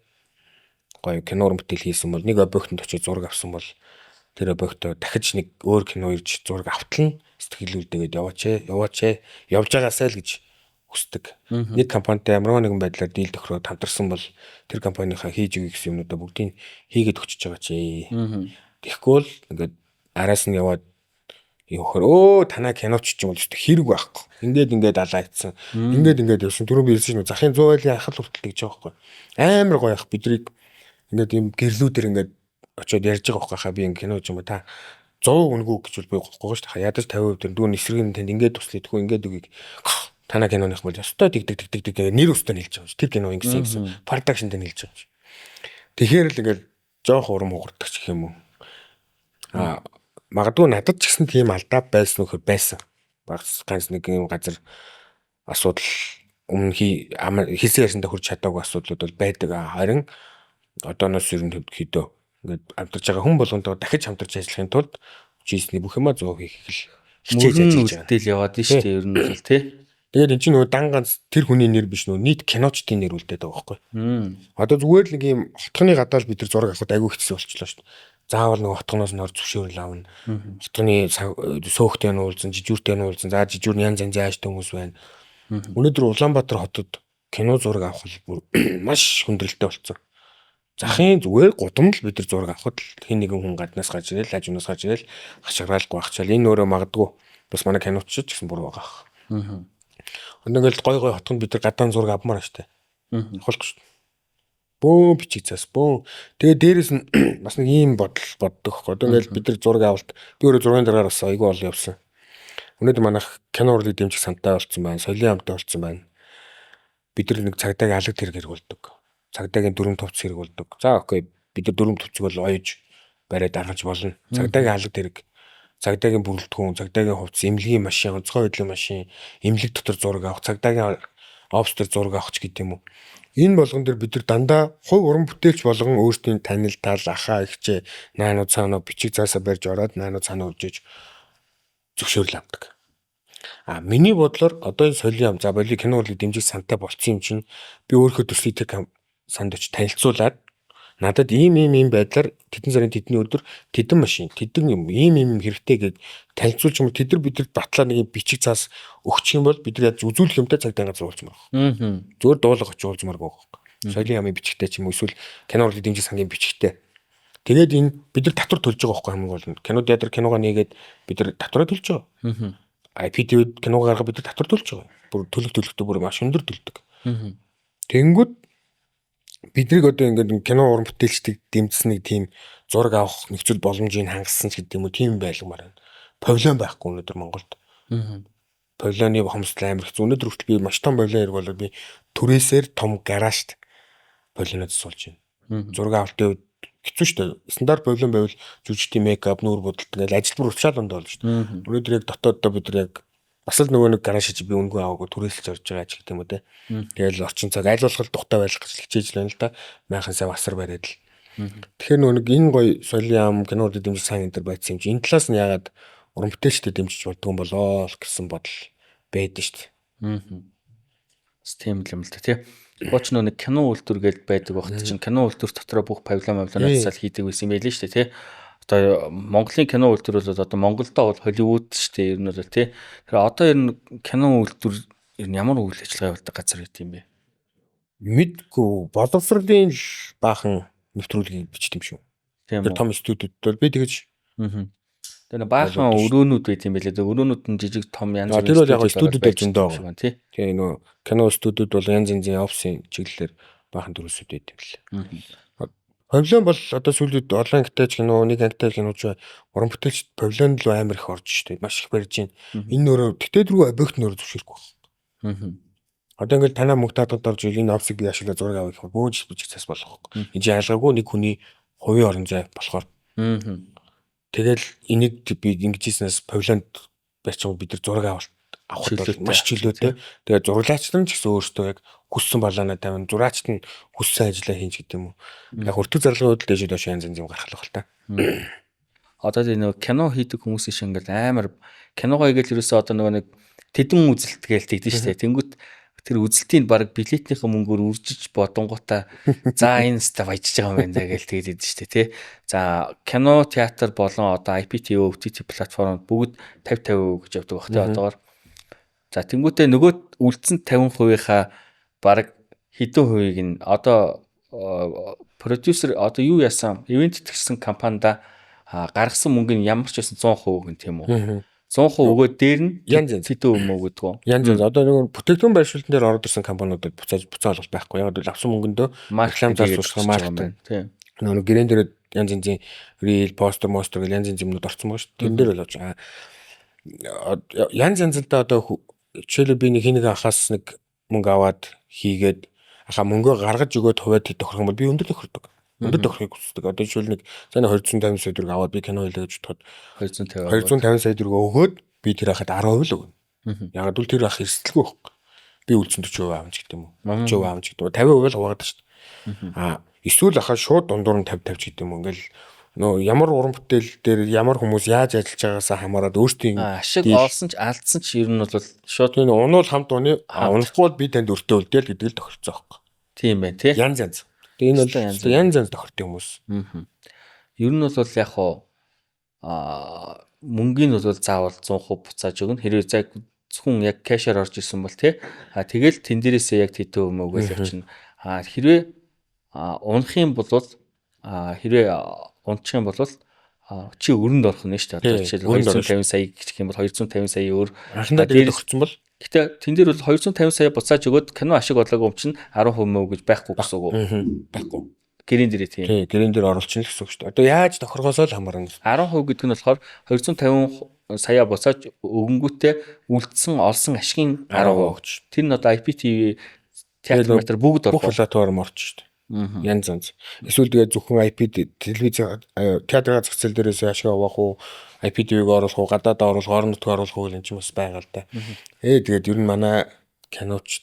Гоё кино уран бүтээл хийсэн бол нэг объектод очиж зураг авсан бол тэр объектоо дахиж нэг өөр кино ирж зураг автална сэтгэл үлдээгээд яваач яваач явж байгаасай л гэж хүсдэг. Нэг компанитай ямар нэгэн байдлаар дийл тохироод хамтарсан бол тэр компанийнхаа хийж өгье гэсэн юмнуудаа бүгдийг хийгээд өгчөж байгаа ч. Тэгэхгүй бол ингээд араас нь яваад явахаар өө танаа киноч ч юм бол өстө хэрэг байхгүй. Ингээд ингээд алаа ицсэн. Ингээд ингээд явсан. Түрүүн би хэлсэн шүү. Захын 100 айлын ахал хүртэл гэж байгаа байхгүй. Амар гоё ах бидрийг ингээд юм гэрлүүдэр ингээд очиод ярьж байгаа байхгүй хаа би ингээд кино ч юм уу та 100 үнэгүй гэж бол би гохгүй шүү дээ. Ядаж 50% тэр дүүн эсрэг нь танд ингээд туслах идэггүй ингээд үгийг танаа киноных бол ёстой дэгдэг дэгдэг дэгдэг нэр өстой нийлж байгаа юм. Тэр кино ингэсэн ингэсэн продакшн дээр нийлж байгаа юм. Тэгэхээр л ингээд жоох урам хугардаг ч гэх юм уу. Аа магадгүй надад ч гэсэн тийм алдаа байсан нөхөр байсан. Багц ганц нэг юм газар асуудал өмнө хийсэн ярьсандаа хүрч чадаагүй асуудлууд бол байдаг. Харин одооноос ер нь хэдөө ингээд хамтарч байгаа хүн болгондоо дахиж хамтарч ажиллахын тулд хийсний бүх юмаа 100 хийх л хичээж ажиллаж байгаа. Үлдээл яваад нь шүү дээ ер нь бол тий. Тэгээд эн чинь нөгөө дан ганц тэр хүний нэр биш нөгөө нийт киночдын нэр үлдээд байгаа байхгүй. Одоо зүгээр л нэг юм хотхны гадаал бид нар зураг авахд айгүй хэцүү болчихлоо шүү дээ. Заавал нөгөө хотгоноос нь ор зөвшөөрөл авна. Хотгоны сөөхтэй нь уулзсан, жижүүртэй нь уулзсан. За жижүүр нь янз янзын ааштай хүмүүс байна. Өнөөдөр Улаанбаатар хотод кино зураг авах бол бүр маш хүндрэлтэй болсон. Захын зүгээр гудамд л бид нар зураг авахд хэн нэгэн хүн гаднаас гарч ирэл, хажуунаас гарч ирэл хашгираал гуйхчаал. Энэ өөрөө магадгүй бас манай киночч ч гэсэн буруу байгаа. Одоо ингээл гой гой хотгонд бид нар гадаан зураг авмаар штэ. Авахгүй шүү. Бөөн бичиг цаас бөөн. Тэгээ дээрэс нь бас нэг ийм бодол боддог хөөе. Одоо ингээл бид нар зураг авалт би өөрөө зургийн дараагаар бас айгүй олон явсан. Өнөөдөр манайх кино урлагийг дэмжих сантай болсон байна. Соёлын хамттай болсон байна. Бид нар нэг цагдаагийн алаг тэрэг хэрэг болдог. Цагдаагийн дүрм товц хэрэг болдог. За окей бид нар дүрм товцыг бол оёж бариад аргаж болно. Цагдаагийн алаг тэрэг, цагдаагийн бүрэлдэхүүн, цагдаагийн хувцас, эмнэлгийн машин, онцгой байдлын машин, эмнэлэг дотор зураг авах, цагдаагийн офс дээр зураг авах ч гэдэг юм уу. Энэ болгон дээр бид нар дандаа хувь уран бүтээлч болгон өөрсдийн танил тал, ахаа ихчээ наануу цаанаа бичиг заасаа барьж ороод наануу цаанаа үржиж зөвшөөрөл авдаг. А миний бодлоор одоо энэ соёлын ам за боли кино урлагийг дэмжих сантай болцсон юм чинь би өөрийнхөө төслийг тэр санд очиж танилцуулаад надад ийм ийм ийм байдлаар тэдэн сарын тэдний өдөр тэдэн машин тэдэн юм ийм ийм хэрэгтэй гэд танилцуулж юм тэд нар бидэнд батлаа нэг юм бичиг цаас өгчих юм бол бид нар яаж үзүүлэх юмтай цагдаа газар уулзмаар байна. Зүгээр дуулга очиж уулзмааргүй байхгүй. Соёлын яамын бичгтэй ч юм уу эсвэл кино урлагийн дэмжих сангийн бичгтэй. Тэгээд энэ бид нар татвар төлж байгаа байхгүй хамгийн гол нь. Кино театр киногоо нээгээд бид нар татвараа төлж байгаа. IPTV кино гаргаа бид нар татвар төлж байгаа. Бүр төлөх төлөхдөө бүр маш өндөр төлдөг. Тэнгүүд биднийг одоо ингээд кино уран бүтээлчдийг дэмжсэн нэг тийм зураг авах нөхцөл боломжийг хангасан ч гэдэг юм уу тийм байлгамаар байна. Павильон байхгүй өнөөдөр Монголд. Павильоны хомсдол амар хэцүү. Өнөөдөр хүртэл би маш том павильон хэрэг болоод би түрээсээр том гаражт павильонод суулж байна. Зураг авалтын үед хэцүү шүү дээ. Стандарт павильон байвал жүжигчдийн мейкап, нүүр будалт ингээл ажил бүр уртшаал ондоо болно шүү дээ. Өнөөдөр яг дотооддоо бид нар яг бас л нөгөө нэг гараж чи би үнгүй аваагүй түрээсэлж орж байгаа ч гэдэг юм уу те. Тэгэл орчин цаг аль болох тухтай байх гэж хичээж л байна л да. Майхан сайн асар бариад л. Тэгэхээр нөгөө нэг энэ гоё соёлын яам кино урлагийн дэмжих сан энэ төр байцсан юм чи энэ талаас нь яагаад уран бүтээлчдэд дэмжиж болдгоо юм болоо гэсэн бодол байдаг шүү дээ. Бас тийм л юм л да тий. Бооч нөгөө нэг кино үйлдвэр гэж байдаг багт чинь кино үйлдвэр дотроо бүх павильон мавильонаас цал хийдэг байсан юм байлээ шүү дээ тий. Одоо Монголын кино үйлдвэр бол одоо Монголдо бол Холливуд шүү дээ ер нь бол тий. Тэгэхээр одоо ер нь кино үйлдвэр ер нь ямар үйл ажиллагаа явуулдаг газар байт юм бэ? Мэдгүй боловсролын л баахан нэвтрүүлгийг бичдэг юм шүү. Тийм Тэр том студиуд бол би тэгэж Тэр баахан өрөөнүүд байт юм байлээ. Өрөөнүүд нь жижиг том янз бүрийн. Тэр бол яг студиуд бол зөндөө байгаа тий. Тийм нөгөө кино студиуд бол янз янзын офисын чиглэлээр баахан төрөлсүүд байт юм лээ. Павильон бол одоо сүүлийн үед олон ангитай ч кино, нэг ангитай кино ч уран бүтээлч павильонд л амар их орж штэ. Маш их барьж байна. Энэ өөрөө тэгтээ дөрөв объект нь өөрөө зөвшөөрөхгүй байна. Одоо ингээл танаа мөнгө таатад орж ил энэ офсыг би ашиглаа зураг авах гэхээр бөөнж бичиг цаас болох байхгүй. Энэ чинь ялгаагүй нэг хүний хувийн орон зай болохоор. Тэгэл энийг би ингэж хийснээс павильонд барьчих бид нар зураг авалт авахд бол маш чөлөөтэй. Тэгээ зураглаач нар ч гэсэн өөрсдөө яг хүссэн балаанаа тавина. Зураачт нь хүссэн ажлаа хийн ч гэдэг юм уу. Яг өртөг зарлагын үед л дээшээ доош янз янз юм гарах л та. Одоо тийм нөгөө кино хийдэг хүмүүсийн шиг ингээл амар киногоо хийгээл ерөөсөө одоо нөгөө нэг тэдэн үзэлт гээл тэгдэж штэ. Тэнгүүт тэр үзэлтийн баг билетнийхэн мөнгөөр үржиж бодонгуудаа за энэ ста баяжж байгаа юм байна даа гээл тэгээд идэв штэ тий. За кино театр болон одоо IPTV OTT платформ бүгд 50 50% гэж явдаг бах тий одоогор. За тэнгуүтээ нөгөө үлдсэн 50%-ийнхаа баг хэдэн хувийг нь одоо продюсер одоо юу яасан ивент итгэсэн компанида гаргасан мөнгө нь ямар ч байсан 100% гэн тийм үү? 100% өгөөд дээр нь янз янз хэдэн өмнө өгдөг. Янз янз одоо нөгөө бүтээгдэхүүн байршуултан дээр ороод ирсэн компаниудад буцаа олголт байхгүй. Яг бол авсан мөнгөндөө реклам зарцуулах маркетинг. Тийм. Нөгөө гэрэн дээр янз янзын reel, постер, мостер гэл янз янз юмнууд орсон байгаа шүү дээ. Тэн дээр бол олж янз янз л да. Одоо жишээлбэл би нэг хин нэг ахаас нэг мөнгө аваад хийгээд ахаа мөнгөө гаргаж өгөөд хувиад тохирох юм бол би өндөр тохирдог. Өндөр тохирохыг хүсдэг. Одоо жишээл нэг за 250 сая төгрөг аваад би кино хийлээ гэж бодоход 250 сая төгрөг өгөөд би тэр ахад 10% л өгнө. Яг л тэр ах эрсдэлгүй байхгүй. Би үлдсэн 40% аавч гэдэг юм уу? 30% аавч гэдэг юм. 50% л хуваадаг шүү дээ. Аа эсвэл ахаа шууд дундуур нь 50 50 гэдэг юм уу? Ингээл нөө ямар уран бүтээл дээр ямар хүмүүс яаж ажиллаж байгаагаас хамаарат өөрсдийн ашиг олсон ч алдсан ч ер нь бол шууд энэ унуул хамт уны, унахгүй бол би танд өртөө үлдээл гэдэг л тохирцоо байхгүй. Тийм байна тий. Янз янз. Тэгээ энэ бол янз янз тохиртой хүмүүс. Ер нь бол яг хуу мөнгөний бол заавал 100% буцааж өгнө. Хэрвээ за зөвхөн яг кэшээр орж ирсэн бол тий. А тэгэл тэн дээрээсээ яг тэдэн өмнө өгөөл явчихна. А хэрвээ унах юм бол хэрвээ унчих юм бол чи өрөнд орох нь шүү дээ. Одоо жишээл 250 сая гэх юм бол 250 сая өөр анхандаа дээр өгсөн бол гэтээ тэн дээр бол 250 сая буцааж өгөөд кино ашиг болоогүй юм чинь 10% мөө гэж байхгүй гэсэн үг үү? Байхгүй. Гэрэн дээрээ тийм. Тий, гэрэн дээр оруулчихна л гэсэн үг шүү дээ. Одоо яаж тохиргоосоо л хамаарна. 10% гэдэг нь болохоор 250 сая буцааж өгөнгүүтээ үлдсэн олсон ашигын 10% өгч. Тэр нь одоо IPTV театр метр бүгд орох. Бүх платформ орч шүү дээ. Янз янз. Эсвэл тэгээ зөвхөн IP телевиз театрын зах зээл дээрээс ашиг авах уу, IPTV-г оруулах уу, гадаад оруулах, орон нутгаар оруулах уу гэх юм чинь бас байгаа л да. Тэгээд ер нь манай киноч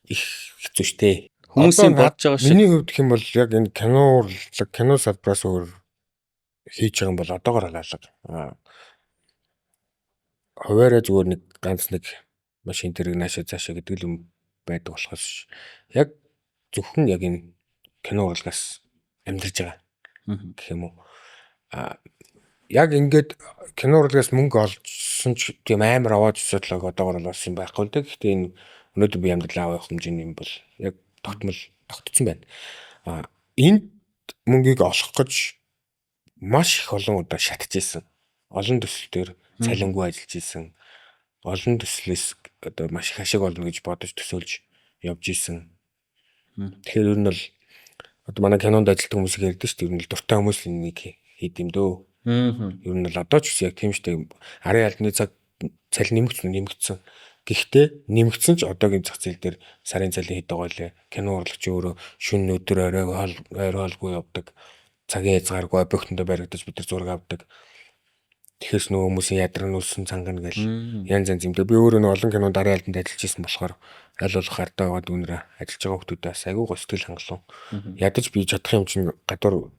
их хэцүү шттэ. Хүмүүсийн бодож байгаа шиг. Миний хувьд гэх юм бол яг энэ кино урлаг, кино салбараас өөр хийж байгаа юм бол одоогор алга. Хуваараа зүгээр нэг ганц нэг машин тэрэг наашаа цаашаа гэдэг л юм байдаг болохоос яг зөвхөн яг энэ кино урлагаас амьдарч байгаа гэх юм уу. Яг ингээд кино урлагаас мөнгө олжсон ч тийм амар аваад өсөдлөг одоогор бол болсон байхгүй л дээ. Гэхдээ энэ өнөөдөр би амьдрал авах хэмжээний юм бол яг тогтмол тогтцсон байна. Энд мөнгийг олох гэж маш их олон удаа шатж исэн. Олон төсөл дээр цалингүй ажиллаж исэн. Олон төслөөс одоо маш их ашиг олно гэж бодож төсөөлж явж исэн. Тэгэхээр ер нь бол одоо манай кинонд ажилладаг хүмүүсийг ярьдаг шүү дээ. Ер нь л дуртай хүмүүс л энийг хийд юм дөө. Ер нь бол одоо ч гэсэн яг тийм шүү дээ. Арын албаны цаг цалин нэмэгдсэн. Гэхдээ нэмэгдсэн ч одоогийн зах зээл дээр сарын цалин хэд байгаа лээ. Кино урлагч өөрөө шөнө өдөр орой хоолгүй явдаг. Цагийн хязгааргүй объектонд баригдаж бид нар зураг авдаг. Тэгэхээр нөгөө хүмүүсийн ядран үлсэн цангана гэл янз янз юм дээ. Би өөрөө нөгөө олон кинонд арын албанд ажиллаж исэн болохоор аль болох ардаа байгаа дүүнрээ ажиллаж байгаа хүмүүсээс айгүй гоо сэтгэл хангалуун. Ядаж би чадах юм чинь гадуур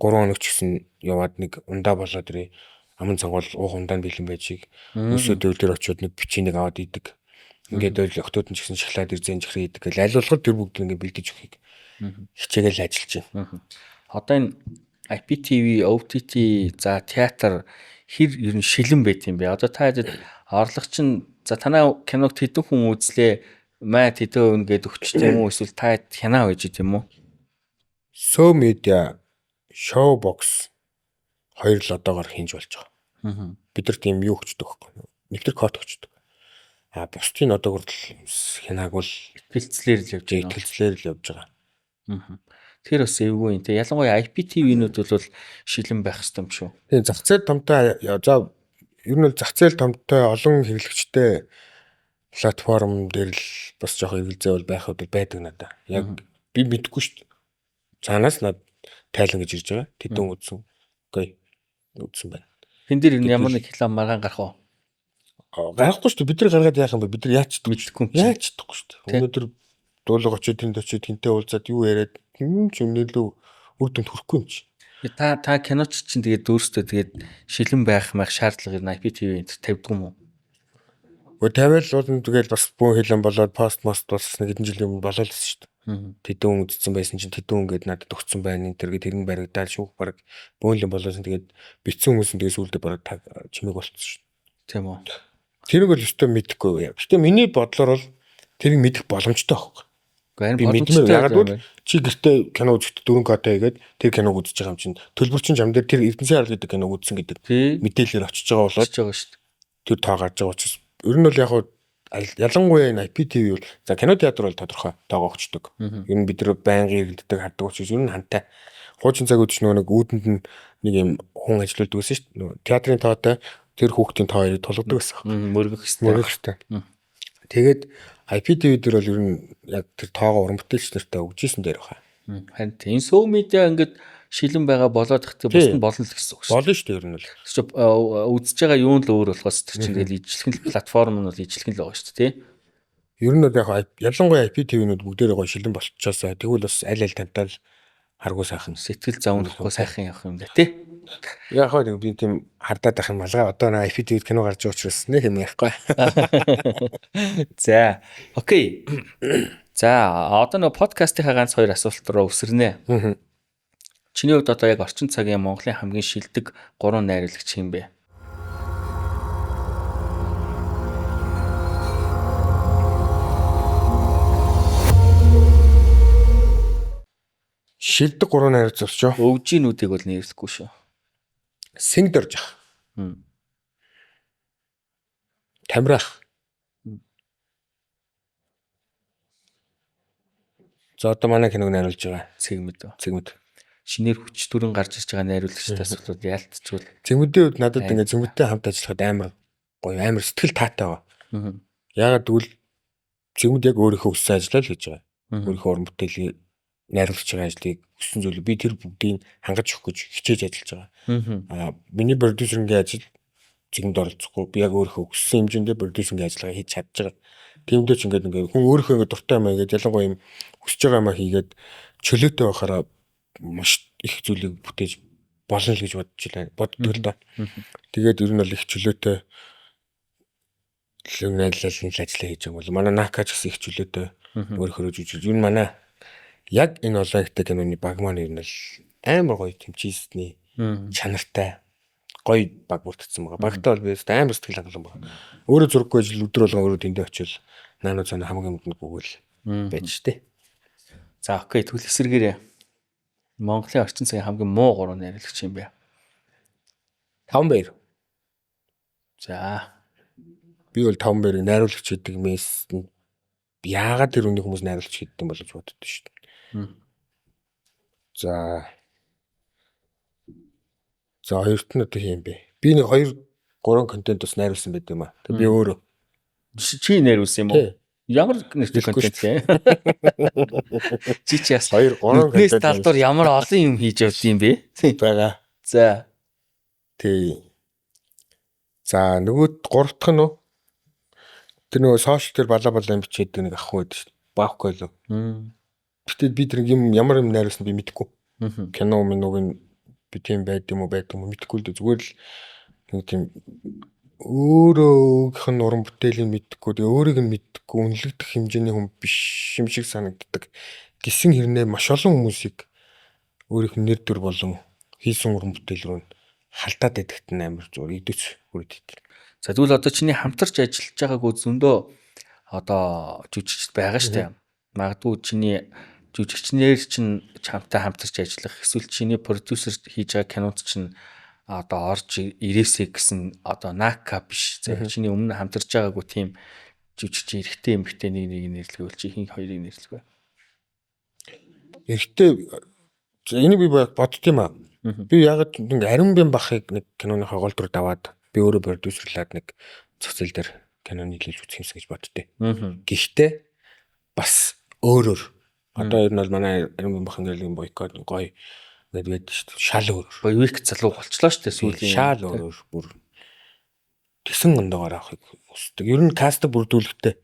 3 хоног ч гэсэн яваад нэг ундаа болоод ирээ. Аман цангуул уух ундаа нь бэлэн байж шиг. Өсөө дэвэл дээр очиод нэг бичинийг аваад идэг. Ингээд байл охтууд нь ч гэсэн шоколад ирзэн чихрээ идэг гэл аль болох тэр бүгд ингээд бэлдэж өгөхийг хичээгээл ажиллаж байна. Одоо энэ IPTV, OTT за театр хэр ер нь шилэн байт юм бэ? Одоо та хэд орлого чинь за танай киног тэдэн хүн үзлээ, маа тэдэн өвн гээд өгч тийм үү? Эсвэл та хэд хянаа байж тийм үү? So Media, Showbox хоёр л одоогор хинж болж байгаа. Бид нар тийм юу өгчдөг байхгүй. Нэвтэр код өгчдөг. А бусдын одоогор л хянаагүй л итгэлцлэр л явж байгаа. Итгэлцлэр л явж байгаа. Тэр бас эвгүй юм те. Ялангуяа IPTV-нүүд бол шилэн байх ёстой юм шүү. Тийм зах зээл томтой за ер нь бол зах зээл томтой олон хэрэглэгчтэй платформ дээр л бас жоох эргэлзээ бол байх үед байдаг надаа. Яг би мэдэхгүй шүү дээ. Цаанаас над тайлан гэж ирж байгаа. Тэдэн үзсэн. Окей. Үзсэн байна. Тэн дээр ямар нэг хилан маргаан гарах уу? Гарахгүй шүү дээ. Бид нар гаргаад яах юм бэ? Бид нар яаж мэдэхгүй юм. Яаж чадахгүй шүү дээ. Өнөөдөр дуулга очиж тэнд очиж тэнтэй уулзаад юу яриад юм ч өмнөлөө үр дүнд хүрэхгүй юм чи. Та киноч чинь тэгээд өөрсдөө тэгээд шилэн байх мах шаардлага нь IPTV энэ тавьдаг юм уу? Гэхдээ тавиал бол тэгэл бас бөөн хилэн болоод пост мост болсон нэг хэдэн жилийн өмнө болоод л шүү дээ. Тэдэн хүн үзсэн байсан чинь тэдэн хүн гээд надад өгсөн байна энэ төр гээд тэрэн баригдаал шүүх баг бөөн хилэн болоос тэгээд битсэн хүмүүс нь тэгээд сүүлдээ бараг чимээг болчихсон шүү дээ. Тийм үү. Тэрийг бол өстөө мэдэхгүй. Гэтэ миний бодлоор бол тэрийг мэдэх боломжтой байхгүй. Гэхдээ Би мэдмээр ягаад гэвэл чи гэртээ кино үзэхдээ 4 К-тай хийгээд тэр киног үзэж байгаа юм чинь төлбөр чинь чам дээр тэр Эрдэнэсийн арал гэдэг киног үзсэн гэдэг мэдээлэлээр очиж байгаа болоод байгаа шүү дээ. Тэр тоо гарч байгаа учраас ер нь бол яг ялангуяа энэ IPTV бол за кино театр бол тодорхой тоогоо өгчдөг. Ер нь бид нар байнгын эргэлддэг хардаг учраас ер нь хантай. Хуучин цаг үед ч нөгөө нэг үүдэнд нь нэг юм хүн ажилладаг байсан шүү дээ. Нөгөө театрын тоотой тэр хүүхдийн тоо хоёрыг тулгадаг байсан. Мөргөх хэрэгтэй. Мөргөх хэрэгтэй. Тэгээд IPTV дээр бол ер нь яг тэр тоогоо уран бүтээлч нартай өгч исэн дээр баха. Харин тийм энэ сөө медиа ингээд шилэн байгаа болоод ихтэй бус нь болно л гэсэн үг шүү. Болно шүү дээ ер нь бол. Үзэж байгаа юун л өөр болохоос тэр чинь тэгэл ижлэхэн л платформ нь бол ижлэхэн л байгаа шүү дээ, тий. Ер нь бол яг ялангуяа IPTV-нүүд бүгдээрээ гоё шилэн болчихоосаа тэгвэл бас аль аль тавтал харгу сайхан. Сэтгэл зовнилохгүй сайхан явах юм да, тий. Яг хоо нэг би тийм хардаад байх юм алгаа. Одоо нэг IPTV-д кино гарч байгаа учраас нэг юм ярихгүй. За, окей. За, одоо нөгөө подкастынхаа ганц хоёр асуулт руу өсөрнэ. Чиний хувьд одоо яг орчин цагийн Монголын хамгийн шилдэг 3 найруулагч хэн бэ? Шилдэг 3 найруулагч шүү. Өвжинүүдийг бол нэрлэхгүй шүү. Сэнг доржих. Тамирах. За одоо манай киног найруулж байгаа. Цэгмэд. Цэгмэд. Шинээр хүч төрөн гарч ирж байгаа найруулагчдаас бол яалтчгүй. Цэгмэдийн хувьд надад ингээ цэгмэдтэй хамт ажиллахад амар гоё, амар сэтгэл таатай байгаа. Яагаад гэвэл цэгмэд яг өөрийнхөө хүссэн ажлаа л хийж байгаа. Өөрийнхөө уран бүтээлийг найруулж байгаа ажлыг хүссэн зүйлийг би тэр бүгдийг хангаж өгөх гэж хичээж ажиллаж байгаа. Аа миний продюсерингийн ажил цэгмэд оролцохгүй. Би яг өөрийнхөө хүссэн хэмжээндээ продюсерингийн ажиллагаа хийж чадж байгаа. Тиймдээ ч ингээд ингээ хүн өөрийнхөө ингээ дуртай юм ингээд ялангуяа юм хүсэж байгаа юм хийгээд чөлөөтэй байхаараа маш их зүйлийг бүтээж болно л гэж бодож байна. Боддог л доо. Тэгээд ер нь бол их чөлөөтэй л найрлал нь л ажиллаа хийж байгаа бол манай Нака ч гэсэн их чөлөөтэй өөрөөр жүжиг. Ер нь манай яг энэ олон ихтэй киноны баг маань ер нь л амар гоё тэмчээсний чанартай гоё баг бүрдсэн байгаа. Багтаа бол би амар сэтгэл хангалуун байгаа. Өөрөө зурггүй ажил өдөр болгон өөрөө тэндээ очил наано цаана хамгийн өмнө гүгэл байж штэ. За окей, тэгвэл эсэргээрээ Монголын орчин цагийн хамгийн муу 3 найруулагч юм бэ? 5-2. За. Би бол 5-2-ыг найруулагч гэдэг мэс яагаад тэр үнийг хүмүүс найруулагч гэдэг юм болож боддоо шүү дээ. За. За хоёрт нь одоо хийм бэ? Би нэг 2 3 контент бас найруулсан байт юм аа. Тэг би өөрөө. Чи найруулсан юм уу? Ямар нэртэй контент вэ? Чи чи яс 2 3 контент талдуур ямар олон юм хийж явд юм бэ? Байгаа. За. Тий. За нөгөө гурав дахь нь үү? Тэр нөгөө сошиал дээр балаа балаа юм бичээд нэг ах үед шүү. Баахгүй лөө. Гэтэ би тэр юм ямар юм найруулсан би мэдэхгүй. Кино минуг нь би тийм байд юм уу байд юм уу мэдэхгүй л дээ. Зүгээр л нэг тийм өөрөөх нь уран бүтээлийн мэдэхгүй, тэгээ өөрийг нь мэдэхгүй үнэлэгдэх хэмжээний хүн биш юм шиг санагддаг. Гисэн хэрнээ маш олон хүмүүсийг өөрийнх нь нэр төр болон хийсэн уран бүтээл рүү халдаад байдагт нь амар зүгээр идэж хүрээд идэв. За тэгвэл одоо чиний хамтарч ажиллаж байгаагүй зөндөө одоо жүжигчд байгаа шүү дээ. Магадгүй чиний жүжигчнэр чинь чамтай хамтарч ажиллах эсвэл чиний продюсер хийж байгаа кинод чинь одоо орж ирээсэй гэсэн одоо Нака биш. За чиний өмнө хамтарч байгаагүй тийм жүжигч эрэгтэй эмэгтэй нэг нэг нэрлэвэл чи хин хоёрыг нэрлэх вэ? Эрэгтэй энийг би бодд юм аа. Би ягаад нэг ариун бэн бахыг нэг киноныхоо гол дүр даваад би өөрөө продюсерлаад нэг зах зээл дээр кино нийлүүлж үзэх юмсан гэж боддتي. Гэхдээ бас өөрөөр одоо ер нь бол манай ариун бэн бах ингээл юм бойкот гоё ингээд байдаг шүү дээ. Шал өөрөөр. Боевик залуу болчлоо шүү дээ сүүлийн. Шал өөрөөр бүр тэсэн ондоогоор авахыг хүсдэг. Ер нь каст бүрдүүлэхдээ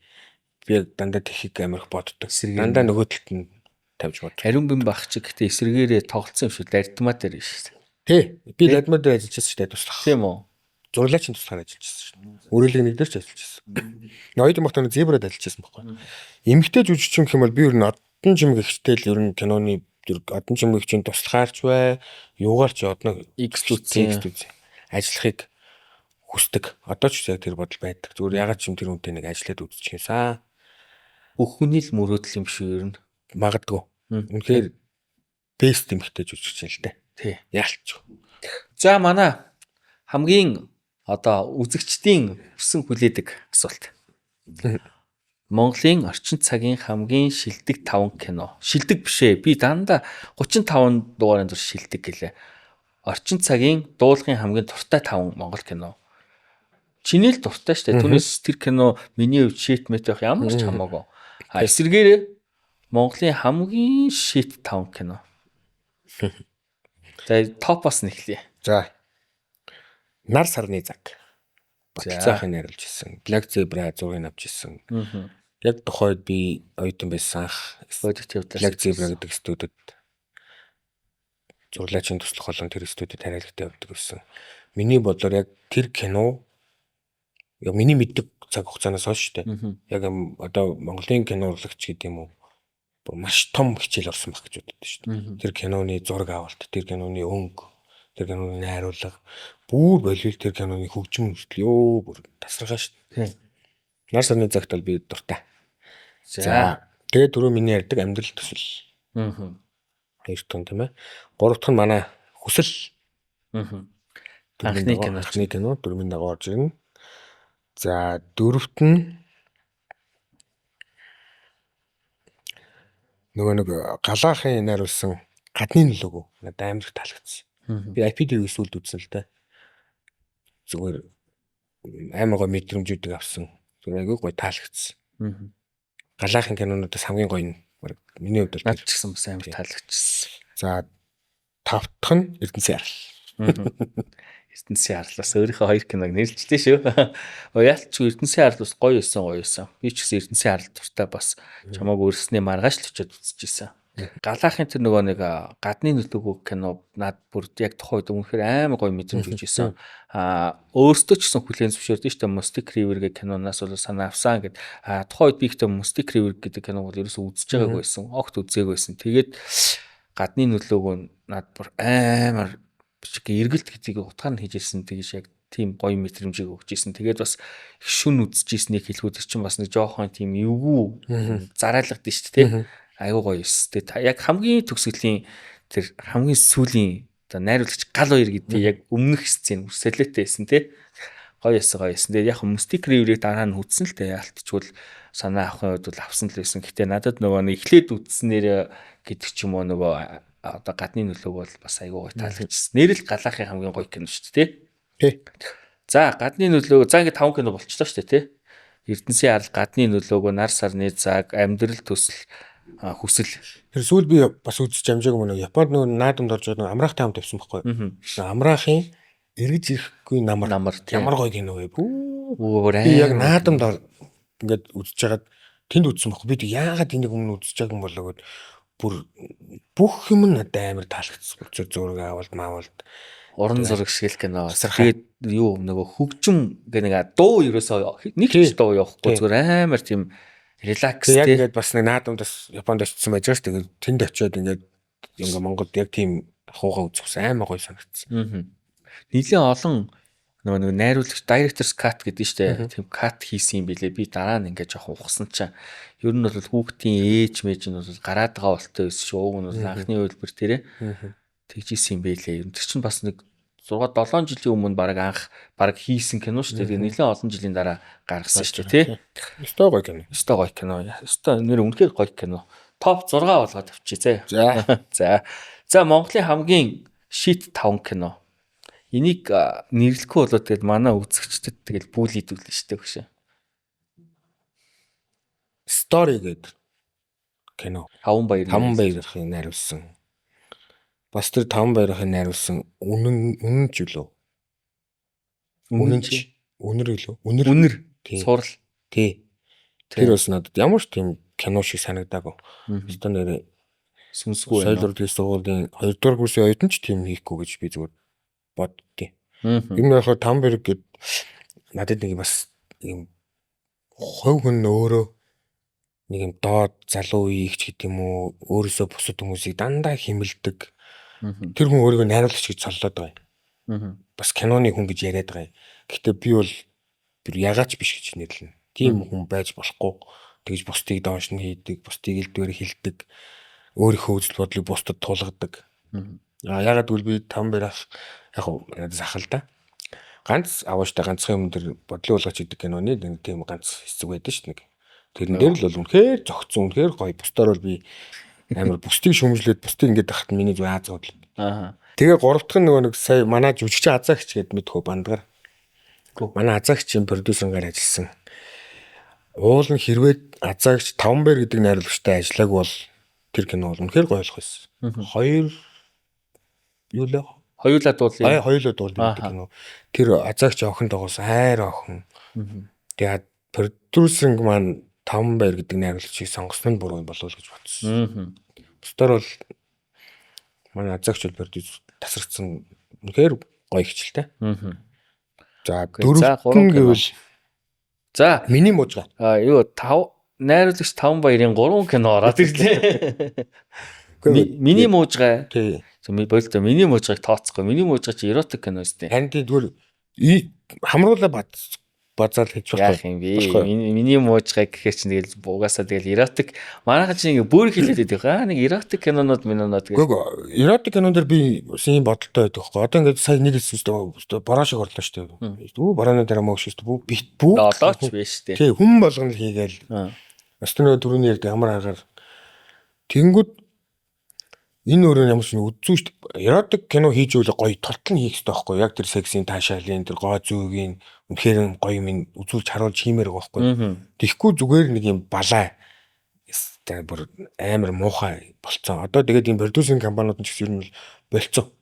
би яг дандаа тэхийг амар их боддог. Дандаа нөгөө талд нь тавьж боддог. Ариун бэн бах чи гэхдээ эсрэгээрээ тоглолцсон юм шүү. Лардмаа дээр шүү дээ. Тий. Би лардмаа дээр ажиллаж байсан шүү дээ туслах. Тийм үү? Зурлаачин туслахаар ажиллаж байсан шүү дээ. Өрөөлөг нэг дээр ч ажиллаж байсан. Ноёд юм багтаа зебрад ажиллаж байсан байхгүй. Эмэгтэй жүжигчин гэх юм бол би ер нь одон жимгэгчтэй л ер нь киноны одон жимгэгчийн туслахаарч бай, юугаар ч одно X зүтсэн ажиллахыг хүсдэг. Одоо ч яг тэр бодол байдаг. Зүгээр ягаад ч юм тэр хүнтэй нэг ажиллаад үзчих юмсан. Бүх хүний л мөрөөдөл юм шүү ер нь. Магадгүй. Үнэхээр бест эмэгтэй жүжигч юм л дээ. Тий. Яалч. За манай хамгийн одоо үзэгчдийн хүсэн хүлээдэг асуулт. Монголын орчин цагийн хамгийн шилдэг 5 кино. Шилдэг биш ээ. Би дандаа 35 дугаарын турш шилдэг гэлээ. Орчин цагийн дуулгын хамгийн дуртай 5 Монгол кино. Чиний л дуртай шүү дээ. Түүнээс тэр кино миний хувьд shit мэт байх ямар ч хамаагүй. А эсвэргээрээ Монголын хамгийн shit 5 кино. За топоос нь эхлэе. За. Нар сарны цаг. Баталцаахын найруулж ирсэн. Black Zebra зургийг авч ирсэн. Яг тухайд би оюутан байсан анх Бодит явдлаас Black Zebra гэдэг студид зурлаачийн туслах болон тэр студид хариуцлагатай явдаг гэсэн. Миний бодлоор яг тэр кино яг миний мэддэг цаг хугацаанаас хойш шүү дээ. Яг одоо Монголын кино урлагч гэдэг юм уу маш том хичээл орсон байх гэж боддог шүү дээ. Тэр киноны зураг авалт, тэр киноны өнгө, тэр киноны найруулга, бүр болиул тэр киноны хөгжим хүртэл ёо бүр тасархаа шүү дээ. Нар сарны цагт бол би дуртай. За. Тэгээд түрүү миний ярьдаг амьдрал төсөл. Хоёр дахь нь тийм ээ. Гурав дахь нь манай хүсэл. Анхны кино. Анхны кино дөрмийн дагуу орж ирнэ. За дөрөвт нь нөгөө нэг галаахын найруулсан гадны нөлөөгөө надад амар их таалагдсан. Би IPD-ийг сүүлд үзсэн л дээ. Зүгээр амар гоё мэдрэмжүүдийг авсан. Зүгээр айгүй гоё таалагдсан. Галаахын кинонуудаас хамгийн гоё нь миний хувьд бол Над ч гэсэн бас амар таалагдчихсан. За тав дахь нь Эрдэнэсийн арал. Эрдэнэсийн арлаас өөрийнхөө хоёр киног нэрлэлтэй шүү. Яалч Эрдэнэсийн арал бас гоё байсан гоё байсан. Би ч гэсэн Эрдэнэсийн арал дуртай бас чамааг өрснөө маргааш л очиод үзчихсэн. Галаахын тэр нөгөө нэг гадны нөлөөгөө кино над бүр яг тухайн үед үнэхээр амар гоё мэдрэмж өгч ирсэн. Аа өөртөө ч гэсэн хүлээн зөвшөөрдөн шүү дээ. Mystic River гэх киноноос бол санаа авсан гэд. Аа тухайн үед би ихтэй Mystic River гэдэг киног бол ерөөсөө үзэж байгаагүй байсан. Огт үзээгүй байсан. Тэгээд гадны нөлөөгөө над бүр амар шиг эргэлт гэдгийг утгаар нь хийж ирсэн. Тэгэж яг тийм гоё мэдрэмжийг өгч ирсэн. Тэгээд бас их шүн үзэж ирснийг хэлэхүүд чинь бас нэг жоохон тийм эвгүй зарайлгад нь шүү дээ. Айгуу гоё эс. Тэгээд яг хамгийн төгсгөлийн тэр хамгийн сүүлийн одоо найруулагч гал хоёр гэдэг яг өмнөх сцен өрсөлөөтэй байсан тий. Гоё эс гоё эс. Тэгээд яг Mystic River-ийг дараа нь үзсэн л дээ. Ялтчгүй санаа авахын үед бол авсан л байсан. Гэтэ надад нөгөө нэг эхлээд үзснээр гэдэг ч юм уу нөгөө одоо гадны нөлөөг бол бас айгуу гоё таалагдчихсан. Нэрэл галаахын хамгийн гоё кино шүү дээ тий. Тий. За гадны нөлөө за ингээд 5 кино болчлоо шүү дээ тий. Эрдэнэсийн арал, гадны нөлөөгөө, нар сарны цаг, амьдрал төсөл, хүсэл. Тэр сүүл би бас үзэж амжаагүй мөн Японд нөгөө наадамд орж байгаа амраахтай хамт явсан байхгүй. Амраахын эргэж ирэхгүй намар ямар гоё кино вэ? Бүр Би яг наадамд ингээд үзэж хагаад тэнд үзсэн байхгүй. Би яагаад энийг өмнө үзэж байгаагүй юм болоо гэд бүр бүх юм нь надад амар таалагдсан. Зураг авалт, маавалт уран зураг шиг л кино. Тэгээд юу нөгөө хөгжим гэх нэг дуу ерөөсөө нэг ч дуу явахгүй зүгээр амар тийм релакс тий. Яг ингээд бас нэг наадамд бас Японд очсон байж байгаа ш. Тэгээд тэнд очиод ингээд ингээ Монголд яг тийм ахуйгаа үзсэн амар гоё санагдсан. Нийлэн олон нөгөө нэг найруулагч director's cut гэдэг нь шүү дээ. Тийм cut хийсэн юм билээ. Би дараа нь ингээд жоохон ухсан чинь ер нь бол хүүхдийн ээж мэж нь бол гараад байгаа болтой байсан шүү. Уг нь бол анхны үйлбэр тэрэ тэгж исэн юм билээ. Ер нь тэр чинь бас нэг 6 7 жилийн өмнө баг анх баг хийсэн кино шүү дээ. Тэгээ нэлээд олон жилийн дараа гаргасан шүү дээ, тий. Өстой гоё кино. Өстой гоё кино. Өстой нэр үнэхээр гоё кино. Топ 6 болгоод авчи зэ. За. За. За Монголын хамгийн шит 5 кино. Энийг нэрлэхгүй болоод тэгэл манай үзэгчдэд тэгэл бүүлийдүүлнэ шүү дээ хөшөө. Story гэдэг кино. Таван баяр. Таван баярын найруулсан. Бас тэр таван баярын найруулсан үнэн үнэн ч үлээ. Үнэн ч үнэр үлээ. Үнэр. Үнэр. Сурал. Тий. Тэр бас надад ямар ч тийм кино шиг санагдаагүй. Өстө нэрээ сүнсгүй байна. Соёл урлагийн сургуулийн 2 дугаар курсын оюутан ч тийм хийхгүй гэж би зүгээр боддیں۔ Юм яг таван баяр гэд надад нэг бас юм хувь хүн өөрөө нэг юм доод залуу үеигч гэдэг юм уу өөрөөсөө бусад хүмүүсийг дандаа химэлдэг. Тэр хүн өөрийгөө найруулагч гэж цоллоод байгаа юм. Бас киноны хүн гэж яриад байгаа юм. Гэхдээ би бол бүр ягаач биш гэж нэрлэнэ. Тийм хүн байж болохгүй. Тэгж бусдыг доош нь хийдэг, бусдыг элдвээр хилдэг, өөрийнхөө үзэл бодлыг бусдад тулгадаг. А ягаад гэвэл би таван баярах яг надад сахал да. Ганц авааштай ганцхан юм дээр бодлын уулгач гэдэг киноны нэг тийм ганц хэсэг байдаг шүү дээ. Тэрэн дээр л бол үнэхээр зөгцсөн, үнэхээр гоё. Бусдаар бол би амар бусдыг шүмжлээд бусдыг ингээд тахт миний зүг Аз бодлоо. Аа. Тэгээ гурав дахь нь нөгөө нэг сая манай жүжигчин Азаагч гээд мэдхүү бандгаар. Манай Азаагчийн продюсергаар ажилласан. Уул нь хэрвээ Азаагч Таванбэр гэдэг найруулагчтай ажиллаагүй бол тэр кино бол үнэхээр гоё болох байсан. Хоёр юу лээ? Хоёулаа дуулъя. Аа, хоёулаа дуулна гэдэг кино. Тэр Азаагч охин дагуулсан хайр охин. Тэгээд продюсеринг маань Таванбэр гэдэг найруулагчийг сонгосон нь буруу юм болов уу гэж бодсон. Бусдаар бол манай Азаагч бол продюсер тасрагдсан үнэхээр гоё хичээлтэй. За дөрөвт нь гэвэл за миний муужгаа. А юу тав найруулагч Таванбаярын 3 кино ороод ирлээ. Миний муужгаа. Тий. Болтой миний муужгааг тооцохгүй. Миний муужгаа чи эротик кино өстэй. Харин тий зүгээр хамруулаа базаал хийж болох яах юм бэ? Миний муужгаа гэхээр чинь тэгэл угаасаа тэгэл эротик манайхан чинь ингээ бүр хэлээд байдаг. Аа нэг эротик кинонууд минонууд гэх. Үгүй эротик кинон дээр би бас ийм бодолтой байдаг хөөе. Одоо ингээ сая нэг хэлсэн шүү дээ. Бороо шиг орлоо шүү дээ. Үү борооны дараа мөг шүү дээ. Бит бүү. Олооч биш шүү дээ. Тий хүн болгоно л хийгээл. Өстө нөгөө түрүүний ярьдаг ямар аргаар тэнгүүд энэ өөрөө ямар ч үзүү шүү дээ. Эротик кино хийж өгөл гоё тотал нь хийх хэрэгтэй байхгүй яг тэр сексийн таашаалын тэр гоо зүүгийн үнэхээр гоё юм үзүүлж харуулж хиймээр байгаа байхгүй. Тэгэхгүй зүгээр нэг юм балай бүр амар муухай болцсон. Одоо тэгээд ийм продюсеринг компаниуд нь ч гэсэн ер нь болцсон.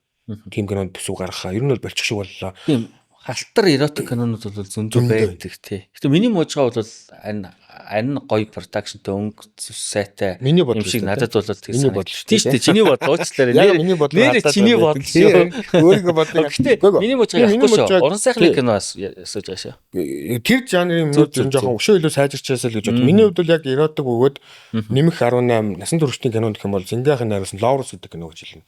Тийм кинонд төсөв гаргахаа ер нь бол болчих шиг боллоо. Тийм халтар эротик кинонууд бол зөндөө байдаг тий. Гэтэ миний муужгаа бол ан гоё продакшнтэй өнгө сайтай юм шиг надад бол тийм миний бодол шүү дээ. Чиний бодол уучлаарай. Нэр миний бодол нэр чиний бодол шүү. Өөрийгөө бодлоо. Гэтэ миний муужгаа яахгүй шүү. Уран сайхны кино асууж байгаа шүү. Тэр жанрын юмнууд ер нь жоохон өшөө илүү сайжирчаасаа л гэж бод. Миний хувьд бол яг эротик бөгөөд нэмэх 18 насан туршидын кинонд гэх юм бол Зингахийн найруулсан Лоуренс гэдэг кино гэж хэлнэ.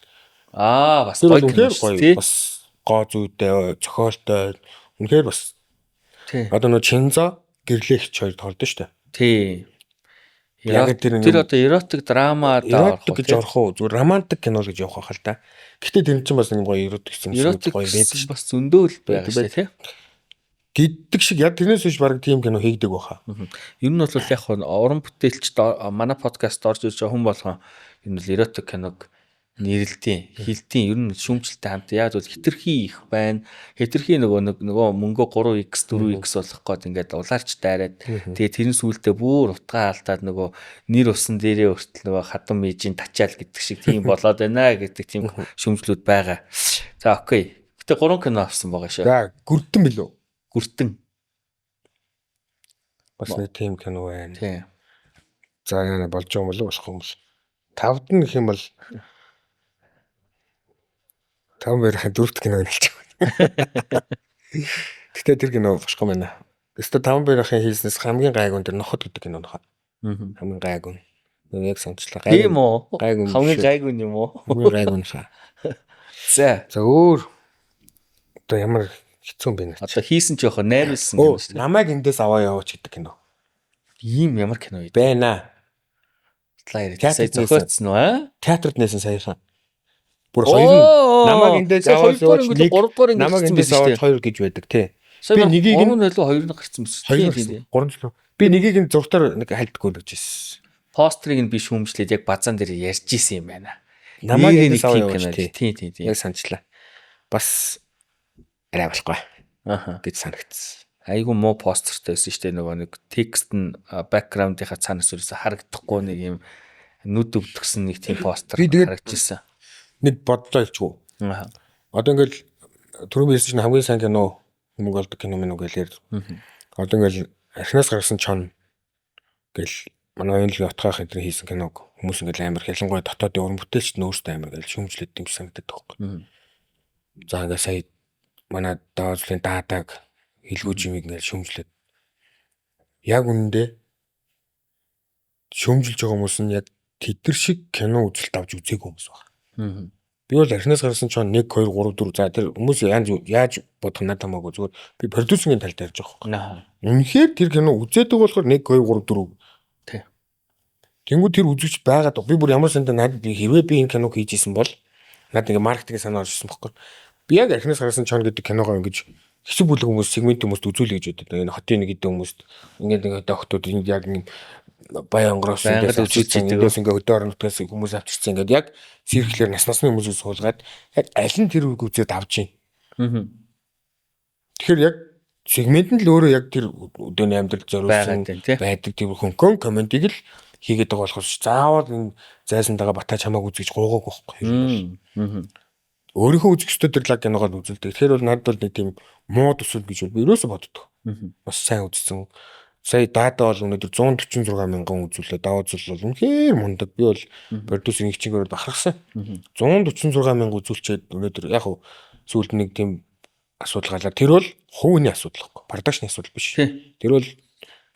Аа бас гоё кино шүү дээ. Бас гоо зүйтэй, зохиолтой. Үнэхээр бас. Одоо нөө Чинзо гэрлэгч хоёр тоглодог шүү дээ. Тий. Яг тэр одоо эротик драма даа орох гэж орох уу? Зүгээр романтик кино л гэж явах хаа л да. Гэтэ тэр чинь бас нэг гоё эротик юм шиг гоё байдаг шүү. Бас зөндөө л байгаа шүү дээ, тий. Гэдэг шиг яг тэрнээс биш баг тийм кино хийгдэг байхаа. Ер нь бол яг уран бүтээлчд манай подкаст орж ирж байгаа хүн болгон ер нь бол эротик киног нэрлэдэг, хилтийн ер нь шүүмжлэлтэй хамт яг бол хитрхи их байна. Хитрхи нөгөө мөнгө 3x 4x болох гээд ингээд улаарч дайраад тэгээ тэрэн сүултээ бүр утгаа алдаад нөгөө нэр усан дээрээ өртөл нөгөө хадам мижийн тачаал гэдэг шиг тийм болоод байна гэдэг тийм шүүмжлүүд байгаа. За окей. Гэтэ 3 кино авсан байгаа шүү. За гүртэн билүү? Гүртэн. Бас нэг тийм кино байна. Тийм. За яана болж байгаа юм болов болохгүй юм бол. Тавд нь гэх юм бол Таванбарын дөрөвт киног нэлж байгаа. Гэтэ тэр кино бошгүй байна. Өстө Таванбарын хийснээс хамгийн гайгүй тэр Ноход гэдэг кино нөхөө. Хамгийн гайгүй. Яг санчлаа. Тийм үү? Гайгүй. Хамгийн гайгүй юм уу? Хамгийн гайгүй нөхөө. За. За өөр одоо ямар хэцүү юм бэ нэ. Одоо хийсэн ч яхаа найруулсан юм шүү дээ. Намайг эндээс аваа явууч гэдэг кино. Ийм ямар кино вэ? Байна. Судлаа яриад. Сая зохиоцсон уу аа? Театрт нээсэн саяхан. Бүр хоёр нь намайг эндээс аваад явууч нэг, намайг эндээс аваад хоёр гэж байдаг тий. Би нэгийг нь 3 илүү хоёр нь гарсан байсан. Тий, 3 жил. Би нэгийг нь зургатаар нэг хальтгүй л гэж ирсэн. Постерыг нь би шүүмжлээд яг базаан дээр ярьж исэн юм байна. Намайг эндээс аваад явууч тий. Тий, тий. Яг санчлаа. Бас арай болохгүй. Аха. Гэж санагдсан. Айгу муу постертэй байсан шүү дээ. Нөгөө нэг текст нь бэкграундынхаа цаанаас ерөөсө харагдахгүй нэг юм нүд өвдгсөн нэг тийм постэр харагдчихсан. Нэг бодлоо хэлчихв. Аа. Одоо ингээл түрүүн хэлсэн чинь хамгийн сайн кино мөнгө олдог кино мэн үг гэлээр. Одоо ингээл архинаас гарсан чон гэл манай оюунлын отгоох энэ хийсэн киног хүмүүс ингээл амар ялангуяа дотоодын уран бүтээлчд нь өөрсдөө амар ингээл шүүмжлээд юм санагддаг байхгүй. За ингээл сая манай дооцлын даадаг хэлгүү жимийг ингээл шүүмжлээд яг үнэндээ шүүмжилж байгаа хүмүүс нь яг тэдэр шиг кино үзэлт авч үзээгүй хүмүүс байна. Би бол архинаас гарсан чон 1 2 3 4 за тэр хүмүүс яаж бодох надад хамаагүй зүгээр би продюсерийн тал дээр ярьж байгаа байхгүй. Үнэхээр тэр кино үзээдэг болохоор 1 2 3 4 тий. Тэнгүү тэр үзэгч байгаад би бүр ямар сандаа надад би хэрвээ би энэ киног хийж исэн бол надад ингээ маркетингийн санаа орж ирсэн байхгүй. Би яг архинаас гарсан чон гэдэг киногоо ингэж Хэсэг бүлэг хүмүүс сегмент хүмүүст үзүүлэх гэж бодод. Энэ хотын нэг хэдэн хүмүүст ингээд нэг хөдөө охтууд энд яг нэг баян онгороос үзүүлж эндээс ингээд хөдөө орон нутгаас хүмүүс авчирсан ингээд яг цирклэр нас насны хүмүүсийг суулгаад яг аль нь тэр үгийг үзээд авч юм. Тэгэхээр яг сегмент нь л өөрөө яг тэр өдөөний амьдрал зориулсан байдаг тэр хөнгөн комментиг л хийгээд байгаа болохоос заавал энэ зайсантайгаа батаа чамааг үз гэж гуйгаагүй байхгүй. Өөрийнхөө үзэх ёстой тэр лаг киногоо үзүүлдэг. Тэгэхээр бол надад бол нэг тийм муу төсөл гэж би ерөөсөө боддог. Бас сайн үзсэн. Сая даада бол өнөөдөр 146 мянган үзүүлээ. Даваа зүйл бол үнэхээр мундаг. Би бол продюсерийн хичээгээр бахархсан. 146 мянга үзүүлчихэд өнөөдөр яг хав сүүлд нэг тийм асуудал галаа. Тэр бол хувийн асуудал байхгүй. Продакшны асуудал биш. Тэр бол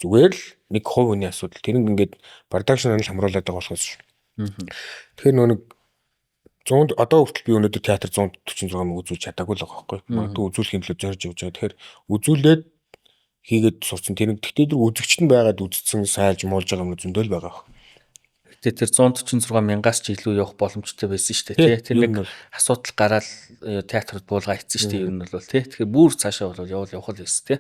зүгээр л нэг хувь хүний асуудал. Тэр ингээд продакшн нь л хамруулад байгаа болохоос. Тэгэхээр нөө нэг 100 одоо хүртэл би өнөөдөр театр 146 мянга үзүүлж чадаагүй л байгаа байхгүй. Магадгүй үзүүлэх юм л зорж явж байгаа. Тэгэхээр үзүүлээд хийгээд сурцсан. Тэр гэхдээ тэр үзэгчд нь байгаад үзсэн сайлж муулж байгаа юм зөндөл байгаа. Гэтэ тэр 146 мянгаас ч илүү явах боломжтой байсан шүү дээ, тий. Тэр нэг асуудал гараад театрт буулгаа хийсэн шүү дээ, ер нь бол тий. Тэгэхээр бүр цаашаа бол явуул явах л байсан, тий.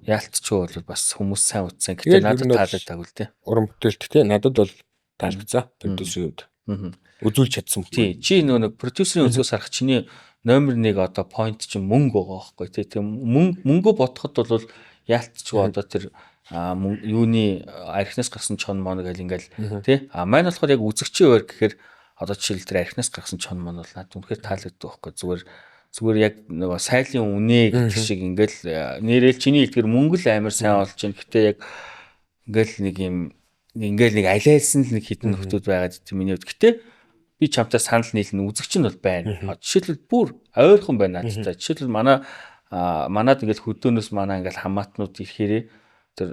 Яалтчгүй бол бас хүмүүс сайн үзсэн. Гэтэ надад таалагдаагүй л тий. Уран бүтээлт тий. Надад бол таалагдсан. Продюсерийн хувьд. Үзүүлж чадсан. Тий. Чи нөгөө нэг продюсерийн өнцгөөс харах чиний номер 1 одоо point чинь мөнгө байгаа байхгүй тий. Тийм мөнгө бодоход бол яалтчгүй одоо тэр юуны архинаас гарсан чон мон гэл ингээл тий. А маань болохоор яг үзэгчийн хуваар гэхээр одоо жишээл тэр архинаас гарсан чон мон бол надад үнэхээр таалагддаг байхгүй. Зүгээр яг нөгөө сайлын үнэ гэдэг шиг ингээл нэрэл чиний хэлдгэр мөнгө л амар сайн болж байна. Гэтэ яг ингээл нэг юм ингээл нэг алиалсан л нэг хитэн нөхдүүд байгаад тийм миний хувьд. Гэтэ би чамтай санал нийлнэ үзэгч нь бол байна. Жишээлбэл бүр ойрхон байна надтай. Жишээлбэл манад ингээл хөдөөнөөс манай ингээл хамаатнууд ирэхээрээ тэр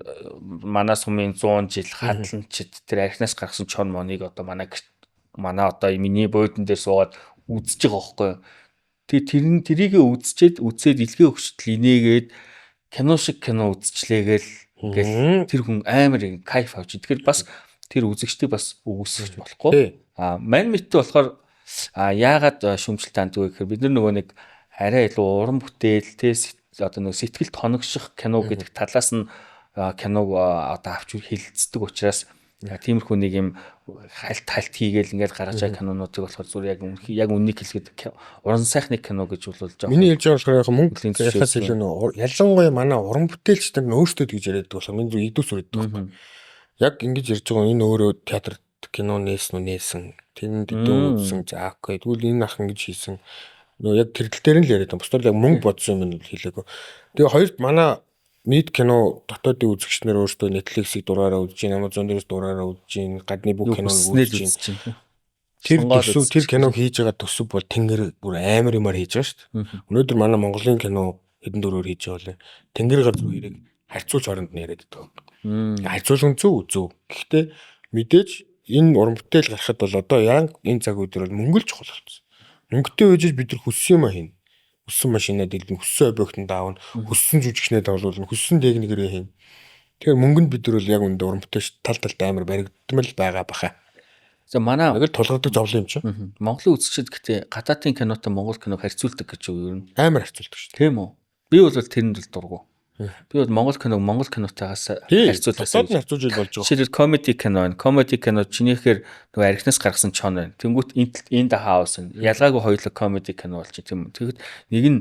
манай сумын 100 жил хадланчид тэр архинаас гаргасан чон моныг одоо манай одоо миний буудан дээр суугаад үзэж байгаа байхгүй юу. Тэгээ тэрийгэ үзчихэд үзээд илгээ өгчтөл инээгээд кино шиг кино үзчлээгээл ингээл тэр хүн амар кайф авч. Тэгэхээр бас тэр үзэгчдийг бас үгүйсгэж болохгүй. А мань мэт болохоор яагаад шүмжлэлт ханддаг вэ гэхээр бид нар нөгөө нэг арай илүү уран бүтээл те одоо нөгөө сэтгэлд хоногших кино гэдэг талаас нь киног одоо авч хэлэлцдэг учраас тиймэрхүү нэг юм хальт хийгээл ингээд гаргаж байгаа кинонуудыг болохоор зүгээр яг үннийг хэлэхэд уран сайхны кино гэж бол жоох. Миний хэлж байгаа болохоор яг мөнгө ярихаас илүү нөө ялангуяа манай уран бүтээлч нар нь өөрсдөө гэж яриад байгаа болохоор миний зүг идүүс үрээд байгаа. Яг ингэж ярьж байгаа энэ өөрөө театр кино нээсэн үү нээсэн. Тэнд дүү үзсэн. За окей. Тэгвэл энэ ах ингэж хийсэн. Нөө яг тэр тал дээр нь л яриад байгаа. Бусдаар яг мөнгө бодсон юм хэлээгүй. Тэгээ хоёрт манай нийт кино дотоодын үзэгч нар өөрсдөө Netflix-ийг дураараа үзэж байна, Amazon дээрээс дураараа үзэж байна, гадны бүх киног үзэж байна. Тэр төсөв тэр киног хийж байгаа төсөв бол тэнгэр бүр амар юмар хийж байгаа шүү дээ. Өнөөдөр манай Монголын кино хэдэн дөрөөр хийж байгаа лээ. Тэнгэр гар зүг хэрэг харьцуулж оронд нь яриад байдаг. Харьцуулах нь зөв. Гэхдээ мэдээж энэ уран бүтээл гарахад бол одоо яг энэ цаг үе дээр бол мөнгө л чухал болсон. Мөнгөтэй байж бид нар хүссэн юм а хийнэ. Хүссэн машинаа дэлгэн, хүссэн объектод аавна, хүссэн жүжигчнээ давлуулна, хүссэн техникэрээ хийнэ. Тэгэхээр мөнгөнд бид нар бол яг үндэ уран бүтээлч тал талд амар баригдмал байгаа баха. За манай яг л тулгардаг зовлон юм чинь. Монголын үзэгчид гэтээ гадаадын кинотой монгол киног харьцуулдаг гэж юу ер нь? Амар харьцуулдаг шүү. Тийм үү? Би бол тэрэнд л дургу. Би бол монгол киног монгол кинотойгоос харьцуулаас нь харьцуулж болж байгаа. Жишээлбэл комеди кино байна. Комеди кино чинийхээр нөгөө архинаас гаргасан чон байна. Тэнгүүт In the House байна. Ялгаагүй хоёулаа комеди кино болж тийм. Тэгэхэд нэг нь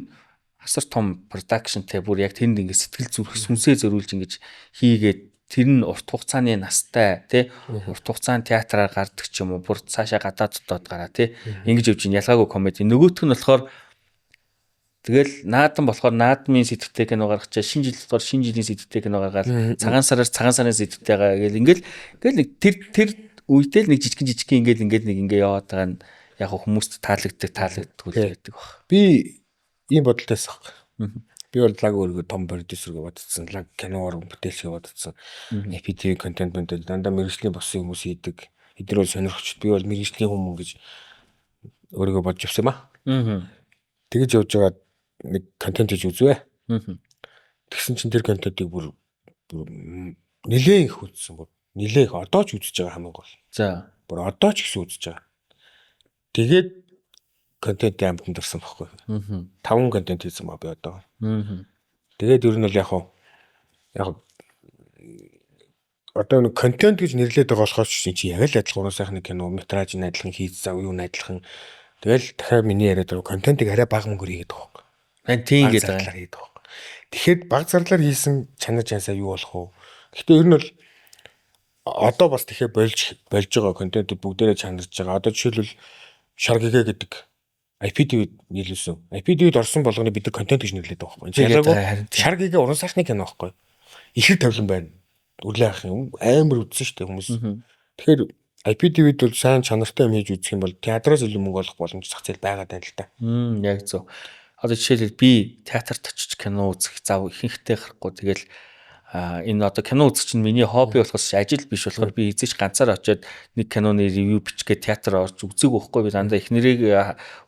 асар том продакшнтэй бүр яг тэнд ингэ сэтгэл зүрх сүнсээ зөрүүлж ингэж хийгээд тэр нь урт хугацааны настай тий урт хугацааны театраар гардаг ч юм уу бүр цаашаа гадаад дотоод гараа тий ингэж явж ин ялгаагүй комеди. Нөгөөх нь болохоор тэгэл наадам болохоор наадмын сэдвтэй кино гаргачаа, шинэ жил болохоор шинэ жилийн сэдвтэй кино гаргаад, цагаан сараар цагаан сарын сэдвтэйгээ гэл ингээл нэг тэр үедээ л нэг жижигэн ингээл ингээд нэг ингээ яваад байгаа нь яг хүмүүст таалагддаг л байдаг баг. Би ийм бодолтойс баг. Би бол лаг өөрийгөө том продюсер гэж бодсон, лаг киноор бүтээлч гэж бодсон. FPT контент мэнтэл дандаа мэрэгжлийн босын хүмүүс хийдэг. Эдгээр бол сонирхогчд, би бол мэрэгжлийн хүмүүс гэж өөрийгөө бодж явсан юм аа. Тэгэж явж байгаа нэг контент хийж үзвэ. Тэгсэн чинь тэр контентыг бүр нэлээд их үзсэн. Бүр нэлээд их одоо ч үзэж байгаа хамаагүй бол. За. Бүр одоо ч гэсэн үзэж байгаа. Тэгээд Контент амтанд орсон байхгүй. 5 контент хийсэн ба би одоо. Тэгээд ер нь бол яг одоо нэг контент гэж нэрлээд байгаа болохоор ч чи яг л адилхан уран сайхны кино, метраж нь адилхан, хийц зав юу нь адилхан. Тэгэл дахиад миний яриад байгаа контентыг арай бага мөнгөөр хийгээд байгаа байхгүй. Харин тийм гэдэг байгаа. Хийгээд байгаа байхгүй. Тэгэхээр бага зарлаар хийсэн чанар чансаа юу болох вэ? Гэхдээ ер нь бол одоо бас тэгэхээр болж байгаа контентууд бүгдээрээ чанарж байгаа. Одоо жишээлбэл Шаргигэ гэдэг IPTV-д нийлүүлсэн. IPTV-д орсон болгоно бид нар контент гэж нэрлэдэг байгаа байхгүй. Ялаагүй Шаргигэ уран сайхны кино байхгүй. Ихэр тавилан байна. Үрлээ ах юм амар үзсэн шүү дээ хүмүүс. Тэгэхээр IPTV-д бол сайн чанартай юм хийж үзэх юм бол театраас илүү мөнгө олох боломж зах зээл байгаа даа л да. Яг зөв. Одоо жишээлбэл би театрт очиж кино үзэх зав ихэнхдээ гарахгүй. Тэгэл энэ одоо кино үзэх чинь миний хобби болохоос ажил биш болохоор би эзэж ганцаар очиод нэг киноны ревю бичгээд театр орж үзег байхгүй. Би дандаа эхнэрийг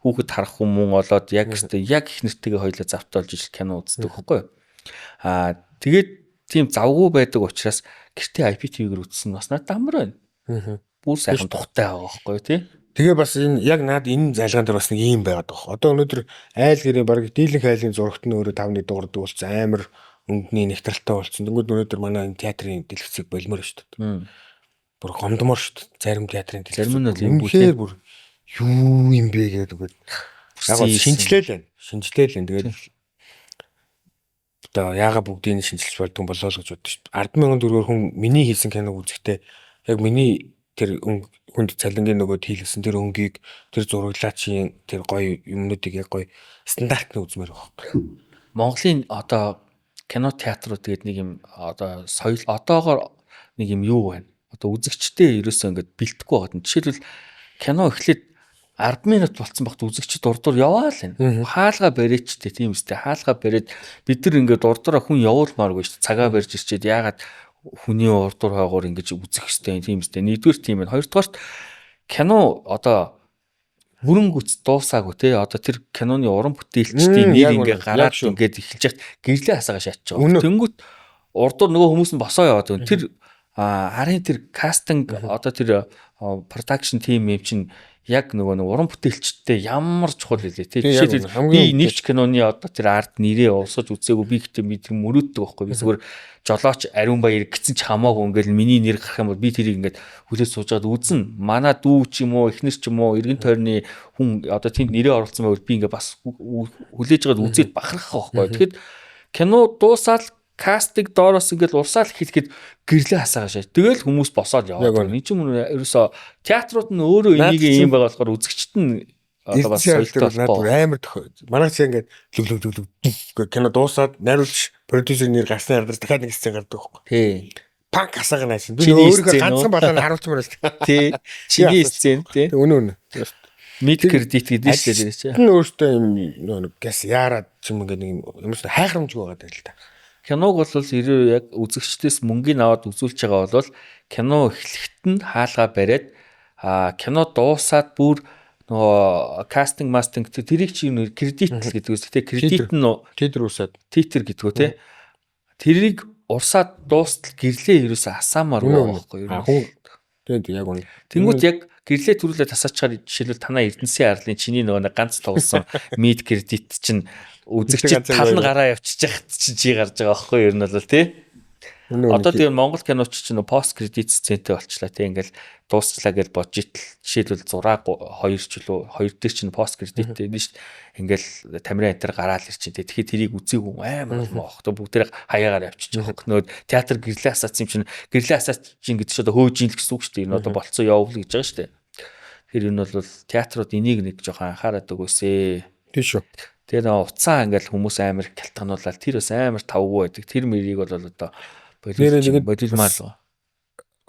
хүүхэд харах хүмүүн олоод яг өстэй яг эхнэртэйгээ хоёлаа завтай болж ижил кино үздэг байхгүй. Тэгээд тийм завгүй байдаг учраас гэртээ IPTV-гээр үзсэн бас надад амар байна. Бүр сайхан тухтай байгаа байхгүй тий. Тэгээ бас энэ яг наад энэ залгаан дээр бас нэг юм байгаад байгаа. Одоо өнөөдөр айл гэрээ баг дийлэнх айлын зурагт нь өөрөө 5-1 дуурдаг болсон амар өнгөний нэгтралтай болсон. Тэнгүүд өнөөдөр манай энэ театрын дэлгэцийг болмоор шүү дээ. Бүр гомдмоор шүү дээ. Зарим театрын дэлгэц. Зарим нь бол юм бүр бүр юу юм бэ гэдэг үгээд. Яг гоо шинжилээл байна. Шинжилээл байна. Тэгээд одоо яага бүгдийг шинжилж болдгоо болоо л гэж боддоо шүү дээ. 10,000 төгрөгөөр хүн миний хийсэн киног үзэхдээ яг миний тэр хүнд цалингийн нөгөөд хийлгэсэн тэр өнгийг тэр зураглаачийн тэр гоё юмнуудыг яг гоё стандарт нь үзмээр байгаа байхгүй. Монголын одоо кино театрууд тэгээд нэг юм одоо соёл одоогоор нэг юм юу байна. Одоо үзэгчтэй ерөөсөө ингээд бэлтгэхгүй байгаа. Жишээлбэл кино эхлээд 10 минут болцсон багт үзэгчд урдуур яваал энэ. Хаалга бариэчтэй тийм үстэй. Хаалга бариад бид нар ингээд урдуураа хүн явуулмааргүй шүү дээ. Цагаа барьж ирчээд яагаад хүний урдуур хойгоор ингэж үзэх ёстой тийм үстэй. Нэгдүгээр тийм байна. Хоёрдугаарт кино одоо бүрэн гүц дуусаагүй те. Одоо тэр киноны уран бүтээлчдийн нэр ингээ гараад ингээд эхэлж яхад гэрлээ хасаага шатж байгаа. Тэнгүүт урдуур нөгөө хүмүүс нь босоо яваад байна. Тэр арын тэр кастинг одоо тэр production team юм чинь яг нөгөө нэг уран бүтээлчдтэй ямар чухал билээ те. Жишээлбэл би нэг ч киноны одоо тэр ард нэрээ улсаж үзээгүй би гэхдээ би тэр мөрөөддөг байхгүй. Би зүгээр жолооч Ариун Баяр гэсэн ч хамаагүй ингээл миний нэр гарах юм бол би тэрийг ингээд хүлээж суужгаад үзнэ. Манай дүү ч юм уу, эхнэр ч юм уу, эргэн тойрны хүн одоо тэнд нэрээ оруулсан байвал би ингээд бас хүлээж байгаад үзээд бахархах байхгүй. Тэгэхэд кино дуусаад кастинг доороос ингээл урсаал хэлэхэд гэрлээ хасаагаа шээ. Тэгэл хүмүүс босоод яваад. Энд чинь ерөөсөө театрууд нь өөрөө энийг юм байгаа болохоор үзэгчд нь одоо бас соёлтой болохоор амар тохио. Манай чи ингээд лүг лүг лүг гэх кино дуусаад найруулагч продюсер нэр гарсны ардаас дахиад нэг сцен гардаг байхгүй. Тий. Панк хасаагаа наашин. Би өөрийнхөө ганцхан балаа нь харуулчмаар байна. Тий. Чиний сцен тий. Үнэ үнэ. Мид кредит гэдэг нь шүү дээ чи. Энэ өөртөө юм нэг гяс яарад ч юм ингээд нэг юм юмс хайхрамжгүй байгаа даа л да. Киног бол ерөө яг үзэгчдээс мөнгөний аваад үзүүлж байгаа бол кино эхлэхэд нь хаалга бариад кино дуусаад бүр нөгөө кастинг мастинг тэрийг чи кредит л гэдэг үс тэ кредит нь титр урсаад титр гэдэг үү тэ тэрийг урсаад дуустал гэрлээ ерөөсөө асаамаар байгаа байхгүй юу. Тийм яг үнэ. Тэнгүүт яг гэрлээ төрүүлээ тасаачаар жишээлбэл танаа Эрдэнэсийн арлын чиний нөгөө нэг ганц тоглосон мид кредит чинь үзэгчид тал нь гараа явчихж яхад чинь чи гарч байгаа байхгүй юу ер нь бол тий. Одоо тэгээ Монгол киноч чинь пост кредит сцентэй болчлаа тий ингээл дуусчлаа гэж бодож итл жишээлбэл 6 2 ч лөө 2 дээр чинь пост кредиттэй энэ шүү ингээл тамирын энэ төр гараал ирчин тий. Тэгэхээр тэрийг үзээгүй амар олон аах. Бүгдээрээ хаяагаар явчих жоох. Нөгөө театр гэрлээ асаацсан юм чинь гэрлээ асаач чинь гэдэг чинь одоо хөөж ийн л гэсэн үг шүү дээ. Энэ одоо болцоо явуул гэж байгаа шүү дээ. Тэгэхээр энэ бол театрууд энийг нэг жоохон анхаарад өгөөсэй. Тийм шүү. Тэгээ нөгөө уцаа ингээл хүмүүс амар хялтгануулаад тэр бас амар тавгүй байдаг. Тэр мэрийг бол одоо болилмаар л.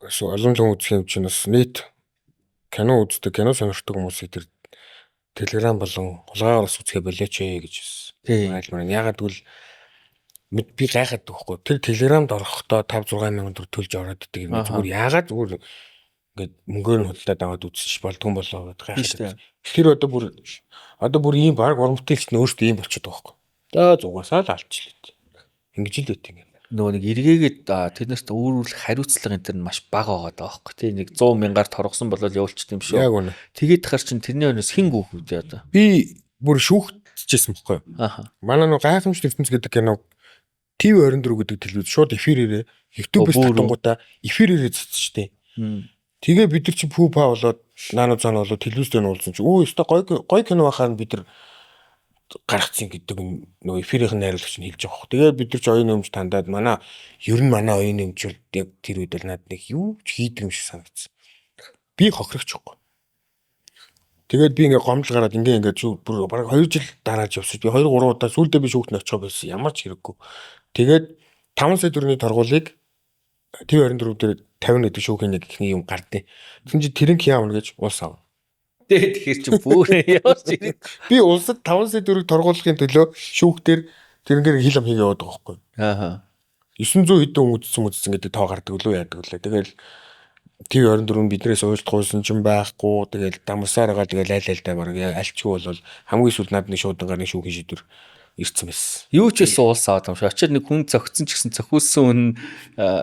Олон хүн үзэх юм чинь бас нийт кино үздэг, кино сонирхдаг хүмүүсийг тэр Telegram болон хулгайгаар бас үзэхэ болооч ээ гэж айлмаар. Ягаад гэвэл би гайхаад байхгүй. Тэр Telegram-д орохдоо 5 6 мянган төгрөг төлж ороод идэг юм. Зүгээр ягаад зүгээр ингээд мөнгөөр нь худалдаад аваад үзчих болдгоо болоо гэдээ гайхаад. Тэр одоо бүр ийм баг уран бүтээлч нь өөртөө ийм болчиход байгаа байхгүй. За зугаасаа л алчлаа. Ингэж л байт юм. Нөгөө нэг эргээгээд тэд нарт өөрүүлэх хариуцлага энэ төр нь маш бага байгаа даа байхгүй тий. Нэг 100 мянгаар торгосон болол явуулчих юм шүү. Яг үнэ. Тэгээд тахар чин тэрний өнөөс хэн гүөх үү одоо. Би бүр шүүхтчихсэн байхгүй юу? Аха. Манай нөгөө гайхамшигт ертөнц гэдэг кино TV24 гэдэг телевиз шууд эфирээрээ YouTube-ээс Оо, бүр үү? татангуудаа эфирээрээ цэцсэн штэ. Тэгээ бид нар чи пүү па болоод наано цаана болоод телевиз дээр нь уулзсан чи өө өстой гой гой кино байхаар нь бид нар гаргацсан гэдэг нөгөө эфирийнх нь найруулагч нь хэлж байгаа хөх. Тэгээ бид нар чи оюун өмч тандаад манай ер нь манай оюун өмч бол яг тэр үед бол над нэг юу ч хийдэг юм шиг санагдсан. Би хохирогч байхгүй. Тэгээд би ингээ гомдол гараад ингээ ингээ чүү бүр бараг 2 жил дарааж явсан. Би 2 3 удаа сүүлдээ би шүүхт нь очихоо байсан. Ямар ч хэрэггүй. Тэгээд 5 сая төгрөгийн торгуулийг TV24 дээр 50 гэдэг шүүхийн нэг ихний юм гардыг. Тэгсэн чи тэрink яавна гэж улс авна. Тэгээ тэгэхээр чи бүр ямар ч хэрэг. Би улсад 5 сая төгрөг торгуулахын төлөө шүүхтэр тэрнгээр хил ам хийгээ яваад байгаа байхгүй. Ааха. 900 хэдэн хүн үзсэн үзсэн гэдэг тоо гардаг лөө яадаг лээ. Тэгэл TV24 нь биднээс уйлдахгүйсэн ч юм байхгүй. Тэгэл дамсаар байгаа тэгэл айл айлдаа баг альчгүй бол хамгийн сүүлд над нэг шуудангаар нэг шүүхийн шийдвэр ирсэн байсан. Юу ч байсан уулс аваад юм шиг. Очир нэг хүн зөгцсөн ч гэсэн цохиулсан хүн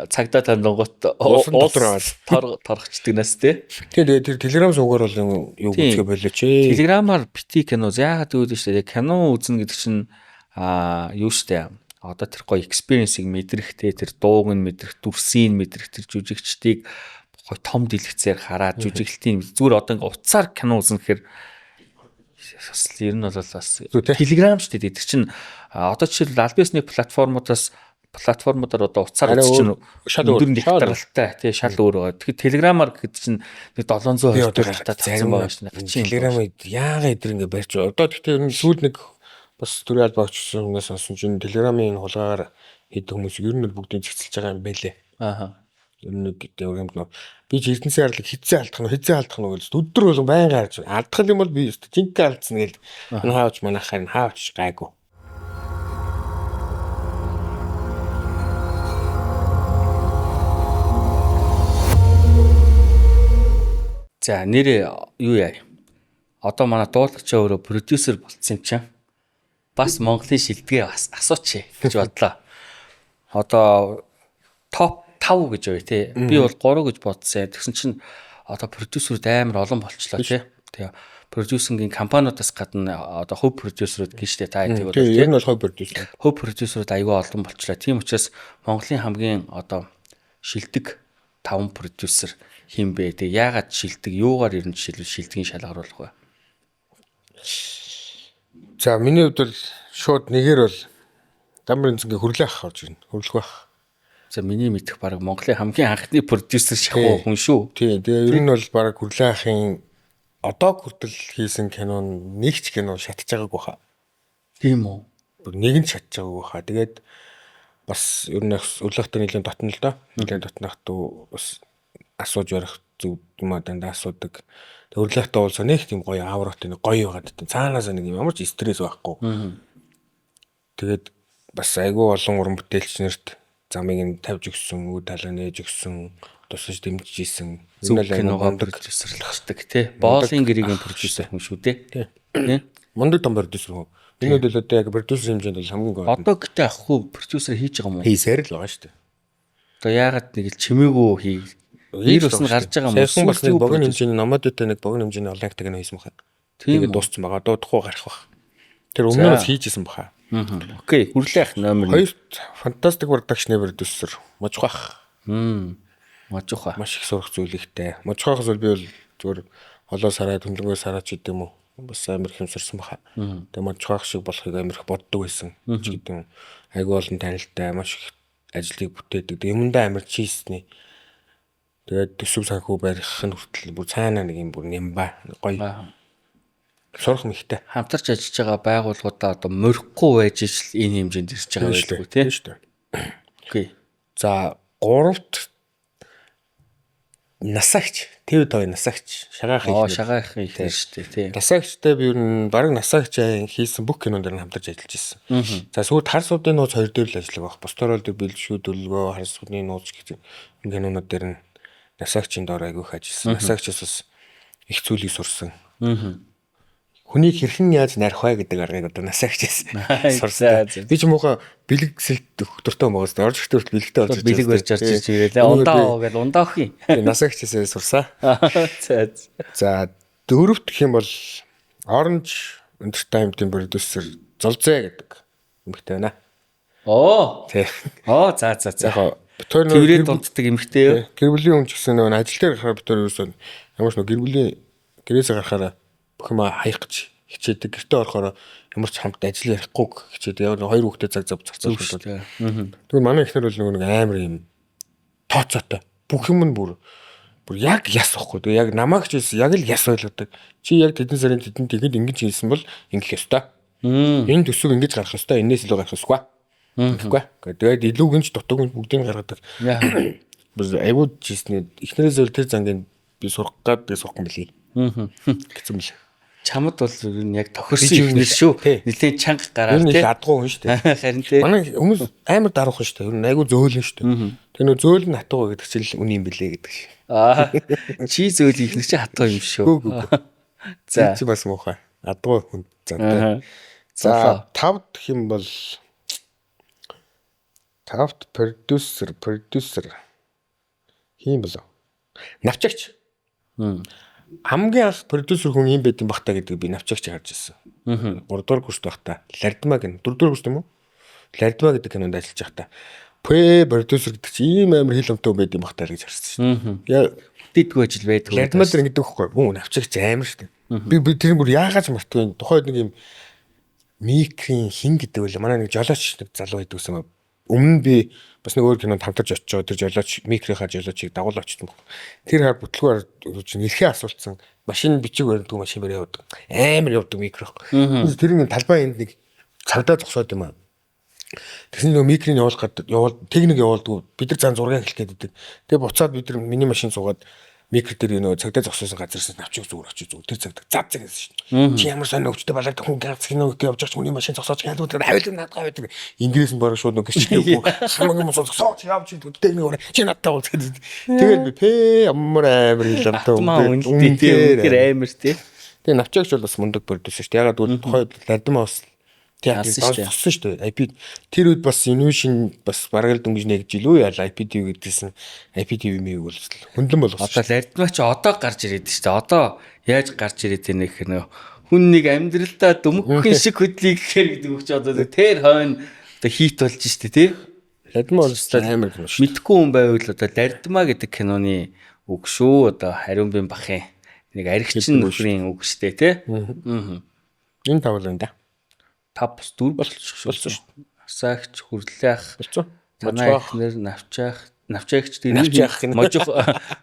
цагдаа тандангууд Уулсан дотор аваад. торгочдөг нас те. Тийм тэгээд тэр Telegram суугаар бол юу Тийм. үзгээ болооч ээ. Телеграмаар бити кино яагаад гэвэл шүү дээ. Кино үзнэ гэдэг чинь аа юу штэ. Одоо тэр гоё experience-ийг мэдрэх те тэр дууг нь мэдрэх, дүрсийг нь мэдрэх, тэр жүжигчдийг гоё том дэлгэцээр хараад жүжиглэлтийн зүгээр одоо ингээ утсаар кино үзнэ гэхээр бас л ер нь бол бас Зүг те. Telegram шүү дээ. Тэр чинь одоо жишээлбэл аль биесны платформудаас платформудаар одоо утсаар Арай үзэх чинь өөр, шал өөр, өндөр шал өөр. нэгтралтай тий шал өөр байгаа. Тэгэхээр Telegram-аар гэхэд чинь нэг 720 төгрөгтэй татсан байгаа шнэ. Telegram-ыг яагаад эдэр ингэ барьж байгаа. Одоо гэхдээ ер нь сүүл нэг бас төрийн албаа очсон хүмүүс сонсон чинь Telegram-ын энэ хулгаагаар хийдэг хүмүүс ер нь бол бүгдийг зэгцэлж байгаа юм байлээ. Ааха. Ер нь нэг гэдэг юм нөө. Би ч Эрдэнэсийн арлыг хизээ алдах нь хизээ алдах нь гэж өдөр болгон байнга харж байна. Алдах юм бол би өстө жинхэнэ алдсан гэл энэ хаач манайх харин хаач гайгүй. За нэрээ юу яа. Одоо манай дуулагчаа өөрөө продюсер болцсон юм чинь. Бас Монголын шилдгээ бас асууч гэж бодлоо. Одоо топ 5 гэж бай тий. Би бол 3 гэж бодсон. Тэгсэн чинь одоо продюсерүүд амар олон болчлоо тий. Тэгээ продюсингийн компаниудаас гадна одоо хөв продюсерүүд гэж штэ та хэдийг бол Тийм тий. ер нь бол хой продюсер. Хөв продюсерүүд аюу олон болчлаа. Тийм учраас Монголын хамгийн одоо шилдэг 5 продюсер хин бэ? Тэгээ яагаад шилдэг? Юугаар ер нь жишээлбэл шилдгийн шалгаруулах вэ? За миний хувьд бол шууд нэгээр бол Дамбар энзэнгийн хөрлөх ах орж ирнэ. Хөрлөх байх. За миний мэдэх баг Монголын хамгийн анхны продюсер шахуу хүн шүү. Тийм тэгээ ер нь бол баг хөрлөх ахын одоо хүртэл хийсэн кино нь нэг ч кино шатж байгаагүй хаа. Тийм үү? Бүр нэг нь шатж байгаагүй хаа. Тэгээд бас ер нь өглөөхтэй нэлээд дотно л доо. Нэлээд дотнох дүү бас асууж барих зүг юм а дандаа асуудаг. Тэгээд өглөөхтэй уулзаа нэг тийм гоё авраатай нэг гоё байгаад тийм цаанаасаа нэг юм ямар ч стресс байхгүй. Тэгээд бас айгүй олон уран бүтээлч нарт замыг нь тавьж өгсөн, үүд талаа нээж өгсөн, тусаж дэмжиж исэн. Зөв Ер нь л айгүй киногоо мундаг продюсерлцдаг тий. Боолын гэрээгийн продюсер хүн шүү дээ. Тий. мундаг том продюсер хүн. Миний хувьд бол одоо яг продюсер хэмжээнд бол хамгийн гоё. Одоо гэтээ ахгүй продюсер хийж байгаа юм уу? Хийсээр л байгаа шүү дээ. Одоо яагаад нэг л чимээгүй хий. Нэр ус нь гарч байгаа юм уу? Саяхан бас нэг Сүүлд юу богино продюсер? хэмжээний номодтой нэг богино хэмжээний олон актыг нь хийсэн баха. Тийм Тэгээд үү? дууссан байгаа. Одоо удахгүй гарах бах. Тэр өмнө нь бас хийжсэн баха. Окей, хүрлээ ах номер 1. Хоёрт Fantastic Production-ы продюсер Можхох Можуха. маш их сурах зүйл ихтэй. Можхохоос бол би бол зүгээр холоо сараа түнлэнгөө сараа ч гэдэм үү. Бас амар их юм сурсан баха. Тэгээ Можхох шиг болохыг амар их боддог байсан ч гэдэм. Айгүй олон танилтай маш их ажлыг бүтээдэг. Тэгээ юмдаа амар чийсний. Тэгээд төсөв санхүү барих нь хүртэл бүр цаанаа нэг юм бүр нямба гоё. Сурах мэхтэй. Хамтарч ажиллаж байгаа байгууллагуудаа одоо морьхгүй байж ижил энэ хэмжээнд ирж байгаа байлгүй тий. Тийм шүү дээ. Окей. За гуравт насагч, TV5 насагч, шагаах Оо их. шагаах их нэр шүү дээ тий. Насагчтай би ер нь баг насагч айн хийсэн бүх кинон дээр нь хамтарч ажиллаж ирсэн. За сүүлд хар суудын нууц хоёр дээр л ажиллаг баг. Бусдаар бол тэр бэлшүү төлөвлөгөө, хар суудын нууц гэх юм кинонууд дээр нь насагчийн доор айгүй их ажилласан. Насагчаас бас их зүйлийг сурсан. Хүнийг хэрхэн яаж нарих вэ гэдэг аргыг одоо насаа хичээс сурсан. Би ч муухай бэлэг сэлт өгөх дуртай юм байгаа. Орж ирэхдээ бэлэгтэй болж бэлэг барьж орж ирж ирээлээ. Ундаа уу гэл ундаа өх юм. Насаа хичээсээ сурсан. За. За дөрөвт гэх юм бол Orange Entertainment-ийн продюсер Золзэ гэдэг эмэгтэй байна. Оо. Тий. Оо за за за. Яг бит хоёр Тэрээ дунтдаг эмэгтэй юу? Гэр бүлийн хүн ч гэсэн нөгөө ажил дээр гарахаар бит хоёр ерөөсөө ямар ч нөгөө гэр бүлийн гэрээсээ гарахаараа бүх юма хаях гэж хичээдэг. Гэртээ орохоор ямар ч хамт ажил ярихгүй хичээдэг. Яг хоёр хүүхдээ цаг зав зарцуулах бол. Тэгвэл манай эхнэр бол нөгөө нэг амар юм тооцоотой. Бүх юм нь бүр яг яс واخгүй. Тэгээ яг намайг ч яг л яс ойлгодог. Чи яг тэдэн сарын тэдэн тэгэд ингэж хийсэн бол ингэх ёстой. Энэ төсөв ингэж гарах ёстой. Энээс илүү гарах ёсгүй. Тэгэхгүй. Тэгээд илүү гинж дутууг нь бүгдийг гаргадаг. Бүр айгуу чийсний эхнэрээс үл тэр зангийн би сурах гад би сурах юм билий. Гэсэн мэл. Чамд бол ер нь яг тохирсон ихнэр шүү. Нилээн чанга гараар тий. Ер нь адгуу хүн шүү дээ. Харин тий. Манай хүмүүс амар даруухан шүү дээ. Ер нь айгуу зөөлөн шүү дээ. Тэр нөө зөөл нь хатуу гэдэг чинь л үн юм билээ гэдэг шиг. Аа. Чи зөөл ихнэр чи хатуу юм шүү. Гүү. За. Чи бас муухай. Адгуу хүн зантай. За тавд гэх юм бол тавд продюсер хийм болов. Навчагч. Хамгийн анх продюсер хүн юм байт юм бах та гэдэг би навчагч харж ирсэн. 3 дугаар курст байхдаа Лардмаа гэн 4 дугаар курст юм уу? Лардмаа гэдэг кинонд ажиллаж байхдаа Пэ продюсер гэдэг чи ийм амар хил амтай хүн байт юм бах та гэж харсан шүү дээ. Яа дидгүй ажил байдгүй. Лардмаа дээр ингэдэг байхгүй. Мөн навчагч амар шүү дээ. Би тэр бүр яагаад ч мартгүй. Тухайд нэг юм микрийн хин гэдэг үл манай нэг жолооч нэг залуу байдаг гэсэн юм. Өмнө нь би бас нэг өөр кинонд хамтарч очиж байгаа тэр жолооч микрийнхаа жолоочийг дагуул очсон баг. Тэр хар бүтлгүүр чинь эрхээ асуултсан машин бичиг баримтгүй машин барь явдаг. Амар явдаг микро. Тэр нэг талбай энд нэг цагдаа зогсоод юм аа. Тэгсэн нөгөө микрийг явуулах гээд явуул техник явуулдгүй бид нар зан зураг эхлэх гээд байдаг. Тэгээ буцаад бид нар миний машин суугаад микро дээр нөгөө цагдаа зогсоосон газараас навчиг зүгээр очиж зүгээр тэр цагдаа зав зав гэсэн шин. Чи ямар сонь өвчтэй балаад хүн ганц кино гэх явж байгаа ч хүний машин зогсоож ялгүй тэр хавил наадгаа байдаг. Инглис нь бараг шууд нөгөө гэрчтэй хамаг юм зогсооч явж техник өөрөө чи надтай уулзаад. Тэгэл би пэ ямар амар хил амтай үнэлтэй тий үнэхээр амар тий. Тэгээ навчагч бол бас мундаг продюсер шүү дээ. Ягаад гэвэл тухайд Лардмаа бас театр зогссон шүү дээ. IP тэр үед бас Innovation бас бараг л дөнгөж нэг жил үү яа IPTV гэдээсэн IPTV мийг бол хөндлөн болгосон. Одоо Лардмаа чи одоо гарч ирээд шүү дээ. Одоо яаж гарч ирээд байна гэхээр нөө хүн нэг амьдралдаа дүмхэн шиг хөдлөе гэхээр гэдэг үг чи одоо тэр хойно одоо хит болж шүү дээ тий. Лардмаа бол амар кино шүү. Мэдхгүй хүн байвал одоо Лардмаа гэдэг киноны үг шүү. Одоо Хариунбын бахын нэг аригчин нөхрийн үг шүү дээ тий. Энэ тавал байна да. 5 4 болчих болсон шүү. Асаагч хүрлээх болсон. Танай эхнэр навчаах навчаагч тэр навчаах можих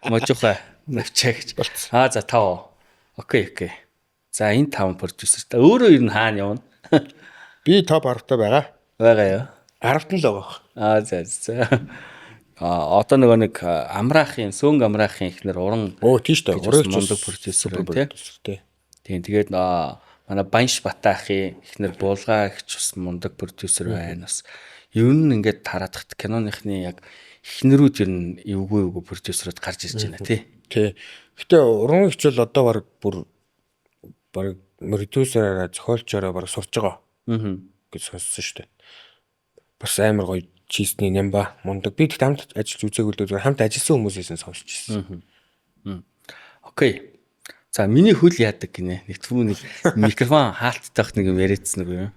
можихай навчаагч. Аа за 5. Окей. За энэ 5 продюсер та өөрөө ер нь хаана явна? Би топ 10-тай байгаа. Байгаа юу? 10-т нь л байгаа. Аа за за. А одоо нөгөө нэг Амраахын Сөнгө Амраахын эхнэр уран. Оо тийш дээ. Уран мундаг продюсер тий. Тийм тэгээд манай Банш Батаахын эхнэр Булгаа эгч бас мундаг продюсер байна бас. Ер нь ингээд тараадахт киноныхны яг эхнэрүүд ер нь эвгүй продюсерууд гарч ирж байна тий. Тий. Гэтэ уран эгч бол одоо баг бүр баг продюсераараа зохиолчороо баг сурч байгаа. Гэж сонссон шүү дээ. Бас амар гоё чийсний нямба мундаг. Би тэгт хамт ажиллаж үзээгүй л зүгээр хамт ажилласан хүмүүсээс сонсч ирсэн. Окей. За миний хөл яадаг гинэ. Нэг түүн нэг микрофон хаалттай нэг юм яриадсан нэг юм.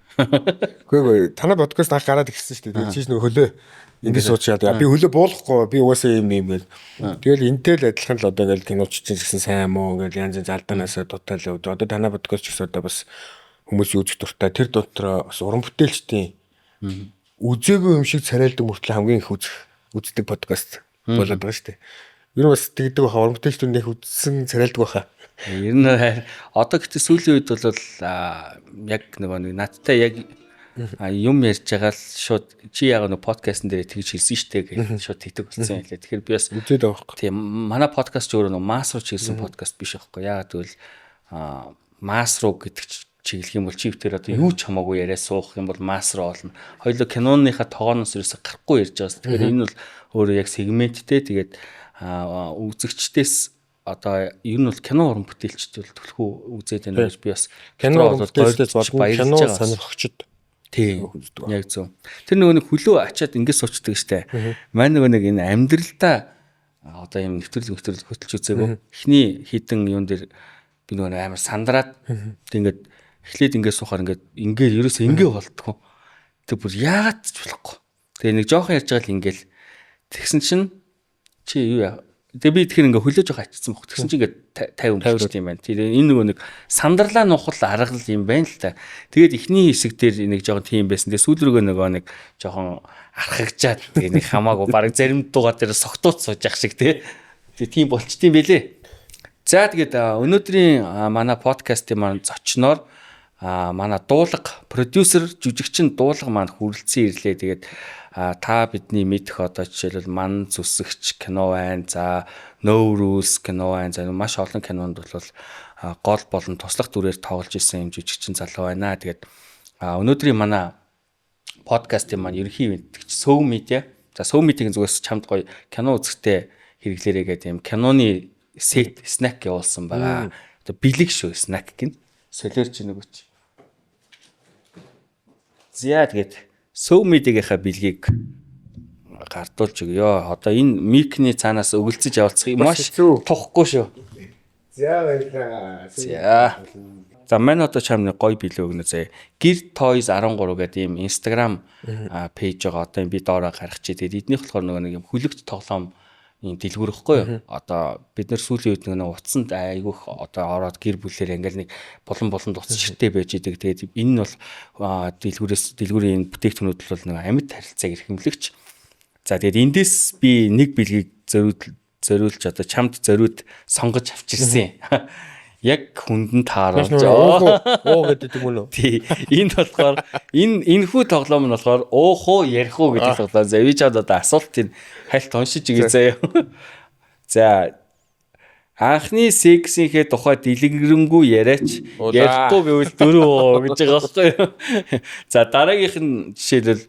Үгүй танай подкаст анх гараад ирсэн шүү дээ. Чийс нэг хөлөө ингэ суучаад би хөлөө буулгахгүй би угаасаа юм юм гэл. Тэгэл энтэй л адилхан л одоо ингээл киноч чинь гэсэн сайн муу ингээл янз янз алдаанасаа дутаал явд. Одоо танай подкаст ч гэсэн одоо бас хүмүүс үзэх дуртай. Тэр дотроо бас уран бүтээлчдийн үзээгүй юм шиг царайлдаг мөртлөө хамгийн их үздэг подкаст болоод байгаа шүү дээ. Ер нь бас тэгдэг баха уран бүтээлчдүүд нэх үзсэн царайлдаг баха. Ер нь одоо гэхдээ сүүлийн үед бол яг нөгөө нэг надтай яг юм ярьж байгаа л шууд чи яг нөгөө подкастн дээр тэгж хэлсэн штэ гэж шууд тэгдэг болсон юм лээ. Тэгэхээр би бас үзээд байгаа байхгүй. Тийм манай подкаст ч өөрөө нөгөө масс руу чиглэсэн подкаст биш байхгүй. Яагаад гэвэл масс руу гэдэг чиглэх юм бол чи тэр одоо юу ч хамаагүй яриа суух юм бол масс руу олно. Хоёулаа киноныхаа тогооноос ерөөсө гарахгүй ярьж байгаас. Тэгэхээр энэ бол өөрөө яг сегменттэй тэгээд үзэгчдээс одоо ер нь бол кино уран бүтээлчд бол түлхүү үзээд байна гэж би бас кино уран бүтээлчдээс болон кино сонирхогчд. Тийм. Яг зөв. Тэр нөгөө нэг хөлөө ачаад ингэ суучдаг штэ. Маань нөгөө нэг энэ амьдралдаа одоо юм нэвтрүүлэг хөтөлж үзээгүй. Эхний хідэн юун дээр би нөгөө амар сандраад тэг ингээд эхлээд ингэ суухаар ингээд ингээ ерөөсөө ингээ болтгоо. Тэг бүр яагаад ч болохгүй. Тэгээ нэг жоохон ярьж байгаа л ингээл тэгсэн чинь чи юу яа. Тэгээ би тэгэхээр ингээ хөлөө жоох ачсан бох. Тэгсэн чинь ингээ 50 өмсчихсэн юм байна. Тэр энэ нөгөө нэг сандарлаа нухал арга л юм байна л та. Тэгээд эхний хэсэг дээр нэг жоохон тийм байсан. Тэгээ сүүл рүүгээ нөгөө нэг жоохон архагчаад тэгээ нэг хамаагүй баг зарим дугаар дээр согтууц сууж ах шиг тий. Тэгээ тийм болчтiin бэлээ. За тэгээд өнөөдрийн манай подкастын маань зочноор манай дуулга продюсер жүжигчин дуулга маань хүрэлцэн ирлээ. Тэгээд та бидний мэдэх одоо жишээлбэл ман зүсэгч кино байна. За No Rules кино байна. За маш олон кинонд бол гол болон туслах дүрээр тоглож исэн юм жүжигчин залуу байна. Тэгээд өнөөдрийн манай подкастын маань ерөнхий мэдгч Сөв медиа. За Сөв медиагийн зүгээс чамд гоё кино үзэхдээ хэрэглээрэй гэдэг юм киноны сет снэк явуулсан байгаа. Одоо бэлэг шүү снэк гин. Солиорч нөгөөч. За тэгээд Сөв медиагийнхаа бэлгийг гардуулж өгөө. Одоо энэ микний цаанаас өгөлцөж явуулцах юм маш тухгүй шүү. За баярлалаа. За. За манай одоо чам нэг гоё бэлэг өгнө заяа. Гэр Toys 13 гэдэг ийм Instagram пэйж байгаа. Одоо би доороо гаргачих. Тэгээд эднийх болохоор нөгөө нэг юм хүлэгч тоглоом ийм дэлгүүр ихгүй юу? Одоо бид нар сүүлийн үед нэг утсанд айгүйх одоо ороод гэр бүлээр ингээл нэг булан буланд утас ширтээ байж идэг. Тэгээд энэ нь бол дэлгүүрээс дэлгүүрийн бүтээгдэхүүнүүд бол нэг амьд харилцааг эрхэмлэгч. За тэгээд эндээс би нэг бэлгийг зориулж одоо чамд зориуд сонгож авчирсан. Яг хүндэн тааруулж уу гэдэг юм уу? Тий. Энэ болохоор энэ энэхүү тоглоом нь болохоор уух уу ярих уу гэдэг тоглоом. За би чамд одоо асуултыг хальт уншиж өгье заяа. За анхны сексийнхээ тухай дэлгэрэнгүй яриач ярихгүй гэвэл дөрөв гэж байгаа байхгүй юу? За дараагийнх нь жишээлбэл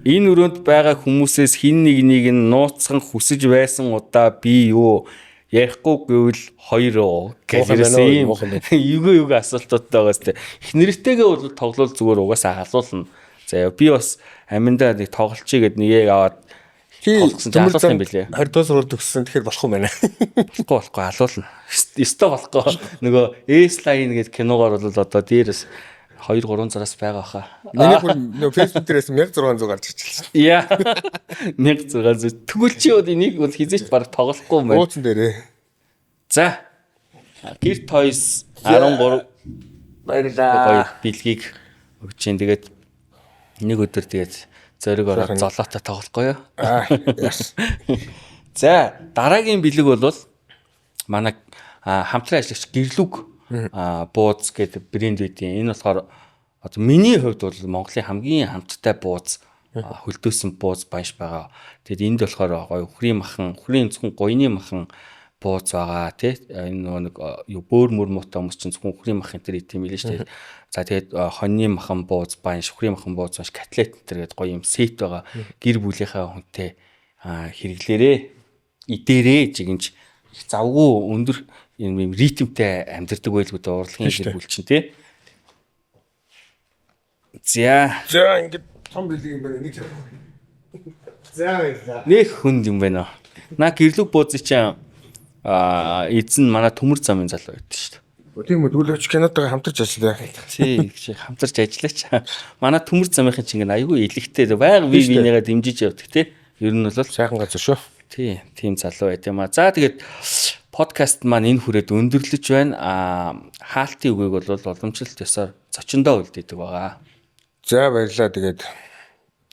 энэ өрөөнд байгаа хүмүүсээс хин нэг нэг нь нууцхан хүсэж байсан удаа би юу ярихгүй гэвэл 2 гэж ирсэн юм. Юго асуултуудтай байгаас тэ. Их нэртэйгээ бол тоглол зүгээр угаасаа халуулна. За би бас аминдаа нэг тоглолчий гэд нэгийг аваад тоглосон чинь алуулах юм билээ. 20 дугаар сургууль төгссөн тэгэхээр болох юм байна. Болохгүй алуулна. Өстө болохгүй. Нөгөө S-line гэд киногоор бол одоо дээрээс 2-3 зураас байгаа хаа. Миний бүр нөгөө Facebook дээрээс 1600 гарч ирчихсэн. Яа. 1600. Тэгвэл чи энийг бол хизээч баг тоглохгүй юм байна. Ууцсан дээрээ. За. Гэр Toys 13 баярлаа. Гоё бэлгийг өгч чинь тэгээд нэг өдөр тэгээд зориг ороод золоотой тоглохгүй юу? Аа. За, дараагийн бэлэг бол манай хамтран ажиллагч Гэрлүг бууз гэдэг брэнд байдیں۔ Энэ болохоор одоо миний хувьд бол Монголын хамгийн хамттай бууз, хөлдөөсөн бууз банш байгаа. Тэгэд энд болохоор гоё үхрийн махан, үхрийн зөвхөн гуйны махан бууз байгаа тий. Энэ нөгөө нэг юу бөөр мөр муутай хүмүүс чинь зөвхөн үхрийн мах энэ төр идэм билээ шүү дээ. За тэгээд хоньны махан бууз банш, үхрийн махан бууз банш, котлет энэ төр гэдэг гоё юм сет байгаа. Гэр бүлийнхээ хүнтэй хэрэглээрээ идээрээ жигэнж их завгүй өндөр юм ритмтэй амьдардаг байлгүй дээ урлагийн гэр бүл чинь тий. За. За ингээд том бэлэг юм байна нэг. За баярлалаа. Нэх хүнд юм байна. Наа гэрлүг бууз чинь эзэн манай төмөр замын залуу байдаг шүү дээ. Тийм үү, тэгвэл очиж кинотойгоо хамтарч ажиллая. Тий, хамтарч ажиллаач. Манай төмөр замынхын чинь ингээд айгүй илэгтэй байга бие биенийгээ дэмжиж явдаг тий. Ер нь бол сайхан газар шүү. Тий, тийм залуу байт юм а. За тэгээд подкаст маань энэ хүрээд өндөрлөж байна. Хаалтын үгийг бол уламжлалт ёсоор зочиндоо үлдээдэг байгаа. За баярлалаа. Тэгээд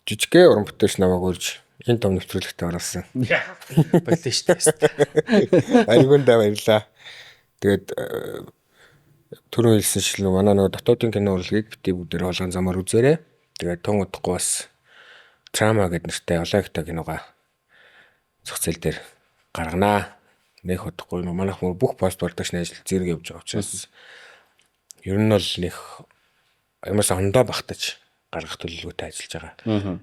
жижигхэн уран бүтээлч намайг урьж энэ том нэвтрүүлэгтээ оруулсан. Баярлалаа шүү дээ. Ариванда баярлалаа. Тэгээд түрүүн хэлсэн шиг манай нөгөө дотоодын кино урлагийг бити бүгдээр болгон замаар үзээрэй. Тэгээд тун удахгүй бас Трама гэдэг нэртэй Олагта киногоо зах зээл дээр гарганаа. Нэх удахгүй манайх бүх пост продакшн ажил зэрэг явж байгаа учраас ер нь бол нэх ямарс ондоо багтаж гаргах төлөвлөгөөтэй ажиллаж байгаа.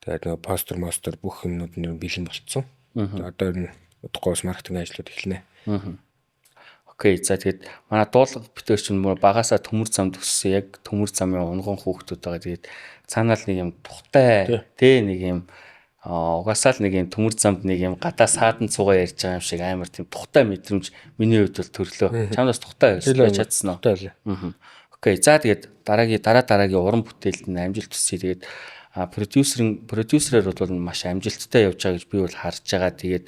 Тэгээд нөгөө постер мостер бүх юмнууд нь бэлэн болцсон. Одоо ер нь удахгүй бас маркетинг ажлууд эхэлнэ. Окей, за тэгээд манай дуулга битэр чинь багасаа төмөр замд өссөн, яг төмөр замын унган хүүхдүүд байгаа. Тэгээд цаанаа л нэг юм тухтай, тэ нэг юм угаасаа л нэг юм төмөр замд нэг юм гадаа саадан цугаа ярьж байгаа юм шиг амар тийм тухтай мэдрэмж миний хувьд бол төрлөө. Чамд бас тухтай байж чадсан уу? Тухтай байлаа. Окей, за тэгээд дараагийн дараа дараагийн уран бүтээлд нь амжилт хүсье. Тэгээд продюсерээр бол маш амжилттай явж байгаа гэж би бол харж байгаа. Тэгээд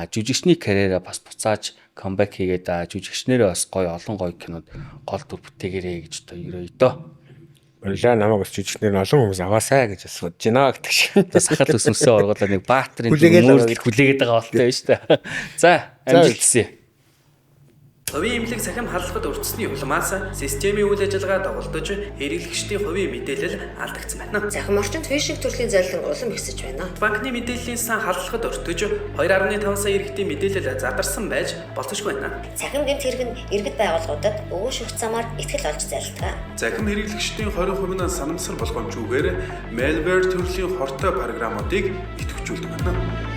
жүжигчний карьераа бас буцааж comeback хийгээд жүжигчнэрээ бас гоё олон гоё кинод гол дүр бүтээгээрэй гэж одоо ерөөе дөө. Баярлалаа, намайг бас жүжигчнэр нь олон хүмүүс аваасай гэж бас бодож байна гэдэг шиг. За сахал өсөмсөө оргуулаа нэг баатрын мөрөл хүлээгээд байгаа болтой байна шүү дээ. За амжилт хүсье. Хувийн эмнэлэг цахим халдлагад өртсөний улмаас системийн үйл ажиллагаа доголдож хэрэглэгчдийн хувийн мэдээлэл алдагдсан байна. Цахим орчинд фишинг төрлийн зарлин улам ихсэж байна. Банкны мэдээллийн сан халдлагад өртөж 2.5 сая иргэдийн мэдээлэл задарсан байж болзошгүй байна. Цахим гэмт хэрэг нь иргэд байгууллагуудад өгөөш өгч замаар итгэл олж залдаг. Цахим хэрэглэгчдийн 20% нь санамсар болгоомжгүйгээр malware төрлийн хортой програмуудыг идэвхжүүлдэг байна.